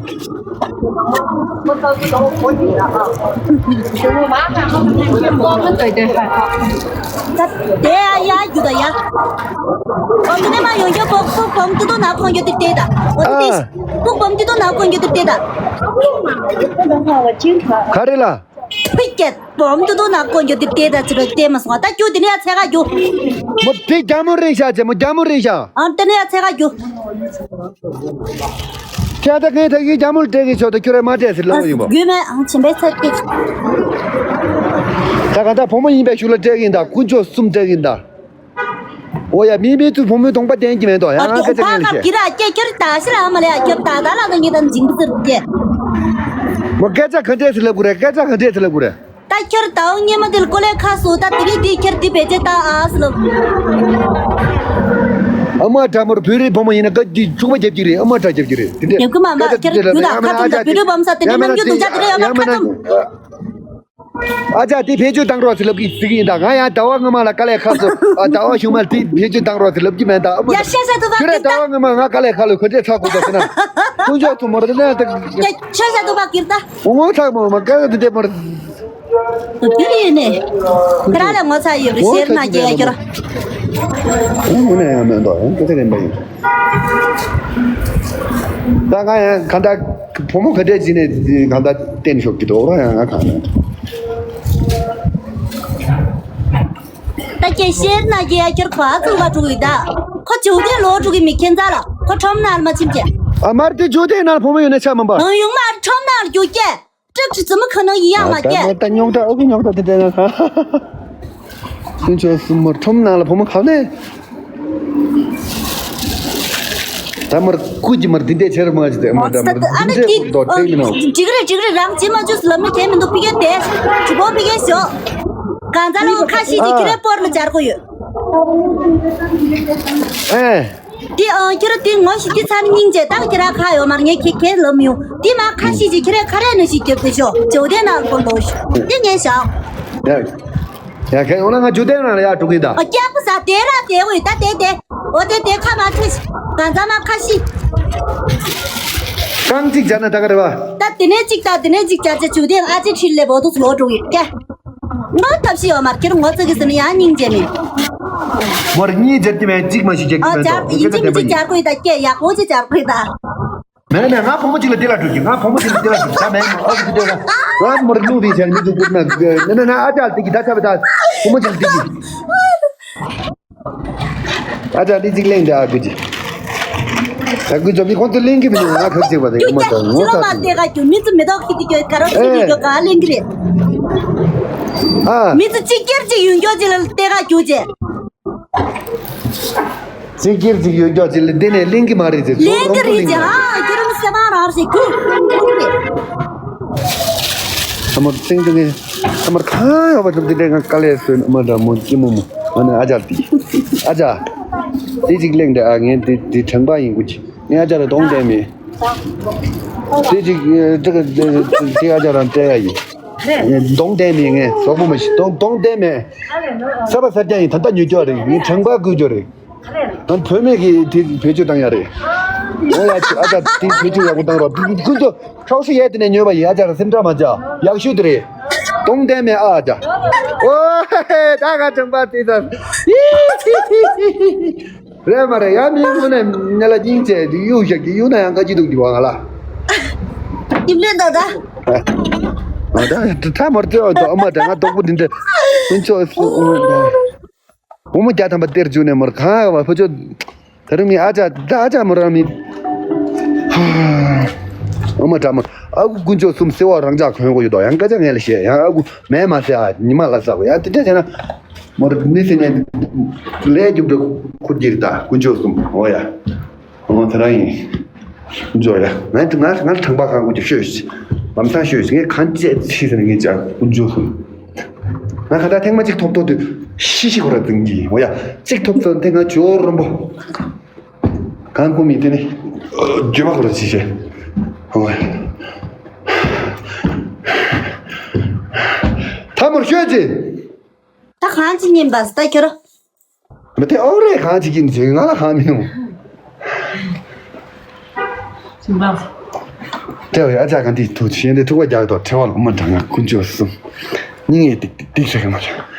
དེ་ཡ་ཡ་རྒྱུ་ད་ཡ། ཨོ་དེ་ནས་མ་ཡོང་རྒྱུ་སྤོག་སྤོག་བོམ་ཏི་ཏོ་ན་ཁོང་རྒྱུ་དེ་བལྟས་ད། ཨོ་དེ་དེ་སྤོག་བོམ་ཏི་ཏོ་ན་ཁོང་རྒྱུ་དེ་བལྟས་ད། ག་རེ་ལ། ཕི་ཀེ་བོམ་ཏུ་ཏུ་ན་ཀོན་གྱི་དེ་དེ་ད་ཅི་རེད་དེ་མ་སོང་ད་ཀྱུ་དེ་ནས་ཡ་ཚེ་ག་རྒྱུ། མོ་དེ་རྒྱ་མོ་རེད་ཤག་ཅེ་མོ་རྒྱ་མོ་རེད་ཤག་ཨ་དེ་ནས་ཡ་ཚེ་ག་རྒྱུ། ཁྱེད་ད་ངས་ད་གི་རྒྱ་མོ་ལ་སྤྲད་གི་ཆོག་ད་ཁྱོད་རེ་མ་སྤྲད་ཟེར་ལབ་ཡིན་པ། རྒྱུས་མེད་ཨང་ཆེན་པོའི་ཚད་ཀྱི། ད་ག་ད་བུ་མོ་ཡིན་པའི་ཤུགས་ལ་སྤྲད་གི་ཡིན་ད་ཀུན་སྤྱོད་གསུམ་སྤྲད་གི་ཡིན་ད། ཨོ་ཡ་མི་མི་ཚུ་བུ་མོའི་གདོང་པ་བསྟན་གྱི་མེད་དོ་ཡང་སྐད་ཆ་ངན་ལ་བཤད། ཁྱེད་ར་ཁྱེད་ཁྱེད་ད་ཤི་ར་མ་ལ་ཡ་ཁྱེད་ད་ད་ལ་ད་ངེད་ད་འཇིང་པོ་ཟེར་གྱི། མོ་སྐད་ཆ་ག་འདྲས་ཟེར་ལབ་དགོས་རེད་སྐད་ཆ་ག་འདྲས་ཟེར་ལབ་དགོས་རེད། ད་ཁྱེད་ད་འོ་ཉེ་མ་དེ་ལ་ཀོ་ལེ་ཁ་སོ་ད་དེ་རིང་དེ་ཁྱེད་དེ་བེད་ཅེ་ད་ཨ་སི་ལབ། ཨ་མ་དྲ་མོར་བོད་རིགས་བུ་མོ་ཡིན་ན་དགའ་སྐྱིད་ཕྱུག་པོ་རྒྱབ་ཀྱི་རེད། ཨ་མ་དྲ་རྒྱབ་ཀྱི་རེད། དེ་འདྲ་རྒྱབ་ཀྱི་མ་མ་ཁྱེད་རང་རྒྱུ་དང་ཁ་ཐུམ་དང་བོད་རིགས་བམ་ས་དེ་འདྲ་རྣམ་རྒྱུན་སྡུག་ཅག་དེ་འདྲ་ཡོད་མ་ཁ་ཐུམ། ཨ་ཅག་དེ་བེད་སྤྱོད་བཏང་རོགས་ཟེར་ལབ་ཀྱི་ཟེར་གྱི་ཡིན་ད། ང་ཡང་ཟླ་བ་སྔོན་མ་ལ་དཀའ་ལས་ཁག་སོང་། ཨ་ཟླ་བ་གཞུག་མ་དེ་བེད་སྤྱོད་བཏང་རོགས་ཟེར་ལབ་ཀྱི་མེད་ད། ཨ་མ་ཡ་ཤ་ཤ་ཐུ་ཁྱོད་ར་ཟླ་བ་སྔོན་མ་ང་དཀའ་ལས་ཁག་ལོས་ག་འདྲས་ཚ་དགོས་ད་ཟེར་ན། ཁོང་ཚོ་ཐུ་མོར་དེ་ན་ད་ཤ་ཤ་ཐུ་བ་ཀིར་ད། ངོ་ཚ་མོ་མ་དཀའ་ལས་དེ་འདྲས་མར། དུ་དུ་ཡིན་ནི། ཁྱེད་རང་ལ་ངོ་ཚ་ཡོད་རེད་ཟེར་ན་རྒྱལ་ཁྱོད་རང་། ངོ་ནས་ཡང་མེད་འདུག་ཡང་སྐད་ཆ་རན་པ་ཡིན། ད་ང་ཡང་གང་ལྟར་བུ་མོ་ག་འདྲས་བྱས་ནས་གང་ལྟར་བསྟན་ཤོག་གི་འདུག་ར་ཡང་ང་གང་ན། ད་ཁྱེད་ཤེར་ན་རྒྱལ་ཁྱོད་ག་ཚོད་ལ་འགྲོ་གི་ད། ཁོ་ཇོ་བོ་རྒྱལ་ལོག་འགྲོ་གི་མི་ཁྱེད་རྩ་ལ་ཁོ་ཁྲོམ་ནང་ལ་མ་ཕྱིན་ཀྱི། ཨ་མར་དེ་ཇོ་བོ་རྒྱལ་ནང་ལ་བུ་མོ་ཡོད་ན་ཆ་མིན་པ། ཨང་ཡོང་མར་ཁྲོམ་ནང་ལ་རྒྱུག་ཀྱི། སྐྲག་ཅི་ཙི་མ་ཁ་ནང་ཡི་ཡང་མ་ད་སྐྱེ། ད་ཉོག་ད་ཨོ་གི་ཉོག་ད་དེ་འདྲ་ན་ཁ། ཁྱོད་ཚོ་སུ་མོ་ཁྲོམ་ནང་ལ་བུ་མོ་ག་ནས། ད་མར་ཁུ་ཅི་མར་དེ་འདྲས་ཆེར་མ་ཅི་དེ་མ་ད་མར་ཨ་དེ་འདྲས་ཁུ་དོ་ཁྲེག་མི་ནོ། འཇིག་རེ་འཇིག་རེ་རང་ཅི་མ་ཅུས་ལམ་ནི་དེ་མི་འདུག་པི་ཀེ་དེ། གྲི་པོ་པི་ཀེ་ཞོ། གང་ཚ་ལོ་ཁ་ཤི་ཅི་ཁྱི་རེ་པོར་ལ་སྦྱར་གོ་ཡོད། ཨེ། འདི་ཨང་ཁྱེད་ར་འདི་ངོ་ཤེས་འདི་ཚར་སྙིང་རྗེ་ད་ཁྱེད་ར་ཁ་ཡོད་མར་ངས་ཁྱེད་ཁྱེད་ལབ་མི་ཡོང་འདི་མ་ཁ་ཤས་ཀྱིས་ཁྱེད་ར་ཁ་རས་ནང་བཞིན་རྒྱབ་དེ་ཤོག་ཇོ་བདེ་ནང་ལ་འཁོར་འདུག་ཤོག་འདི་ངས་བཞག་ཡ་ཡ་ཁྱེད་འོ་ན་ང་ཇོ་བདེ་ནང་ལ་ཡར་འགྲོ་གི་ཡིན་ད། ཨ་སྐྱག་པ་ཟ་དེ་ར་དེ་འོས་ད་དེ་དེ་འོ་དེ་དེ་ཁ་མ་ཁྲིད་གང་ཚ་མ་ཁ་ཤི། རྐང་གཅིག་བྱས་ན་ད་ག་རེད་བ། ད་དེ་ནས་གཅིག་ད་དེ་ནས་གཅིག་བྱས་ཅེ་ཇོ་བདེ་ཨ་ཅེ་ཁྲིད་ལས་བོ་དུ་ལོ་འགྲོ་གི་ཀྱ། ང་ཐབས་ཤེས་ཡོད་མ་རེད། ཁྱེད་རང་ངོ་ཚ་གི་ཟེར་ན་ཡང་སྙིང་རྗེ་མེད། མོར་གཉིས་སྦྱར་གྱི་མེད་གཅིག་མ་ཞིག་སྦྱར་གྱི་ཨ་མེད་སྦྱར་དང་ཡིན་གཅིག་མིན་གཅིག་སྦྱར་དགོས་ཡིན་ད་སྐད་ཡག་པོ་ཅིག་སྦྱར་དགོས་ཡིན་ད། མེད་ན་མེད་ང་བུ་མོ་གཅིག་ལ་དེ་ལ་འགྲོ་གི་ང་བུ་མོ་གཅིག་ལ་དེ་ལ་འགྲོ་གི་ད་མེད་མོ་ཨ་ཅིག་དེ་ལ་ང་མོར་ལུག་དེ་བྱས་མི་འདུག་དགོས་ན་མེད་ན་ན་ཨ་ཅག་དེ་གི་ད་ཆ་བ་ད་བུ་མོ་གཅིག་དེ་གི། ཨ་ཅག་འདི་གཅིག་གླེང་དེ་ཨ་ཁུ་ཅི། ཨ་ཁུ་ཅོ་མི་ཁོང་ཚོ་གླེང་གི་མི་འདུག་ང་ཁག་ཅིག་པ་དེ་ཨ་མ་ཅག་ངོ་ཚ་མ་དེ་ག་ཁྱོད་མི་ཚོ་མི་ཐོག་ཁི་དེ་ཁྱོད་ག་རོ་ཁི་དེ་ཁྱོད་ག་གླེང་གི་རེད། ཨ། མི་ཚོ་གཅིག་ཀྱེར་གཅིག་ཡོང་རྒྱུ་ཅི་ལ་དེ་ག་ཁྱོད་ཅི། གཅིག་ཀྱེར་གཅིག་ཡོང་རྒྱུ་ཅི་ལ་དེ་ནས་གླེང་གི་མ་རེད་ཅི་གླེང་གི་རེད་ཅི་ཨ་ཁྱོད་རང་སེ་མ་རང་ཞིག་ཁུ་གླེང་གི་རེད། ཨ་མ་སེང་ཆུང་གི་ཨ་མར་གང་ཡོད་པ་ཚོ་དེ་འདྲའི་ང་དཀའ་ལས་བཟོས་ཨ་མ་འདྲ་མོ་ཅི་མོ་མོ་ཨ་ནི་ཨ་ཅག་དེ་ཨ་ཅག་དེ་ཅིག་གླེང་དེ་ཨ་ངས་དེ་དེ་དྲན་པ་ཡིན་གུ་ཅི་ངས་ཨ་ཅག་ལ་གདོང་བསྟན་མེད་དེ་ཅིག་དེ་ག་དེ་ཨ་ཅག་རང་སྤྲད་ཡ་ཡིན་གདོང་བསྟན་མེད་ངས་གཟུགས་པོ་མ་ཤི་གདོང་གདོང་བསྟན་མེད་ས་པ་ས་རྐྱང་ཡིན་ད་ལྟ་ཉོ་རྒྱུ་རེད་ངས་དྲན་པ་བསྐུལ་རྒྱུ་རེད། ང་བུད་མེད་ཀྱིས་དེ་བེད་སྤྱོད་བཏང་ཡ་རེད། ཨོ་ཡ་ཨ་ཅག་དེ་བེད་སྤྱོད་ཡག་པོ་བཏང་རོགས་ཁོ་ཚོ་ཁྲག་ཤུ་ཡས་དེ་ནས་ཉོས་པ་ཡིན་ཨ་ཅག་སེམས་ཁྲལ་མ་བྱ་ཡག་ཤོས་དེ་རེད། གདོང་བསྟན་མེད་ཨ་ཅག་ཨོ་ཧེ་ཧེ་ད་ག་དྲན་པ་དེ་ད་རེད་མ་རེད་ཡ་མི་ངོ་ནས་ཉ་ལ་སྙིང་རྗེ་དེ་གཡུག་བཞག་གི་གཡུག་ན་ཡང་དཀའ་ཅི་འདུག་འདི་བ་ང་ལ། ཡིབ་ལེན་ད་ད། ཨ་ད་ད་མར་བརྩེ་བ་འདུག་ཨ་མ་ད་ང་སྡོག་པོ་འདི་འདྲ་ཀུན་ཆོག་སུ་ཨོ་ད། བུ་མོ་བརྒྱ་ཐམ་པ་སྟེར་བཅུག་ནས་མོར་གང་བ་ཕུ་ཆོ། ད་རུང་མི་ཨ་ཅག་ད་ཨ་ཅག་མོ་རང་མི། ཨ་མ་དྲ་མ་ཨ་ཁུ་དཀོན་མཆོག་གསུམ་སེ་བ་རང་ཅག་གོན་དགོས་ཡོད་དོ་ཡང་སྐད་ཆ་ངས་ལ་བཤད་ཡང་ཨ་ཁུ་མེད་མ་ཟེར་ཨ་ཉི་མ་ལ་ཟ་དགོས་ཡང་དེ་འདྲ་བྱས་ན། མོར་མི་ཟེར་ནས་ལས་རྒྱུ་འབྲས་ཁུར་གྱིར་ད་དཀོན་མཆོག་གསུམ་འོ་ཡ། ཨོ་དེ་རང་ཡིན། འཇོ་ཡ། ང་ང་ང་དྲང་པ་གང་དགོས་ཀྱི་ཤོད་ཤི། ལམ་སང་ཤོད་ཤི་ངས་གང་བྱས་ཤི་ཟེར་ནས་ངས་ཅག་ཀུན་འཇོ་སོང་། ང་ག་ད་ཐེངས་མ་གཅིག་ཐོབ་ཐོབ་དུས་ཤི་ཤི་ཁོ་ར་འཛིན་གྱི་ཡིན་འོ་ཡ། གཅིག་ཐོབ་ཚོ་དེ་ང་ཇོ་རོན་པོ། གང་ཀུ་མི་དེ་ནི་འགྱོད་པ་ཁོ་ར་ཅི་བྱས། འོ་ཡ། ཐ་མར་ཤོད་ཅི། ད་གང་ཅི་ཉན་པ་ད་ཁྱོད་ར། མི་དེ་ཨོ་རེད་གང་ཅི་ཀྱིན་ཅི་ང་ལ་གང་མི་ནུ། སྦྱིན་པ། དེ་བས་ཨ་ཅག་ག་འདི་ཐུག་ཆེན་དེ་ཐུག་པ་རྒྱག་དོ་ཁྲེ་བ་ལ་མ་དྲང་ང་ཀུན་ཅོ་གསུམ། སྙིང་ངེ་ཏིག་ཏིག་ཏིག་ཟེར་གི་མ་རེད།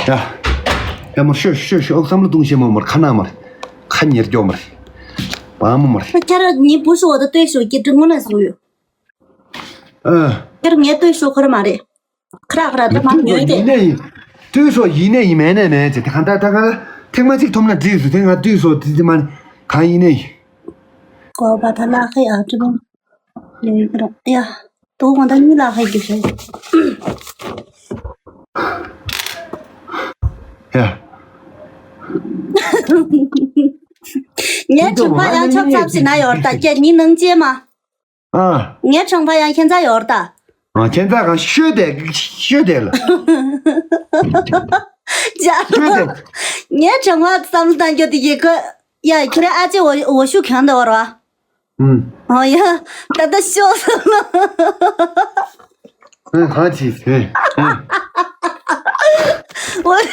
ཡ། ཡ་མོ་ཤོད་ཤོད་ཤོད་ཨོ་བསམ་བློ་གཏོང་ཤེས་མ་མར་ཁ་ན་མར་ཁ་ཉེར་སྐྱོ་མར་བ་མོ་མར། ཁྱེད་རང་ཉིན་བུ་ཤོག་ད་ལྟོས་ཤོག་སྐྱིད་སྡུག་ངོ་ན་བཟུང་ཡོད། ཨ། ཁྱེད་ངས་ལྟོས་ཤོག་ཁོ་ར་མ་རེད། ཁ་ར་ཁ་ར་ད་མ་ཉོས་ཏེ། ཡིན་ནའི་ཡིན། ལྟོས་ཤོག་ཡིན་ནའི་ཡིན་མེད་ནའི་མེད་ཅེས་དེ་གང་ལྟར་ད་གང་ལ་ཐེངས་མ་གཅིག་ཐོབ་ན་འགྲིག་སོ་དེ་ང་ལྟོས་ཤོག་དེ་དེ་མ་གང་ཡིན་ནའི་ཡིན། གོ་བ་ད་ལ་ཧེ་ཨ་ཀྲི་མོ་ཡོད་ཀྱི་ར་ཡ། དོ་གང་ད་གཉིས་ལ་ཧེ་རྒྱུ་ཤེས། ཡ། ངའི་གྲོགས་པོ་ཡང་ཆོབ་ཚབ་ཟིན་ན་ཡོད་ད་ཀྱེ་ནི་ནང་ཅེ་མ། ཨ། ངའི་ཆང་པ་ཡང་ཁྱེད་ཚ་ཡོར་ད། ཨ། ཁྱད་མཚར་གང་ཤོད་དེ་ཤོད་དེ་ལ། ཅག་ཤོད་དེ། ངས་དྲང་བ་བསམ་བློ་བཏང་རྒྱུ་དེ་ཡི་གེ། ཡ། ཁྱེད་རང་ཨ་ཅེ་འོ་འོ་ཤུགས་གང་འདྲ་བ་རེད་བ། ཨུམ། ཨོ་ཡ། ད་ལྟ་ཤོག་བསམ་བློ། ཨ། གང་ཅི་ཟེར། ཨ། འོ་ཡ།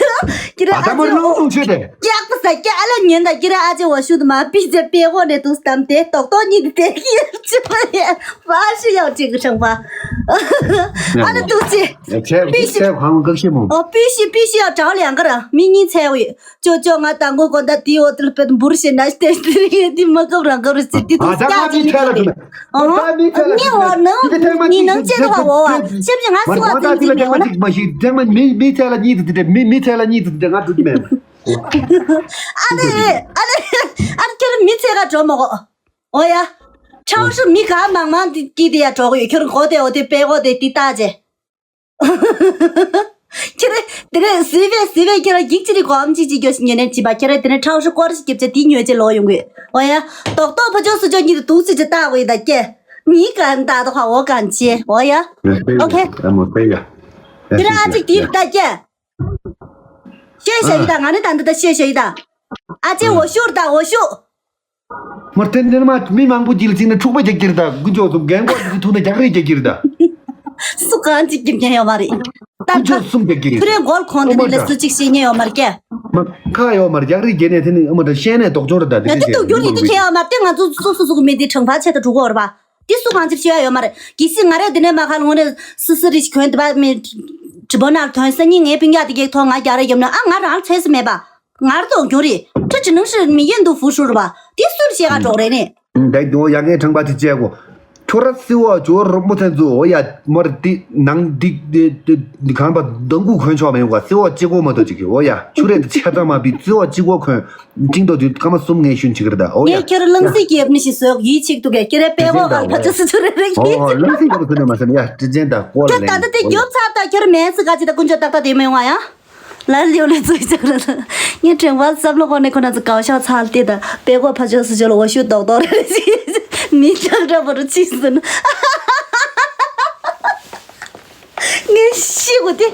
ཁྱེད་རང་ཨ་ད་མོ་ཨ་ཅེ་རླུང་འོ་འཐུང་ཆོད་དེ། སྐྱག་པ་ཟ་སྐྱག་ཨ་ལ་ཉོན་ད། ཁྱེད་རང་ཨ་ཅེ་འོ་ཤུགས་དུ་མ་པི་ཙེ་པེ་ཧོ་ནས་དུ་བསམ་དེ་ཏོག་ཏོག་གཉིས་དེ་དེ་ཁྱེད་ཅི་མ་ཡ། བ་ཤི་ཡག་ཅིག་གི་ཧྲང་པ། ཨ་ལ་དུ་ཅི། ཆེ་པི་ཤི། ཆེ་གང་ག་ཤི་མོ། ཨོ་པི་ཤི་པི་ཤི་ཡག་གྲགས་ལ་ཡང་ག་ར་མི་གཉིས་ཚེ་བའི། ཅོ་ཅོ་ང་དང་གོ་གོ་ད་དེའི་འོག་ཏུ་ལ་པད་འབུར་ཞེ་ན་ཤི་དེ་དེ་དེ་མ་གབ་རང་གབ་རེ་ཟེར་དེ་དུ་ཨ་ད་སྐྱ་ང་ཅིག་མི་ཁྱེར་ལ་ཁྱེར་ལ། ཨོ། ད་མི་ཚེ་ལ་ངའི་འོག་ནང་ངའི་ནང་བཅད་དུ་ཧ་འོ་བ་ཤེམ་ཤེ་ང་སུ་བ་ཙིག་ཙིག་ནས་འོ་ན། མ་ཤི་ཚང་མ་མི་མི་ཚེ་ལ་གཉིས་དུ་དེ་མི་མི་ཚེ་ལ་གཉིས་དུ་དེ་ང་འགྲོ་གི་མེད། ཨ་ལེ་ཨ་ལེ་ཨ་ལེ་ཁྱོད་མི་ཚེ་ག་འགྲོ་མ་གོ། ཨོ་ཡ། ཁྲའོ་ཧྲི་མི་ག་མང་མང་དེ་ཀི་དེ་ཡ་འགྲོ་གི་ཡོད། ཁྱོད་གོ་དེ་འོ་དེ་པེ་གོ་དེ་དེ་ལྟ་ཅེ། ཁྱེད་རེ་དེ་རེ་སི་བེ་སི་བེ་ཁྱེད་ར་ཡིག་ཅི་རིག་གོ་ཨམ་ཅི་ཅི་གྱོ་ཉོ་ནས་ཅི་པ་ཁྱེད་རེ་དེ་ནས་ཁྲའོ་ཧྲི་སྐོར་ཞིག་རྒྱབ་ཅེ་དེ་ཉོས་ཅེ་ལོ་ཡོང་གི། ཨོ་ཡ། ཏོག་ཏོག་ཕ་ཅོ་སུ་ཅོ་གཉིས་དུ་དུག་སི་ཅི་ལྟ་གོ་ཡི་ད་ཀྱེ། མི་ག་ལྟ་དོ་ཁ་འོ་ག་ཅེ། ཨོ་ཡ། ཨོ་ཁེ། དེ་ར་ཨ་ཅིག་དེ་ལྟ་ཀྱེ། ཤེས་ཤེས་ཡི་ད། ང་ནི་ད་འདི་ད་ཤེས་ཤེས་ཡི་ད། ཨ་ཅེ་འོ་ཤུར་ད་འོ་ཤུ། མར་ཐེན་ཐེན་མ་མི་མང་པོ་ཅིག་ལ་བརྩིས་ན་འཁྲུག་པ་རྒྱག་གི་རེད་ད། དཀོན་མཆོག་གསུམ་རྒན་གོག་ཅིག་ཐུག་ན་རྒྱག་རེས་རྒྱག་གི་རེད་ད། སུ་གང་ཅིག་རྒྱབ་མཁན་ཡོད་མ་རེད། ད་དཀོན་མཆོག་གསུམ་རྒྱག་གི་རེད། ཁྱོད་རའི་མགོ་ལ་གོན་དེ་ཨོ་མ་ནི་ལ་ད་སུ་གཅིག་ཤེས་མཁན་ཡོད་མ་རེད་ཀྱེ། མ་ཁ་ཡོད་མ་རེད། རྒྱག་རེས་རྒྱག་ནས་དེ་ནི་ཨོ་མ་ད་ཤེས་ནས་དོག་ཅོག་རེད་ད། དེ་ད་དེ་གི་དུག་རྒྱུ་རེད་དེ་ཁྱེད་ཡོད་མ་རེད། དེ་ང་ཚོ་སུ་སུ་སུ་གི་མི་དེ་གྲངས་ཕར་ཆེད་དུ་འགྲོ་གི་ཡོད་རེད་པ། དེ་སུ་གང་ཅིག་ཤེས་ཡ་ཡོད་མ་རེད། གལ་སྲིད་ང་རས་དེ་ནས་མ་ཁ་ལོང་ནས་སི་སི་རི་ཞིག་གོན་དེ་པ་མི་དྲི་བ་ནང་ལ་ཐོན་ས་གཉིས་ངའི་སྤུན་ཀྱག་དེ་གེགས་ཐོག་ང་རྒྱག་རེས་རྒྱབ་ན་ཨ་ང་རང་ཚོད་ས་མེད་པ། ངར་དོག་རྒྱུ་རེད། ཁྲི་ཅི་ནང་ཧྲི་མི་ཡན་དུ་ཧྥུ་ཧྲུ་རུ་བ། དེ་སུར་བཤད་ག་གྲོགས་རེད་ནི། ད་དོ་ཡ་ངའི་དྲང་པ་དེ་བཅད་གོ། ཁྱོད་ར་སི་འོ་ཇོ་རོ་མོ་ཚན་ཚུ་འོ་ཡ་མར་དེ་ནང་དེ་དེ་དེ་གང་པ་དང་གུ་གོན་ཆོག་མེད་གོ། སི་འོ་གཅིག་གོ་མ་གཏོགས་ཅིག་གི་འོ་ཡ་ཆུ་རེད་དེ་ཆ་ཚང་མ་བི་སི་འོ་གཅིག་གོ་གོན། ཅིང་དོ་དུས་སྐར་མ་གསུམ་ངས་ཤུན་ཆི་གི་རེད་ད་འོ་ཡ། ངས་ཁྱོད་ར་གླང་སྲིད་ཀྱི་ཡབ་ནི་ཞིག་བཟོས་ཡིད་ཆིག་ཏུ་གས་ཁྱེད་རའི་པད་འོ་ག་ཕ་ཆ་སི་ཆུ་རེ་རེ་གི། ཨོ་གླང་སྲིད་ཀྱི་ཡབ་ཟེར་ནས་མ་ཟེར་ན་ཡ་དྲི་ཅན་ད་ཀོ་ལ་ཁྱོད་ད་ལྟ་དེ་རྒྱོབ་ཚར་ད་ཁྱོད་ར་མེད་ཚི་ག་ཅི་ད་དཀོན་མཆོག་ཏག་ཏག་དེ་མི་ཡོང་བ་ཡ། ལ་ལིའུ་ལི་ཙུའི་ཅག་ལ་ལ། ངས་དྲན་པ་བསམ་བློ་ཁོ་ནས་ཁོ་ན་ཚོ་གའོ་ཤའོ་ཚར་ལྟས་དང་པད་གོ་ཕ་ཆོས་སུ་ཆོ་ལ་འོ་ཤུ་རྡོག་རྡོག་རེ་ཅི། མི་ཅག་འདྲ་པོ་རུ་ཅི་ཟིན། ངས་ཤི་གོ་དེ།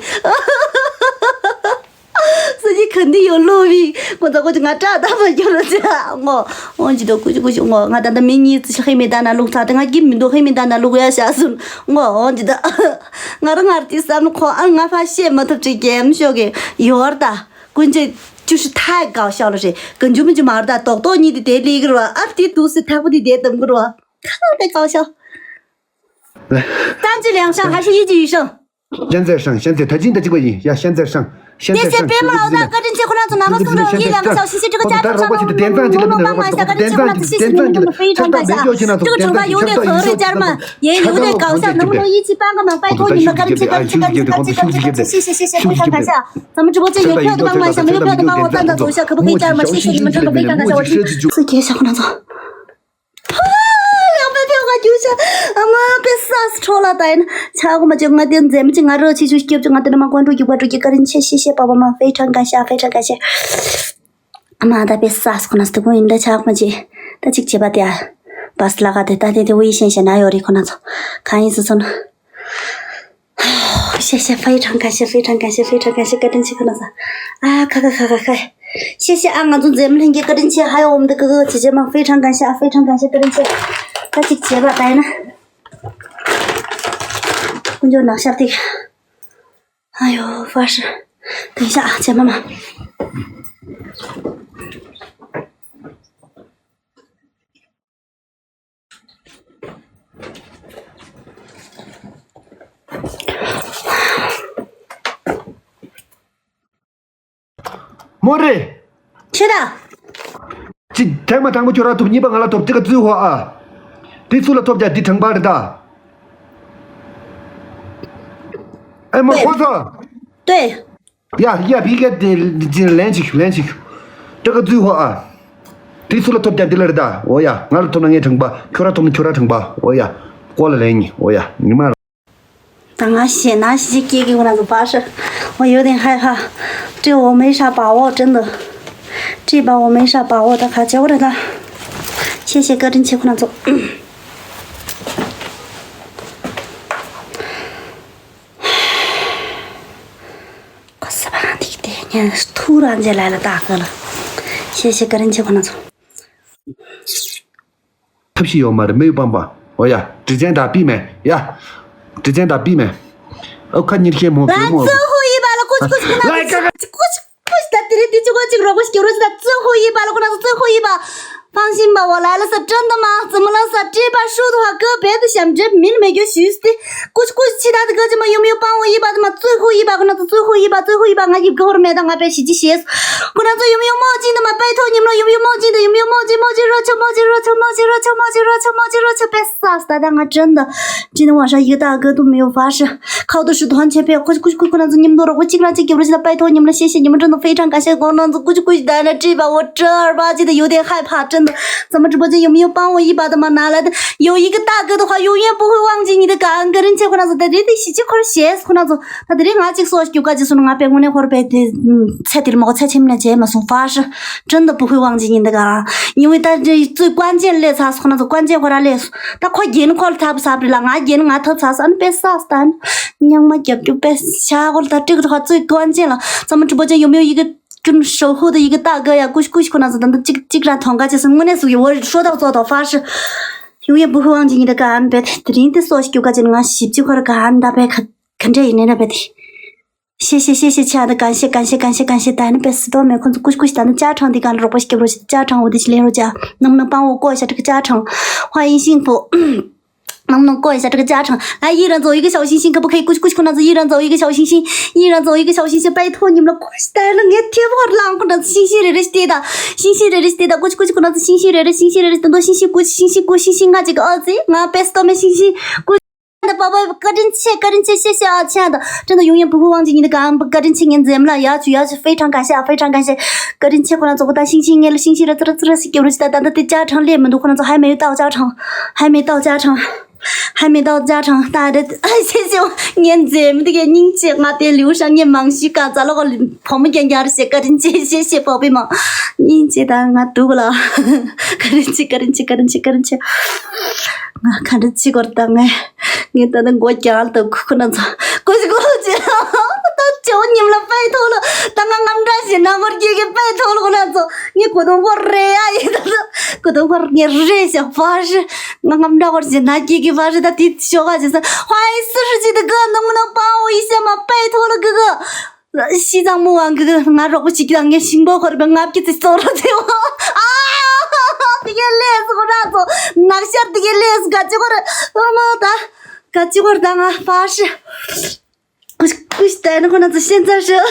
སུ་ཡི་ག་འདི་ཡོད་ལོ་བི། ཁོ་ཚོ་ཁོ་ཅི་ང་སྐྲག་ད་པ་ཡོད་ལ་ཅི་ངོ་། འོ་ཇི་ལྟར་ཀུ་ཅི་ཀུ་ཅི་ངོ་། ང་ད་ལྟ་མི་གཉིས་ཙི་ཤི་མི་ད་ན་ལུག་ཚ་དེ་ང་གི་མི་འདུག་ཧི་མི་ད་ན་ལུག་ཡ་ཤ་སུན་ངོ་འོ་ཇི་ལྟར། ང་རང་ངར་ཏི་བསམ་ཁོ་ཨ་ང་ཕ་ཤེས་མ་ཐུབ་ཅིག་གེམ་ཤོག་གི་ཡོར་ད། ཀུན་ཅི་ཅུ་ཤི་ཐའི་གའོ་ཤའོ་ལ་རེད། ག་འཇུ་མི་འཇུ་མར་ད་རྡོག་རྡོག་གཉིས་དེ་དེ་ལི་གི་རུ་ཨ་དེ་དུ་སི་ཐག་པོ་དེ་དེ་དམ་གི་རུ་ཁ་དེ་གའོ་ཤའོ། 当这两声还是一句一声。现在上，现在他今天这个音，呀，现在上，现在上。谢谢白马老大，各种结婚了，从哪个送到一两个小时，谢谢这个家长上门，我们帮忙一下，各种结婚了，谢谢你们，真的非常感谢。这个惩罚有点恶劣，家人们，也有点搞笑，能不能一起帮个忙？拜托你们，各种结婚，各种结婚，各种结婚，谢谢谢谢，非常感谢。咱们直播间有票的帮忙一下，没有票的帮我赞赞走一下，可不可以，家人们？谢谢你们，真的非常感谢，我是四姐小姑娘走。 ལག་པ་ཐལ་བ་རྒྱུ་ཆ། ཨ་མ་པེ་སཱ་སི་འཕྲོ་ལ་ད་ཡིན། ཆ་གོ་མ་ཅོ་ང་དེ་མཛེས་མ་ཅི་ང་རོ་ཆི་ཆུ་སྐྱབས་ཅོ་ང་དེ་ན་མ་ཀོན་ཀྲུ་རྒྱུག་པ་ཀྲུ་ཀྱི་ཀ་རིན་ཆེ་ཤེ་ཤེ་པ་པ་མ་ཧྥེ་ཁྲང་ཀ་ཤ་ཧྥེ་ཁྲང་ཀ་ཤ། ཨ་མ་ད་པེ་སཱ་སི་ཁོ་ན་སི་ཏུ་ཀུན་ཡིན་ད་ཆ་གོ་མ་ཅི། ད་ཅིག་བྱེད་པ་དེ་ཨ། བ་སི་ལ་ག་དེ་ད་དེ་དེ་ཝི་ཤེན་ཤེ་ན་ཡོ་རི་ཁོ་ན་ཚོ། གང་ཡིན་སི་ཚོ་ན། 谢谢，非常感谢，非常感谢，非常感谢，བཀའ་དྲིན་ཆེ་ཁོ་ན་ཚོ། ཨ་ཁ་ཁ་ཁ་ཁ་ཁ། 谢谢啊，ང་ཚོ་འཛེམ་ལྷན་གྱི་བཀའ་དྲིན་ཆེ། ཧ་ཡོ་འོམ་དེ་ཀ་ཀ་ཆེ་ཆེ་མ། 非常感谢啊，非常感谢，བཀའ་དྲིན་ཆེ། ད་ཅིག་བྱེད་པ་ད་ཡིན་ན། 根本就拿下的。哎呦，发誓。等一下啊，姐妹们。 མོ་རེ། ཁྱོད་ད། གཅིག་ཐེངས་མ་དང་པོ་ཁྱོད་ར་ཐོབ། གཉིས་པ་ང་ལ་ཐོབ། དེ་ག་ཙུའི་ཧོ་ཨ། དེ་ཚུ་ལ་ཐོབ་ཀྱ་དེ་དྲང་པ་རེད་ད། ཨེ་མ་ཁོ་ཚོ། 对。 ཡ་ཡ་བི་ག་དེ་ལན་ཅིག་ལན་ཅིག་དེ་ག་ཙུའི་ཧོ་ཨ། དེ་ཚུ་ལ་ཐོབ་ཀྱ་དེ་ལ་རེད་ད། འོ་ཡ་ང་ལ་ཐོབ་ན་ངས་དྲང་པ། ཁྱོད་ར་ཐོབ་ན་ཁྱོད་ར་དྲང་པ། འོ་ཡ་ཀོ་ལ་ལན་ཉི། འོ་ཡ་ཉི་མ། 刚刚写那些给给我那个巴士，我有点害怕。这我没啥把握，真的，这把我没啥把握的，卡教我这个。谢谢个人切困难做。ཐུགས་རང་བྱས་ལ་ལ་ད་ག་ལ། ཤེས་ཤེས་བཀའ་དྲིན་ཆེ་ཁོ་ན་ཚོ། ཐབས་ཤེས་ཡོད་མ་རེད་མི་ཡུལ་སྤངས་པ། འོ་ཡ། དྲི་ཆེན་དང་པི་མེ། ཡ། དྲི་ཆེན་དང་པི་མེ། ཨོ་ཁ་གཉེར་ཤེས་མོ་བེ་མོ། ཙོ་ཧུ་ཡི་བ་ལ་ཀུ་ཅི་ཀུ་ཅི་ཀུ་ཅི་ཀུ་ཅི་ཀུ་ཅི་ད་དེ་རིང་དེ་ཅི་ཀོ་ཅིག་རོགས་པ་སྐྱོ་རོ་ཅི་ད་ཙོ་ཧུ་ཡི་བ་ལ་ཀུ་ན་ཙོ་ཧུ་ཡི་བ། ཕང་ཤིན་པ་འོ་ལ་ལ་ས་ཀྲན་ད་མ་ཙི་མ་ལ་ས་ཀྲི་པ་ཧྲུ་དུ་ཧ་ཀི་བེ་དུ་ཞམ་འདྲེ་མིན་མེ་གྱོ་ཞུས་ཏེ། ཀུ་ཅི་ཀུ་ཅི་ད་དི་ཀ་ཅི་མ་ཡུམ་ཡུ་པང་འོ་ཡི་བ་དི་མ་ཙོ་ཧུ་ཡི་བ་ཀུ་ན་ཙོ་ཧུ་ཡི་བ་ཙོ་ཧུ་ཡི་བ་ང་ཡི་གི་ཧོར་མེ་ད་ང་པེ་ཤི་ཅི་ཤེས། ཁོ་ན་ཚོ་ཡུམ་ཡུམ་མོ་ཅིན་དུ་མ་པའི་ཐོག་ཉིམ་ལོ་ཡུམ་ཡུམ་མོ་ཅིན་དུ་ཡུམ་ཡུམ་མོ་ཅིན་མོ་ཅིན་རོ་ཆོ་མོ་ཅིན་རོ་ཆོ་མོ་ཅིན་རོ་ཆོ་མོ་ཅིན་རོ་ཆོ་མོ་ཅིན་རོ་ཆོ་པེ་ས་ས་ད་ང་ཅན་དུ་ཅིན་དུ་ཝང་ཧྲ་ཡི་ད་གི་དུ་མི་ཡོ་ཧྥ་ཤ་ཁའོ་དུ་ཤུ་དོན་ཆེ་པེ་ཁོ་ཁུ་ཁུ་ཁོ་ན་ཚོ་ཉིམ་དུ་རོ་ཁོ་ཅིག་ར་ཅིག་གི་རོ་ཅི་ད་པའི་ཐོག་ཉིམ་ལོ་ཤེ་ཤེ་ཉིམ་ཅན་དུ་ཧྥེ་ཁྲང་ཀ་ཤེ་གོ་ན་ཚོ་ཁུ་ཁུ་ད་ན་ཅི་པ་འོ་ཏྲ་བ་ཅི་དུ་ཡོ་དེ་ཧའི་ཕ་ཅན་དུ་ཙམ་ཅི་པོ་ཅི་ཡུམ་ཡུ་པང་འོ་ཡི་པ་དུ་མ་ན་ལ་དུ་ཡོ་ཡི་གི་ད་གི་དུ་ཧ་ཡུ་ཡན་པུ་ཧུ་ཝང་ཅི་ཉི་དུ་ག་ཨང་ག་རིན་ཆེ་ཁོ་ན་ཚོ་ད་རི་དི་ཤི་ཅི་ཁོར་ཤེས་ཁོ་ན་ཚོ། ད་དེ་རིང་ང་གཅིག་སོ་སྐྱུག་ག་ཅིག་སོང་ན་ང་དཔེ་དངོས་གནས་ཧོར་པའི་དེ་ཚེ་དེར་མོག་ཚེ་ཁྱིམ་ནས་བྱས་མ་སོང་ཧྥ་ཧྲི། ཀྲིན་དུ་བུ་ཧུའི་དབང་ཅིག་ཡིན་འདི་ག་ཡིན་བའི་ད་རྩོད་གོན་ཅན་ལས་ཚ་སོང་ན་ཚོ་གོན་ཅན་ཁོ་ར་ལས་སོ། ད་ཁོ་རྒྱན་ཁོ་ལ་ཐབས་ཟབ་རེད་ལ་ང་རྒྱན་ང་ཐབས་ཟབ་ས་ཨ་ནི་དཔེ་ས་སྟན། ཉང་མ་རྒྱབ་རྒྱུ་དཔེ་ཤ་ཁོ་ལ་ད་ཀྲིག་ཁོ་རྩོད་གོན་ཅན་ལ་ཚ་མ་གྲུ་པོ་ཅན་ཡོམ་ཡོ་ཡི་གེ་ཀུན་ཧྲོ་ཧུ་དུ་ཡི་གེ་ད་ག་ཡ་ཀུཤ་ཀུཤ་ཁོ་ན་ཚོ་ད་འདི་ཅིག་ཅིག་ར་ཐོང་ག་ཅེས་སོང་དངོས་གནས་སུ་ཡི་བོ་ཧྲོ་ད་ཚོ་ད་ཧྥ་ཧྲི། ཡུང་ཡེ་བུ་ཧུ་དབང་ཅིག་ཡིན་འདི་ག་ཨ་ནི་བེ་དེ་རིང་དེ་སོ་སྐྱུག་ག་ཅན་ང་ཞིབ་ཅིག་ཁོ་ར་ག་ཨ་ནི་ད་བེ་ག་ག་འདྲ་ཡིན་ནའི་ན་བེ་དེ། ཤེས་ཤེས་ཤེས་ཤེས་ཆ་ད་གན་ཤེས་གན་ཤེས་གན་ཤེས་གན་ཤེས་ད་ནི་བེ་སི་ཏོ་མེ་ཁོང་ཚོ་ཀུཤ་ཀུཤ་ད་ནི་ཅ་ཁྲང་དེ་ག་ལ་རོགས་པ་ཞིག་སྐྱབས་རོགས་ཞིག་ཅ་ཁྲང་འོ་དེ་ཞིག་ལེན་རོགས་ཅ་ནམ་ནམ་པང་འོ་ཀོ་ཤ་ཏྲི་ཀ་ཅ་ཁྲང་ཧ་ཡིན་ཤིང་པོ། ནམ་ནམ་ཀོ་ཤ་ཏྲི་ཀ་ཅ་ཁྲང་ཨ་ཡིན་རང་ཚོ་ཡི་གེ་ཞའོ་ཤིང་ཤིང་ཀ་པོ་ཁའི་ཀུཤ་ཀུཤ་ཁོ་ན་ཚོ་ཡིན་རང་ཚོ་ཡི་གེ་ཞའོ་ཤིང་ཤིང་ཡིན་རང་ཚོ་ཡི་གེ་ཞའོ་ཤིང་ཤིང་པའི་ཐོ་ཉིམ་ལ་ཀུཤ་ད་ལ་ངས་ཐེ་བོར་ལང་ཁོ་ན་ཤིང་ཤིང་རེ་རེ་ཤི་ད་ཤིང་ཤིང་རེ་རེ་ཤི་ད་ཀུཤ་ཀུཤ་ཁོ་ན་ཚོ་ཤིང་ཤིང་རེ་རེ་ཤིང་ཤིང་རེ་རེ་ཏན་ཏོ་ཤིང་ཤིང་ཀུཤ་ཤིང་ཤིང་ཀུཤ་ཤིང་ཤིང་ང་ཅིག་ཨ་ཙི་ང་པེ་སི་ཏོ་མེ་ཤིང་ཤིང་ཀུཤ། ད་པ་པ་བཀའ་དྲིན་ཆེ་བཀའ་དྲིན་ཆེ་ཤེས་ཤེས་ཨ་ཆེ་ད་ཁྲིན་ད་ཡུང་ཡན་བུ་ཧུ་དབང་ཅིག་ཡིན་ད་གང་བཀའ་དྲིན་ཆེ་ངན་འཛེམ་ལ་ཡ་ཆུ་ཡ་ཆུ་ཧྥེ་ཁྲང་ག་ཤེ་ཨ་ཧྥེ་ཁྲང་ག་ཤེ་བཀའ་དྲིན་ཆེ་ཁོ་ན་ཚོ་ཁོ་ད་ཤིང་ཤིང་ངན་ལ་ཤིང་ཤིང་ར་ཙི་ར་ཙི་ར་སི་སྐྱབས་རུ་ཅི་ད་ད་ད་དེ་ཅ་ཁྲང་ལས་མི་འདུག་ཁོ་ན་ཚོ་ཧའི་མེ་ཡུ་ཏའོ་ཅ་ཁྲང་ཧའི་མེ་ཏའོ་ཅ་ཁྲང་ཧའི་མེ་ཏའོ་ཅ་ཁྲང་ད་རེད་ཤེས་ཤེས་ངན་འཛེམ་མི་འདུག་གས་སྙིང་རྗེ་ང་དེ་ལིའུ་ཧྲང་ངན་མང་ཤི་ག་ཙ་ལོ་ག་བུ་མོ་རྒྱན་རྒྱ་རེ་ཞེས་བཀའ་དྲིན་ཆེ་ཤེས་ཤེས་པོ་པི་མ་སྙིང་རྗེ་ད་ང་འདུག་ག་ལ་བཀའ་དྲིན་ཆེ་བཀའ་དྲིན་ཆེ་བཀའ་དྲིན་ཆེ་བཀའ་དྲིན་ཆེ། ང་ག་འདྲ་བྱེད་དགོས་རེད་ད་ངས། ངས་ད་ནི་མགོ་རྒྱག་ལ་ད་ཁུ་ཁུ་ན་ཚ། ཀོ་ཅི་ཀོ་ཅི། ད་ཅོ་ཉིམ་ལ་པའི་ཐོག་ལ། ད་ང་རྔམ་འདྲ་ཞིག་ན་མོར་སྐྱེ་གི་པའི་ཐོག་ལ་ཁོ་ན་ཚོ། ངས་གོ་དོང་ཁོ་རེ་ཡ་ཡིན་ད། གོ་དོང་ཁོ་ངས་རེ་ཞིག་ཕ་ཧྲི། ང་རྔམ་འདྲ་ཁོར་ཞིག་ན་སྐྱེ་གི་ཕ་ཧྲི་ད་དེ་ཤོག་ག་ཞིག་ས། ཧ་ཡི་སི་ཧྲི་ཅི་ད་ག་ནང་ན་པའོ་ཡི་ཤ་མ་པའི་ཐོག་ལ་གི་གི། ཤི་ཚང་མོ་བང་གི་ང་རོགས་པ་ཞིག་གིས་ངའི་ཤིང་པོ་ཁོར་པའི་ལྔ་བརྒྱ་ཙི་གཙོ་རོ་ཚེ་བ། ཨ་དེ་གའི་ལས་སུ་ཁོ་ར་ཚོ་ནག་ཤར་དེ་གའི་ལས་སུ་ག་ཅི་ཁོར་ཨ་མ་ད་ག་ཅི་ཁོར་ད་ང་ཕ་ཤི་ཀུཤ་ཀུཤ་ད་ནི་ཁོ་ན་ཚོ་ཤན་ཚ་ཧྲི་ཨ་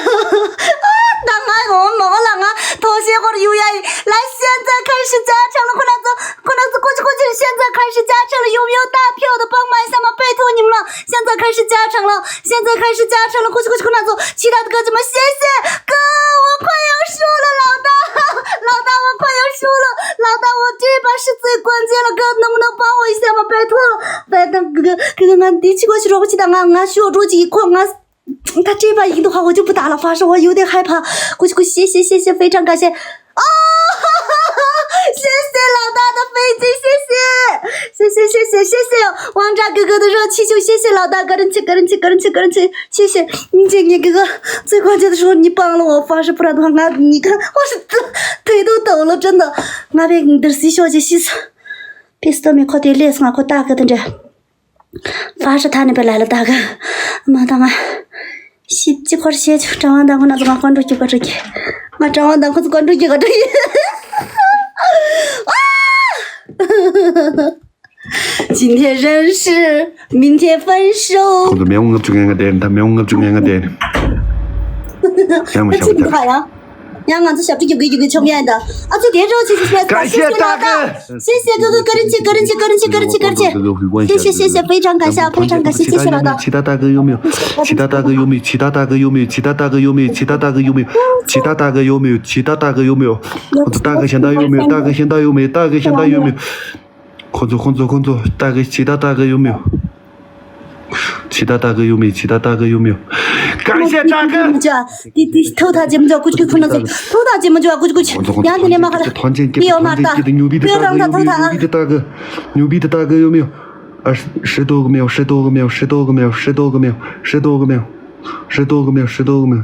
ད་ང་འོ་མོ་ལ་ང་ཐོག་ཤེས་ཁོར་ཡུ་ཡ་ཡི་ལ་ཤན་ཚ་ཁ་ཤི་ཅ་ཆང་ལ་ཁོ་ན་ཚོ་ཁོ་ན་ཚོ་ཀུ་ཅི་ཀུ་ཅི་ཤན་ཚ་ཁ་ཤི་ཅ་ཆང་ལ་ཡུམ་ཡོ་ད་ཕྱོགས་དུ་པང་མ་ཡི་ས་མ་པའི་ཐོག་ཉིམ་ལ་ཤན་ཚ་ཁ་ཤི་ཅ་ཆང་ལ། ཤན་ཚ་ཁ་ཤི་ཅ་ཆང་ལ་ཁུ་ཆུ་ཁུ་ཆུ་ཁུ་ན་ཚོ་ཕྱི་ད་དགའ་ཅི་མ་ཤེས་ཤེས་ཀ་འོ་ཁོ་ཡོ་ཤུ་ལ་ལག་ད་ལག་ད་འོ་ཁོ་ཡོ་ཤུ་ལ་ལག་ད་འོ་ཏྲི་པ་ཤི་ཙི་ཀོན་ཅེ་ལ་ག་ནང་ན་པ་འོ་ཡི་སེ་མ་པའི་ཐོ་པའི་ད་གི་གི་ང་འདི་ཆི་གོ་ཤི་རོགས་ཆི་ད་ང་ང་ཤོ་འགྲོ་ཅི་ཁོ་ང་ད་ཏྲི་པ་ཡིན་དུ་ཧ་འོ་ཅུ་པུ་ད་ལ་ཕ་ཤ་འོ་ཡོ་དེ་ཧའི་ཕ་ཁུ་ཆུ་ཁུ་ཤེས་ཤེས་ཤེས་ཤེས་ཕེ་ཁྲང་ཀ་ཤེས། ཨོ། ཤེས་ཤེས་ལག་བརྡ་དང་ཕན་ཚུན་ཤེས་ཤེས། ཤེས་ཤེས་ཤེས་ཤེས་ཤེས་ཤེས། དབང་གྲགས་གི་གི་དུ་རོ་ཆི་ཆུ་ཤེས་ཤེས་ལག་བརྡ་ག་རིན་ཆི་ག་རིན་ཆི་ག་རིན་ཆི་ག་རིན་ཆི་ཤེས་ཤེས། སྙིང་རྗེ་ངེད་གི་གི་ཚེ་ཁོ་ཆེ་དུ་ཧྲོ་ཉི་པང་ལོ་ཧྥ་ཧྲི་པུ་ར་དུ་ང་ཉི་ཁ་ཧོ་ཤི་ཐུ་ཐུ་དུ་དུ་ལོ་ཅན་དུ་ང་བས་འདིར་སི་ཤོ་ཆེ་ཤི་སུ། ཕིས་ཏོ་མི་ཁོ་དེ་ལས་ང་ཁོ་ཏག་གི་དུ་འདྲ། ཕ་ཤ་ཐ་ནི་པེ་ལ་ལ་ད་ག་མ་ད་ང་ཤིབ་ཅི་ཁོར་ཤེས་ཆུ་གྲང་བ་ད་ཁོ་ན་ཚོ་ང་ཁོ་འགྲོ་རྒྱུ་ག་འགྲོ་གི་ང་གྲང་བ་ད་ཁོ་ཚོ་ཁོ་འགྲོ་རྒྱུ་ག་འགྲོ་གི 今天认识，明天分手。 ཁོ་ཚོ་མེའོ་ལྔ་བཅུ་ང་ལྔ་དེ་ད་མེའོ་ལྔ་བཅུ་ང་ལྔ་དེ། ཡང་མ་ཤོག་ཅི་ད་ཡང་། ཡང་ང་ཚོ་ཞབས་བྲོ་རྒྱུག་གི་རྒྱུག་གི་ཆོག་ཡ་ད། ཨ་ཚོ་དེ་རོ་ཆེ་ཆེ་ཆེ། 感谢大哥。 谢谢哥哥，个人气，个人气，个人气，个人气，个人气。谢谢谢谢，非常感谢，非常感谢，谢谢老大。其他大哥有没有？其他大哥有没有？其他大哥有没有？其他大哥有没有？其他大哥有没有？其他大哥有没有？其他大哥有没有？大哥现在有没有？大哥现在有没有？大哥现在有没有？ ཁོ་ཚོ་ཁོ་ཚོ་ཁོ་ཚོ་ད་གི་ཇི་ལྟ་ད་གི་ཡོད་མེད། ཇི་ལྟ་ད་གི་ཡོད་མེད། ཇི་ལྟ་ད་གི་ཡོད་མེད། 感谢大哥。 དེ་དེ་ཐོག་ཐག་ཇེ་མ་ཇོ་ཀུ་ཅུ་ཀུ་ཁུ་ན་ཚེ་ཐོག་ཐག་ཇེ་མ་ཇོ་ཀུ་ཅུ་ཀུ་ཅུ་ཡང་དེ་ནས་མ་ཁ་ལ་པི་ཡོ་མ་ཏ་ཡོ་ཐང་ཐག་ཐོག་ཐག་ཨ། 牛逼的大哥，牛逼的大哥有没有？啊，十多个没有，十多个没有，十多个没有，十多个没有，十多个没有，十多个没有，十多个没有。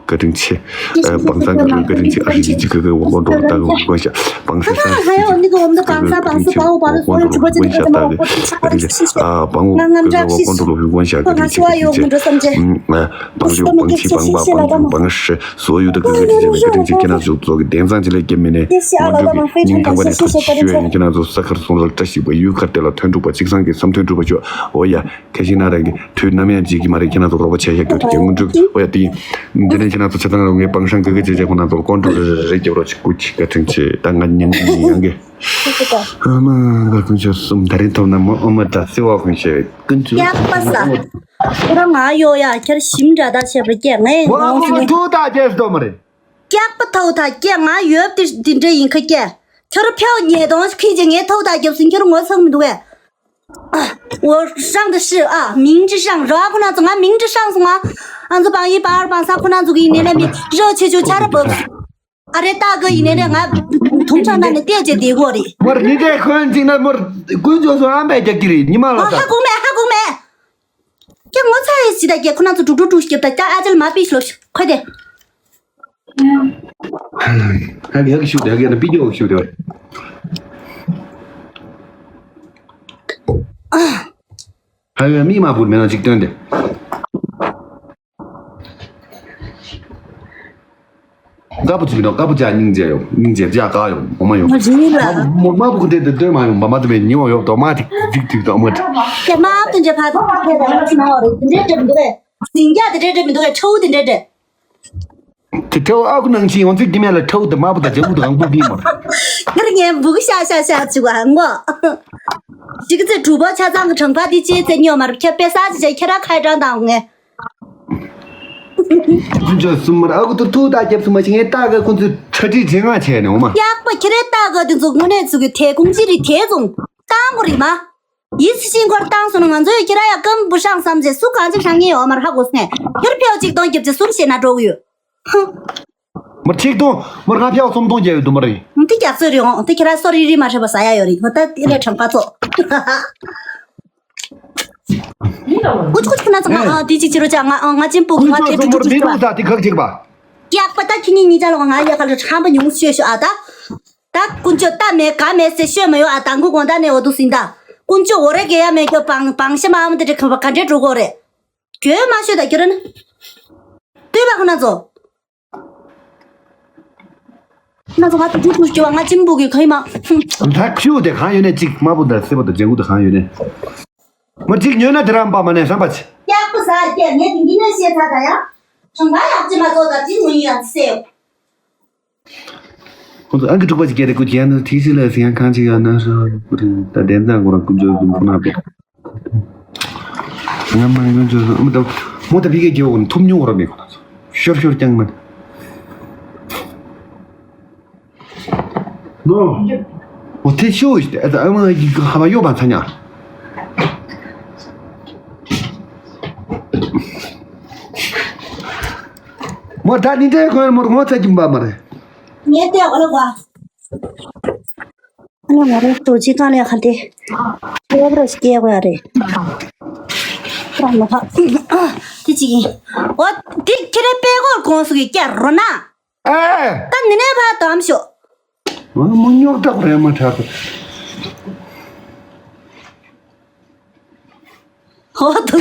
བཀའ་དྲིན་ཆེ། ཨ། བང་སང་གི་བཀའ་དྲིན་ཆེ། ཨ་ཞི་ཅི་ཅི་གི་གི་འོག་ཀོང་ཀྲོ་ལ་ལྟ་གི་བཀའ་དྲིན་ཆེ། བང་སི་སང་ཞི་ཅི་ཅི་གི་བཀའ་དྲིན་ཆེ། འོག་ཀོང་ཀྲོ་ལ་བཀའ་དྲིན་ཆེ། ཨ། བང་འོག་གི་གི་འོག་ཀོང་ཀྲོ་ལ་བཀའ་དྲིན་ཆེ། བཀའ་དྲིན་ཆེ། ཨ། བང་ལིའུ་བང་ཆི་བང་བ་བང་ཆུང་བང་ཧྲི་སོ་ཡུ་ཏི་གི་གི་བཀའ་དྲིན་ཆེ། བཀའ་དྲིན་ཆེ། ཁྱེད་རང་ཚོ་ཚོགས་ཀྱི་བདེན་གཙང་ཅི་ལས་སྐྱེ་མི་ནས་ང་ཚོ་གི་སྙིང་ཐག་པ་ནས་ཐུགས་རྗེ་ཆེ་ཞུ་ཡ་ཡིན། ཁྱེད་རང་ཚོ་ས་ཁར་སོང་ལ་བཀྲ་ཤིས་པ། ཡུལ་ཁར་བདེ་ལ་དོན་འགྲུབ་པ། གཅིག་སང་གི་བསམ་དོན་འགྲུབ་པ་ཤོག་འོ་ཡ། ཁ་ཤས་ན་རང་གི་དུས་ནམ་ཡང་བརྗེད་ཀྱི་མ་རེད། ཁྱེད་རང་ཚོ་རོགས་པ་བྱས་ཤག་སྐྱོ་དེ་སྔོན་འགྲོ་གི། འོ་ཡ། དེ་ཡིན། འདི་ནས་ཁྱེད་རང་ཚོ་ཆ་ཚང་རོགས་ངའི་བང་སང་གི་གི་བྱས་བྱས་ཁོ་རང་ཚོ་ལ་ཀོང་ཀྲོ་རེ་རེ་རེ་རྒྱབ་རོགས་བྱེད། སྐུ་མཁྱེན། བཀའ་དྲིན་ཆེ། ད་ང་མྱང་མྱང་གི། ཨ་མ་ང་དཀོན་མཆོག་གསུམ། ད་རིང་ཐོབ་ན་མོ་ཨ་མ་དྲ་སེ་བ་དཀོན་མཆོག་དཀོན་མཆོག་སྐྱག་པ་ཟ། ཁོ་རང་ང་ཡོད་ཡ། ཁྱེད་རང་ཞིམ་འདྲ་ད་བྱས་པ་སྐྱེ་ངས་ངོ་ངོ་ངོ་ངོ་ཐུག་ད་ཅེས་སྟོ་མ་རེད། སྐྱག་པ་ཐའུ་ཐ་སྐྱེ། ང་ཡོད་དེ་འདི་འདྲ་ཡིན་ཁ་སྐྱེ། ཁྱོད་རང་ཕྱག་ཉེས་དོན་ཁྱེད་ཀྱིས་ངའི་ཐའུ་ཐ་རྒྱབ་སོང་། ཁྱོད་རང་ངོ་ཚ་གི་མི་འདུག་གས། 我上的是啊，明知上 ར་ཁོ་ན་ཚོ་ང་明知上 སོང་ང་། ང་ཚོ་བང་ཡིན་པར་བང་ས་ཁོ་ན་ཚོ་གི་ཡིན་ནའི་མི་རོ་ཆེ་ཆུང་ཆ་ར་བབས། ཨ་རེ་ཏག་གི་ཡིན་ནའི་རེད། ང་དུམ་གྲ་ན་ནས་བལྟས་བྱས་བསྡད་དགོས་རེད། མོར་ནི་དེ་ཁོན་ཅིག་ན་མོར་དཀོན་མཆོག་སོང་ཨམ་པས་རྒྱག་གི་རེད། ཉི་མ་ལ་ཨ་ཧ་གོ་མེད་ཧ་གོ་མེད། ཀྱ་ངོ་ཚ་ཡི་སི་ད་ཀྱ་ཁོ་ན་ཚོ་དཀྲུག་དཀྲུག་དཀྲུག་སྐྱབས་ད་ཀྱ་ཨ་ཅལ་མ་པི་ཤི་ལོ་ཤི་ཁོ་དེ། ཧ་ཡག་ཤུ་དེ་ཧ་ཡག་ན་པི་ཀྱོ་ཤུ་དེ། ཧ་ཡག་མི་མ་བུར་མེད་ན་ཅིག་སྟོན་དེ། དཀར་པོ་ཅིག་ཡིན་ནོ། དཀར་པོ་ཅག་སྙིང་རྗེ་ཡོང་། སྙིང་རྗེ་ཅག་དགའ་ཡོང་། འོ་མ་ཡོང་། ང་རིང་ལ། མ་མ་བུ་དེ་དེ་སྟོན་མ་ཡོང་། མ་མ་དེ་མེད་ཉི་འོ་ཡོད་དོ་མ་ཏིག་ཏིག་ཏིག་དོ་མ་ཏིག་ཀྱ་མ་དེ་འདྲ་ཕ་དེ་ཕ་དེ་ད་ང་ཆུ་ནང་བ་རེད། དེ་འདྲ་འདྲ་མི་འདུག་གས། ཟིང་རྒྱ་དེ་འདྲ་འདྲ་མི་འདུག་གས། ཁྲའུ་དེ་འདྲ་འདྲ། དེ་ཁྲའུ་ཨ་ཁུ་ནང་ཆེན་ཡོང་ཚིག་དེ་མེད་ལ། ཁྲའུ་དེ་མ་བུ་དང་ཇ་བུ་དང་ཨང་པོ་གིན་མ། ང་ར་ངའི་འབུ་གུ་ཤ་ཤ་ཤ་ཅིག་བ་ངོ་། ཅིག་ཚེ་གྲུ་པ་ཆ་ཚང་གི་གྲངས་ཀ་དེ་ཅེས་ཚེ་སྨྱོ་མར་ཁྱེད་པེ་ས་ཅི་ཅེ་ཁྱེད་ར་ཁ་གྲངས་དང་ངས། ཁྱོད་ཚོ་སུ་མར་ཨ་ཁུ་ཏུ་ཐུག་ད་རྒྱབ་སུ་མ་ཞིག་ངས་ལྟ་ག་ཁོ་ཚོས་ཁྲ་ཁྲིག་དྲི་ང་བྱས་ནས་འོ་མ། ཡག་པ་ཁྱེད་རའི་ལྟ་ག་དེ་ཚོ་དངོས་གནས་ཚུགས་ཀྱི་དེ་ཁུང་ཅི་རིགས་དེ་བཙོང་བཏང་དགོས་རེད་མ། ཡིད་ཆེས་ཤིང་ཁོར་བཏང་སོང་ན་ང་ཚོ་ཡི་ཁྱེད་ར་ཡ་སྐམ་བུ་ཧྲང་བསམ་ཚེ་སུ་གང་ཅིག་ཧྲང་ངེས་ཡོད་མར་ཧ་གོ་སོང་ངས། ཁྱེད་ཕེའོ་གཅིག་སྟོང་རྒྱབ་ཚེ་སུར་བཤད་ན་འགྲོ་གི་ཡོད། ཧུ། མར་ཆིག་སྟོང་མར་ང་ཕེའོ་སུམ་སྟོང་རྒྱབ་ཡོད་དུ་མ་རེད། དེ་རྒྱག་ཚོད་རེད་འོང་། དེ་ཁྱེད་ར་སོ་རི་རི་མ་ཧྲེ་བ་ཟ་ཡ་ཡོད་རེད། ད་དེ་ལས་གྲངས་ཀ་ཚོ། ཀུ་ཅི་ཀུ་ཅི་ཁོ་ན་ཚོ་ང་ཨ་དེ་ཅིག་ཅི་རོ་ཅག་ང་ཨ་ང་ཅིན་པུ་གི་ང་དེ་ཀྲུག་ཀྲུག་ཅིག་ཅིག་པ། དེ་གག་ཅིག་པ། ཡག་པ་ད་ཁྱི་གཉིས་གཉིས་ཆ་ལ་ང་ཡག་ག་ལ་ཧམ་པ་ཉུང་ཤོས་ཤོ་ཨ་ད། ད་ཀུན་སྤྱོད་ད་མེད་ག་མེད་ཟེར་ཤོད་མ་ཡོང་ཨ། དང་གུ་དགོང་ད་ནས་འོ་དུ་ཟིན་ད། ཀུན་སྤྱོད་འོ་རེ་གེ་ཡ་མེད་ཀྱོ་བང་བང་ཤ་མ་ཨམ་དེ་འདྲ་ག་འདྲ་འགྲོ་གོ་རེད། གྱོད་མ་ཤོད་ད་གྱོད་ར་ན། ལྟོས་པ་ཁོ་ན་ཚོ། ཁོ་ན་ཚོ་ང་དུ་ཐུག་ཐུག་སྐྱེ་བ་ང་གཅིན་པུ་གི་ག་ཡིན་མ། ད་ཁྱུ་དེ་གང་ཡོད་ནས་གཅིག་དམར་པོ་དང་སེར་པོ་དང་ལྗང་གུ་དེ་གང་ཡོད་ནས། མ་གཅིག་ཉོས་ན་དེ་རང་པ་མ་ནས་བསམ་པ་ཆེ། ཡག་པོ་ཟ་སྐྱེ་ངས་དེ་འདི་ནས་བཤད་ཚ་ད་ཡ། གྲངས་ཀ་ཡག་ཅི་མ་ཚོ་ད་དེ་ངོ་ཡིན་ཡང་སེ། ཁོང་ཚོ་ཨང་ཀི་དྲུག་པ་ཅིག་སྐད་དེ་ཀུ་ཅན་ནི་ཐིག་ཤི་ལ་ཟིང་ཡང་གང་ཅིག་ཡང་ན་ཧྲ་ཀུ་རིང་ད་བདེན་ཙང་ཁོ་རང་ཀུ་ཅོ་ཀུ་ཁོ་ན་པེ། ང་མ་ཡོང་ཅོ་སོང་མོ་ད་མོ་ད་ཕི་གེ་རྒྱལ་བོ་ནི་ཐུབ་མྱོང་ར་མེད་ཁོ་ན་ཚོ་ཤོར་ཤོར་ཀྱང་མ་ནི། ནོ། འོ་དེ་ཤོ་ཨ་ད་ཨ་མ་ཡི་ག་ཧ་མ་ཡོ་བ་ཚ་ཉ། མོ་ད་ནི་དེ་ཁོ་མོར་ངོ་ཚ་གྱིན་པ་མ་རེད། ངས་ལྟས་འོ་ལ་བ། ཨ་ནི་ང་རང་རྡོ་རྗེ་རྐང་ལས་ཁ་དེ། སྐྱེ་བར་སྐྱེ་དགོས་ཡ་རེད། རང་མ་ཕ། དེ་གཅིག་ཡིན། འོ། དེ་ཁྱེད་རའི་པད་གོར་གོང་སུ་གི་སྐྱ་རོ་ན། ཨེ། ད་ནི་ནས་ཕ་དམ་ཤོག་མ་མོ་རྙོག་དྲ་རེད་མ་དྲག་གི། ཧོ་དུ།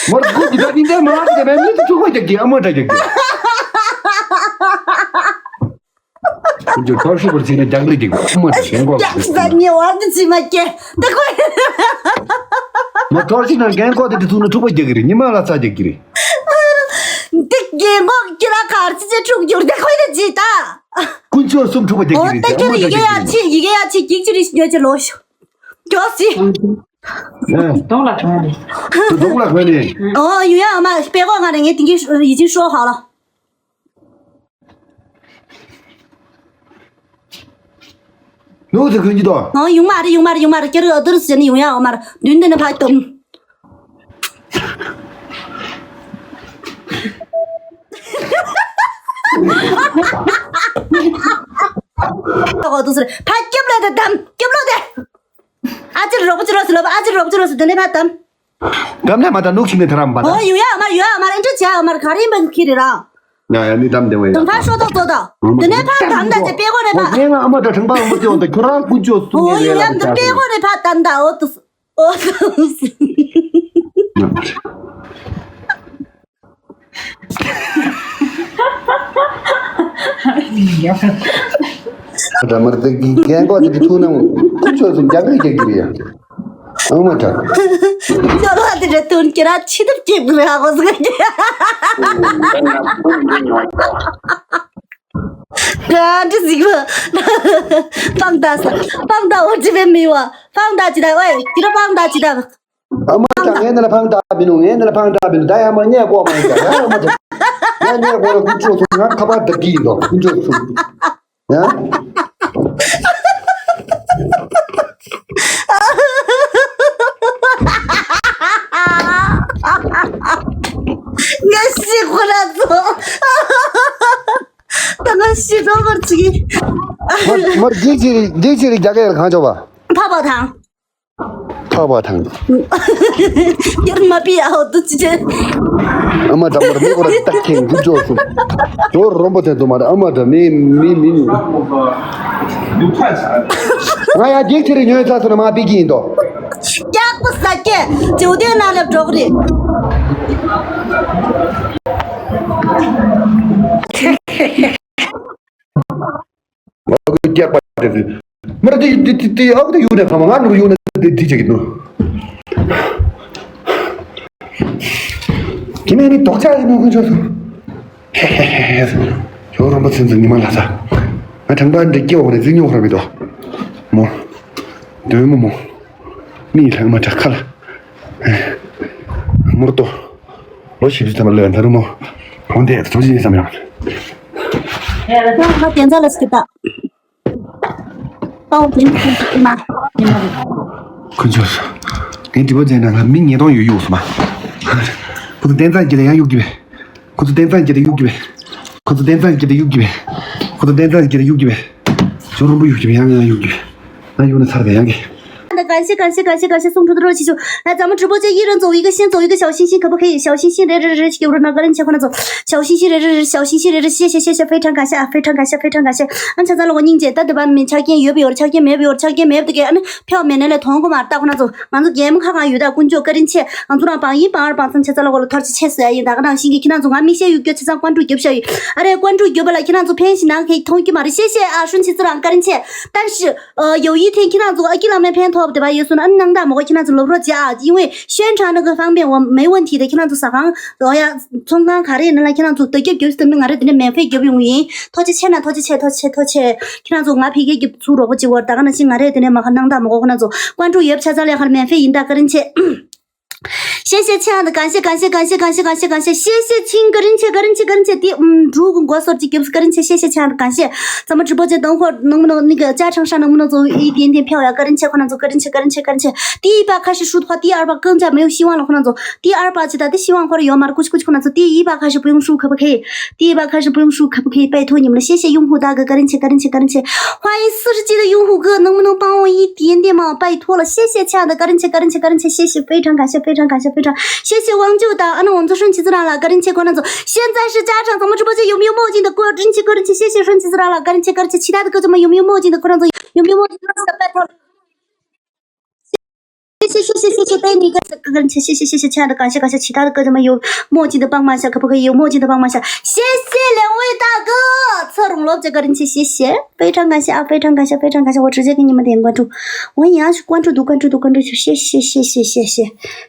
མར་ཁུག་གི་ད་ནི་འདྲ་མ་ལགས་ཀྱི་མེད་མི་དུ་ཐུག་པ་རྒྱག་གི་ཨ་མ་འདྲ་རྒྱག་གི། ཁྱོད་ཚོ་ཐོར་ཤུགས་པར་བྱས་ནས་རྒྱང་རིང་རྒྱུག་པ་ཁུག་མ་དང་རྒན་གོག་ཡག་ས་ཉེ་བར་དུ་ཚིག་མ་སྐྱེ། ད་ཁོས། མ་ཐོར་ཤུགས་ནང་རྒན་གོག་དེ་དུ་ཚུགས་ན་འཁྲུག་པ་རྒྱག་གི་རེད། ཉི་མ་ལ་ཚ་རྒྱག་གི་རེད། འདི་རྒན་གོག་ཁྱེད་རང་གར་ཅི་ཅི་འཁྲུག་རྒྱུར་ད་ཁོས་ད་ཅི་ད། ཀུན་སྤྱོད་གསུམ་འཁྲུག་པ་རྒྱག་གི་རེད། འོ་ད་ཁྱེད་རང་ཡི་གེ་ཡག་ཆེ་ཡི་གེ་ཡག་ཆེ་འགྱིག་ཅི་རེད་ཉོ་ཅི་ལོ་ཤོག་མགྱོགས་སི། གདོང་ལ་གོན་ནས། གདོང་ལ་གོན་ནས། ཨོ་ཡུ་ཡ་ཨ་མ་པད་གོག་ང་རེ་ངས་དེང་གི་ཡི་ཅིང་ཧྲོ་ཧ་ལ། ནུ་ཚེ་ཁོན་གྱི་དོ། ཨོ་ཡོང་མ་རེད། ཡོང་མ་རེད། ཡོང་མ་རེད། ཀྱེ་རུ་ཨ་དུར་ཟེར་ནི་ཡོང་ཡ་ཨོ་མ་རེད། མདུན་དེ་ནས་ཕར་དུམ། ཨོ་དུ་ཟེར་ཕར་སྐྱབས་ལ་དེ་དམ་སྐྱབས་ལོ་དེ། ཨ་ཅེ་རོགས་པ་ཅི་རོགས་སུ་ལོ། ཨ་ཅེ་རོགས་པ་ཅི་རོགས་སུ་དེ་ནས་ཕར་དམ། གམ་ནས་མ་ད་ནུག་ཤིང་ནས་ཐ་རམ་པ་ད། ཨོ་ཡོང་ཡ་ཨོ་མ་རེད། ཡོང་ཡ་ཨོ་མ་རེད། འདྲ་བྱ་ཨོ་མ་རེད། ག་རེ་ཡིན་པ་ཁྱེད་རེད་ར། ཡ་ཡ་ནི་དམ་དེ་བས་ཡ། དམ་ཕར་ཤོག་ཐོག་ཐོག་ད། དེ་ནས་ཕར་དམ་ད་ཅེ་པེ་གོ་རེ་ཕ། ངས་ང་ཨ་མ་ད་ཁྲང་པ་རོང་པོ་ཅི་འོང་ད་ཁྱོད་རང་ཀུན་ཅོ་སུ། ཨོ་ངས་ཡོང་ཡ་ལ་འདི་པེ་གོ་རེ་ཕ་དམ་ད། ཨོ་ཏུ་ཨོ་ཏུ། ད་མར་དེ་གི་རྒན་གོག་དེ་གི་ཐུག་ན་ཀུན་ཅོ་སུ་རྒྱག་རེ་རྒྱག་གི་རེད་ཡ། ཨ་མ་ད། ཅོ་ལ་དེ་རེ་དོན་ཁྱེད་རང་ཆི་དུ་སྐྱེབ་གི་རེད་ཨ་གོ་ཟིག་ག་འདྲི་ཟིག་བུ། སྤང་ད་ས་སྤང་ད་འོ་དྲི་བའི་མི་བ་སྤང་ད་ཅི་ད་ཨོ་ཡ་ཁྱེད་རང་སྤང་ད་ཅི་ད། ཨ་མ་ད་ངས་འདི་ལ་ཕང་ད་མི་ནུ། ངས་འདི་ལ་ཕང་ད་མི་ནུ། ད་ཡ་མ་ཉལ་གོ་མ་ཡིན་ད་ཡ་ཨ་མ་ད། ཡ་ཉལ་གོ་ལ་ཀུན་ཅོ་སུ་ང་ཁ་པར་ད་གི་ཡིན་དོ་ཀུན་ཅོ་སུ། ཡ། ངས་ཤི་ཁོ་ར་ཚོ། ད་ང་ཤི་རོ་བར་ཅིག་མར་མར་འདི་ཅི་འདི་ཅི་རིགས་རྒྱ་སྐད་ལ་གང་ཆོག་པ། ཕ་བ་དང་། ཐག་པ་དང་། ཡར་མ་པི་ཨའོ་དུ་ཅི་ཅེ། ཨ་མ་དང་པོར་མི་གོ་ར་ཏག་ཁེང་དུ་འཇོག་སོང་། ཇོ་རོམ་པོ་དེ་དུ་མ་ར་ཨ་མ་དང་མི་མི་མི། ང་ཡ་འགྱིག་ཁྱེར་ཉོས་ཚ་སོང་ན་མ་པི་གི་ཡིན་དོ། སྐྱག་པ་ཟ་སྐད་ཇོ་དེ་ན་ལབ་འགྲོ་གི་རེད། ཨ་ཁུ་སྐྱག་པ་དེ་ཚོས། མར་དེ་དེ་དེ་དེ་ཨ་ཁུ་དེ་ཡུག་ནས་ཁ་མ་ང་ནུ་ཡུག་ནས་དེ་དེ་བྱེད་ཀྱི་འདུག་དེ་ནས་ནི་དོག་ཆ་ཡིན་ནོ་ཁོ་ཆོ་སོང་། ཧེ་ཧེ་ཧེ་ཧེ། ཇོ་རོམ་པ་ཚུན་ཚོད་ཉི་མ་ལ་ས། ང་དྲང་པ་འདི་སྐྱེ་བ་རེ་རྩིག་ཉོ་ཁར་བི་དོ། མོ། དོན་མོ་མོ། མི་ལྷག་མ་དྲག་ཁ་ལ། མུར་ཏོ། ལོ་བཞི་བཅུ་ཙམ་ལ་ད་རུང་མོ། གོང་དེ་ཐུགས་རྗེ་བསམ་ཡང་། ང་དེ་ཚ་ལ་སྐྱིད་ད། ཨོ་དེ་ཚ་ལ་སྐྱིད་མ། ཁོ་ཚོ། ངའི་དྲི་བ་མཛད་ན་ང་མི་ཉེས་རྡུང་ཡོད་ཡོད་སོ་མ། ཁོ་ཚོ་བསྟན་རྩ་རྒྱལ་ལ་ཡང་གཡུག་གི་བས། ཁོ་ཚོ་བསྟན་རྩ་རྒྱལ་ལ་གཡུག་གི་བས། ཁོ་ཚོ་བསྟན་རྩ་རྒྱལ་ལ་གཡུག་གི་བས། ཁོ་ཚོ་བསྟན་རྩ་རྒྱལ་ལ་གཡུག་གི་བས། ཇོ་རོང་པོ་གཡུག་གི་བས། ཡང་ཡང་གཡུག་གི་བས། ང་གཡུག་ན་ཚར་བས་ཡང་གི། 感谢感谢感谢感谢送出的热气球。来，咱们直播间一人走一个，先走一个小心心，可不可以？小心心，人人人，有人那个人切换了走，小心心，人人人，小心心，人人，谢谢谢谢，非常感谢啊，非常感谢，非常感谢。俺常常了我宁姐，但对吧？没插件，有没有插件？没有没有插件，没有的给俺们票没拿来通过嘛，大混乱走。 ང་ཚོ་རྒན་མོ་ཁ་གང་ཡོད་ད་དཀོན་མཆོག་བཀའ་དྲིན་ཆེ། ང་ཚོ་རང་བང་ཡིན་བང་ར་བང་ཚང་ཆ་ཚང་ལ་འོ་ལ་ཐོར་ཅི་ཆེ་ཟེར་ཡ་ཡིན། ད་ག་ནང་བཞིན་གྱི་ཁྱེད་རང་ཚོ་ང་མིག་ཤེལ་ཡོད་སྐྱོ་ཆ་ཚང་ཀོན་ཀྲུ་རྒྱབ་ཤ་ཡིན། ཨ་རེ་ཀོན་ཀྲུ་རྒྱབ་པ་ལ་ཁྱེད་རང་ཚོ་ཕན་ཞིག་ནང་གི་མཐོང་གི་མ་རེད་ཤེས་ཤེས་ཨ་ཧྲུན་ཆི་ཙི་རང་བཀའ་དྲིན་ཆེ། ཏན་ཤི་ཡོ་ཡི་ཐེན་ཁྱེད་རང་ཚོ་ཨ་ཀི་ལ་མེ་ཕན་ཐོགས་དེ་བ་ཡོད་སོང་ན་ཨ་ནང་ད་མོ་གོ་ཁྱེད་རང་ཚོ་ལོབ་རོགས་བྱེད་ཨ་ཡིན་ཝེ་ཤོན་ཁྲང་ནི་གི་ཧྥང་པེན་ཝ་མེ་ཝན་ཐི་དེ་ཁྱེད་རང་ཚོ་ཟ་ཁང་ལོ་ཡ་ཚོང་ཁང་ག་རེ་ཡིན་ན་ལ་ཁྱེད་རང་ཚོ་ད་རྒྱབ་རྒྱབ་སྟེ་ང་རེ་དེ་ནས་མེ་ཕེ་རྒྱབ་ཡོང་ཡིན། ཐོ་ཆེ་ཆེ་ན་ཐོ་ཆེ་ཆེ་ཐོ་ཆེ་ཐོ་ཆེ། ཁྱེད་རང་ཚོ་ང་ཕི་གེ་གི་ཚུར་རོགས་པ་ཅིག་བར་ད་ག་ནང་བཞིན་ང་རེ་དེ་ནས་མ་ཁ་ནང་ད་མ་གོ་ཁོ་ན་ཚོ་ཀོན་ཀྲུ་ཡོད་ཆ་ཚང་ལས་ཁར་མེན་ཧྥེ་ཡིན་ད་བཀའ་དྲིན་ཆེ། 谢谢亲爱的，感谢感谢感谢感谢感谢感谢，谢谢亲，བཀའ་དྲིན་ཆེ་བཀའ་དྲིན་ཆེ་བཀའ་དྲིན་ཆེ། དེ་ཨུམ་འབྲུག་གི་མགོ་སོར་གྱི་རྒྱབ་སུ་བཀའ་དྲིན་ཆེ། 谢谢亲爱的，感谢。咱们直播间等会儿能不能那个加长沙能不能走一点点票呀？ བཀའ་དྲིན་ཆེ། ཁོ་ན་ཚོ་བཀའ་དྲིན་ཆེ་བཀའ་དྲིན་ཆེ་བཀའ་དྲིན་ཆེ། 第一把开始输的话，第二把更加没有希望了。 ཁོ་ན་ཚོ་第二把ཅི་ད་དེ་希望ཁོ་ར་ཡོད་མ་རེད། ཀུ་ཅི་ཀུ་ཅི་ཁོ་ན་ཚོ་第一把开始不用输可不可以？ 第一把开始不用输，可不可以？拜托你们了，谢谢用户大哥，个人切，个人切，个人切，欢迎四十级的用户哥，能不能帮我一点点忙？拜托了，谢谢亲爱的，个人切，个人切，个人切，谢谢，非常感谢，非常感谢，非常谢谢王九的，啊，那我们做顺其自然了，个人切，观众组，现在是加场，咱们直播间有没有墨镜的？个人切，个人切，谢谢顺其自然了，个人切，个人切，其他的哥哥们有没有墨镜的？观众组有没有墨镜的？拜托了。 谢谢谢谢谢谢，带你一个个人切，谢谢谢谢，亲爱的，感谢感谢，其他的哥哥们有墨镜的帮忙一下，可不可以有墨镜的帮忙一下？谢谢两位大哥，侧容了这个人切，谢谢，非常感谢啊，非常感谢，非常感谢，我直接给你们点关注，我也要去关注读关注读关注去，谢谢谢谢谢谢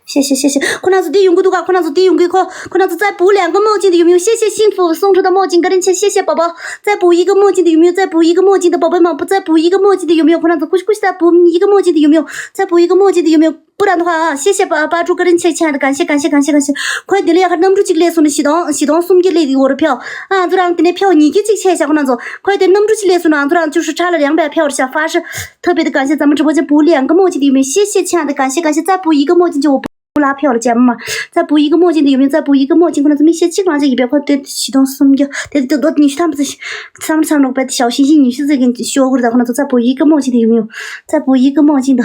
谢谢谢谢谢，看到是第一个读啊，看到是第一个看。 可能是再补两个墨镜的有没有？谢谢幸福送出的墨镜，个人切，谢谢宝宝。再补一个墨镜的有没有？再补一个墨镜的宝贝们，不再补一个墨镜的有没有？可能是再补一个墨镜的有没有？再补一个墨镜的有没有？不然的话啊，谢谢八八柱个人切钱的，感谢感谢感谢感谢。快点了呀，还那么住进来送的系统系统送进来的我的票啊，这样今天票你给进去一下，可能走，快点那么住进来送的，这样就是差了两百票的下发是特别的感谢咱们直播间补两个墨镜的有没有？谢谢亲爱的，感谢感谢，再补一个墨镜就我不拉票了，姐妹们，再补一个墨镜的有没有？再补一个墨镜，可能怎么一些基本上就一百块对系统送掉，对对对，你去他们这些，他们上面小心心，你去这个修过的，可能再补一个墨镜的有没有？再补一个墨镜的。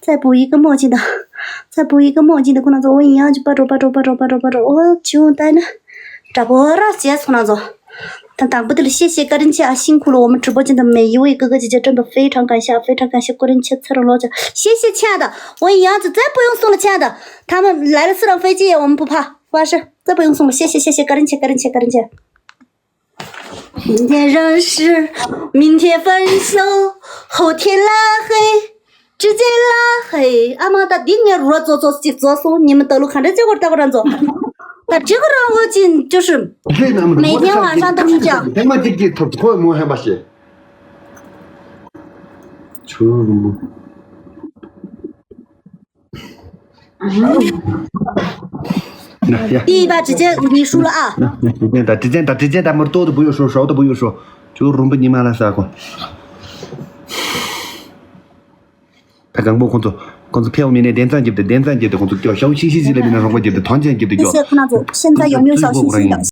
再补一个墨镜的，再补一个墨镜的，可能走我一样就巴着巴着巴着巴着巴着，我就在那，这不让姐从那走。他当不得了，谢谢个人姐啊，辛苦了，我们直播间的每一位哥哥姐姐，真的非常感谢啊，非常感谢个人姐，蔡荣老姐，谢谢亲爱的，我一样子再不用送了，亲爱的，他们来了四趟飞机，我们不怕，不碍事，再不用送了，谢谢谢谢个人姐，个人姐，个人姐。 明天认识，明天分手，后天拉黑，直接拉黑。阿妈，ད་འདི་ངས་རོ་ཙོ་ཙོ་ཅིག་ཙོ་སོང་ཉི་མ་ད་ལོ་ག་འདྲ་བྱེད་དགོས་ལྟ་བ་ར་ཙོ། ད་ཅི་ག་རང་འོ་ཅིན་ཅོ་ཧྲི། 每天晚上都是这样。 ལྷན་མ་ཅིག་ཅིག་ཐོབ་ཁོ་མོ་ཧན་པ་ཞེ། ཆུ་རུ། 那呀， 第一把直接你输了啊！ 那那直接打，直接打，直接打，没多的不用说，少的不用说，就runpa你妈拉萨过。他刚不工作，工作票明年点赞级的，点赞级的工作叫小星星级的，明年runpa级的，团建级的叫。谢谢看到组，现在有没有小星星的？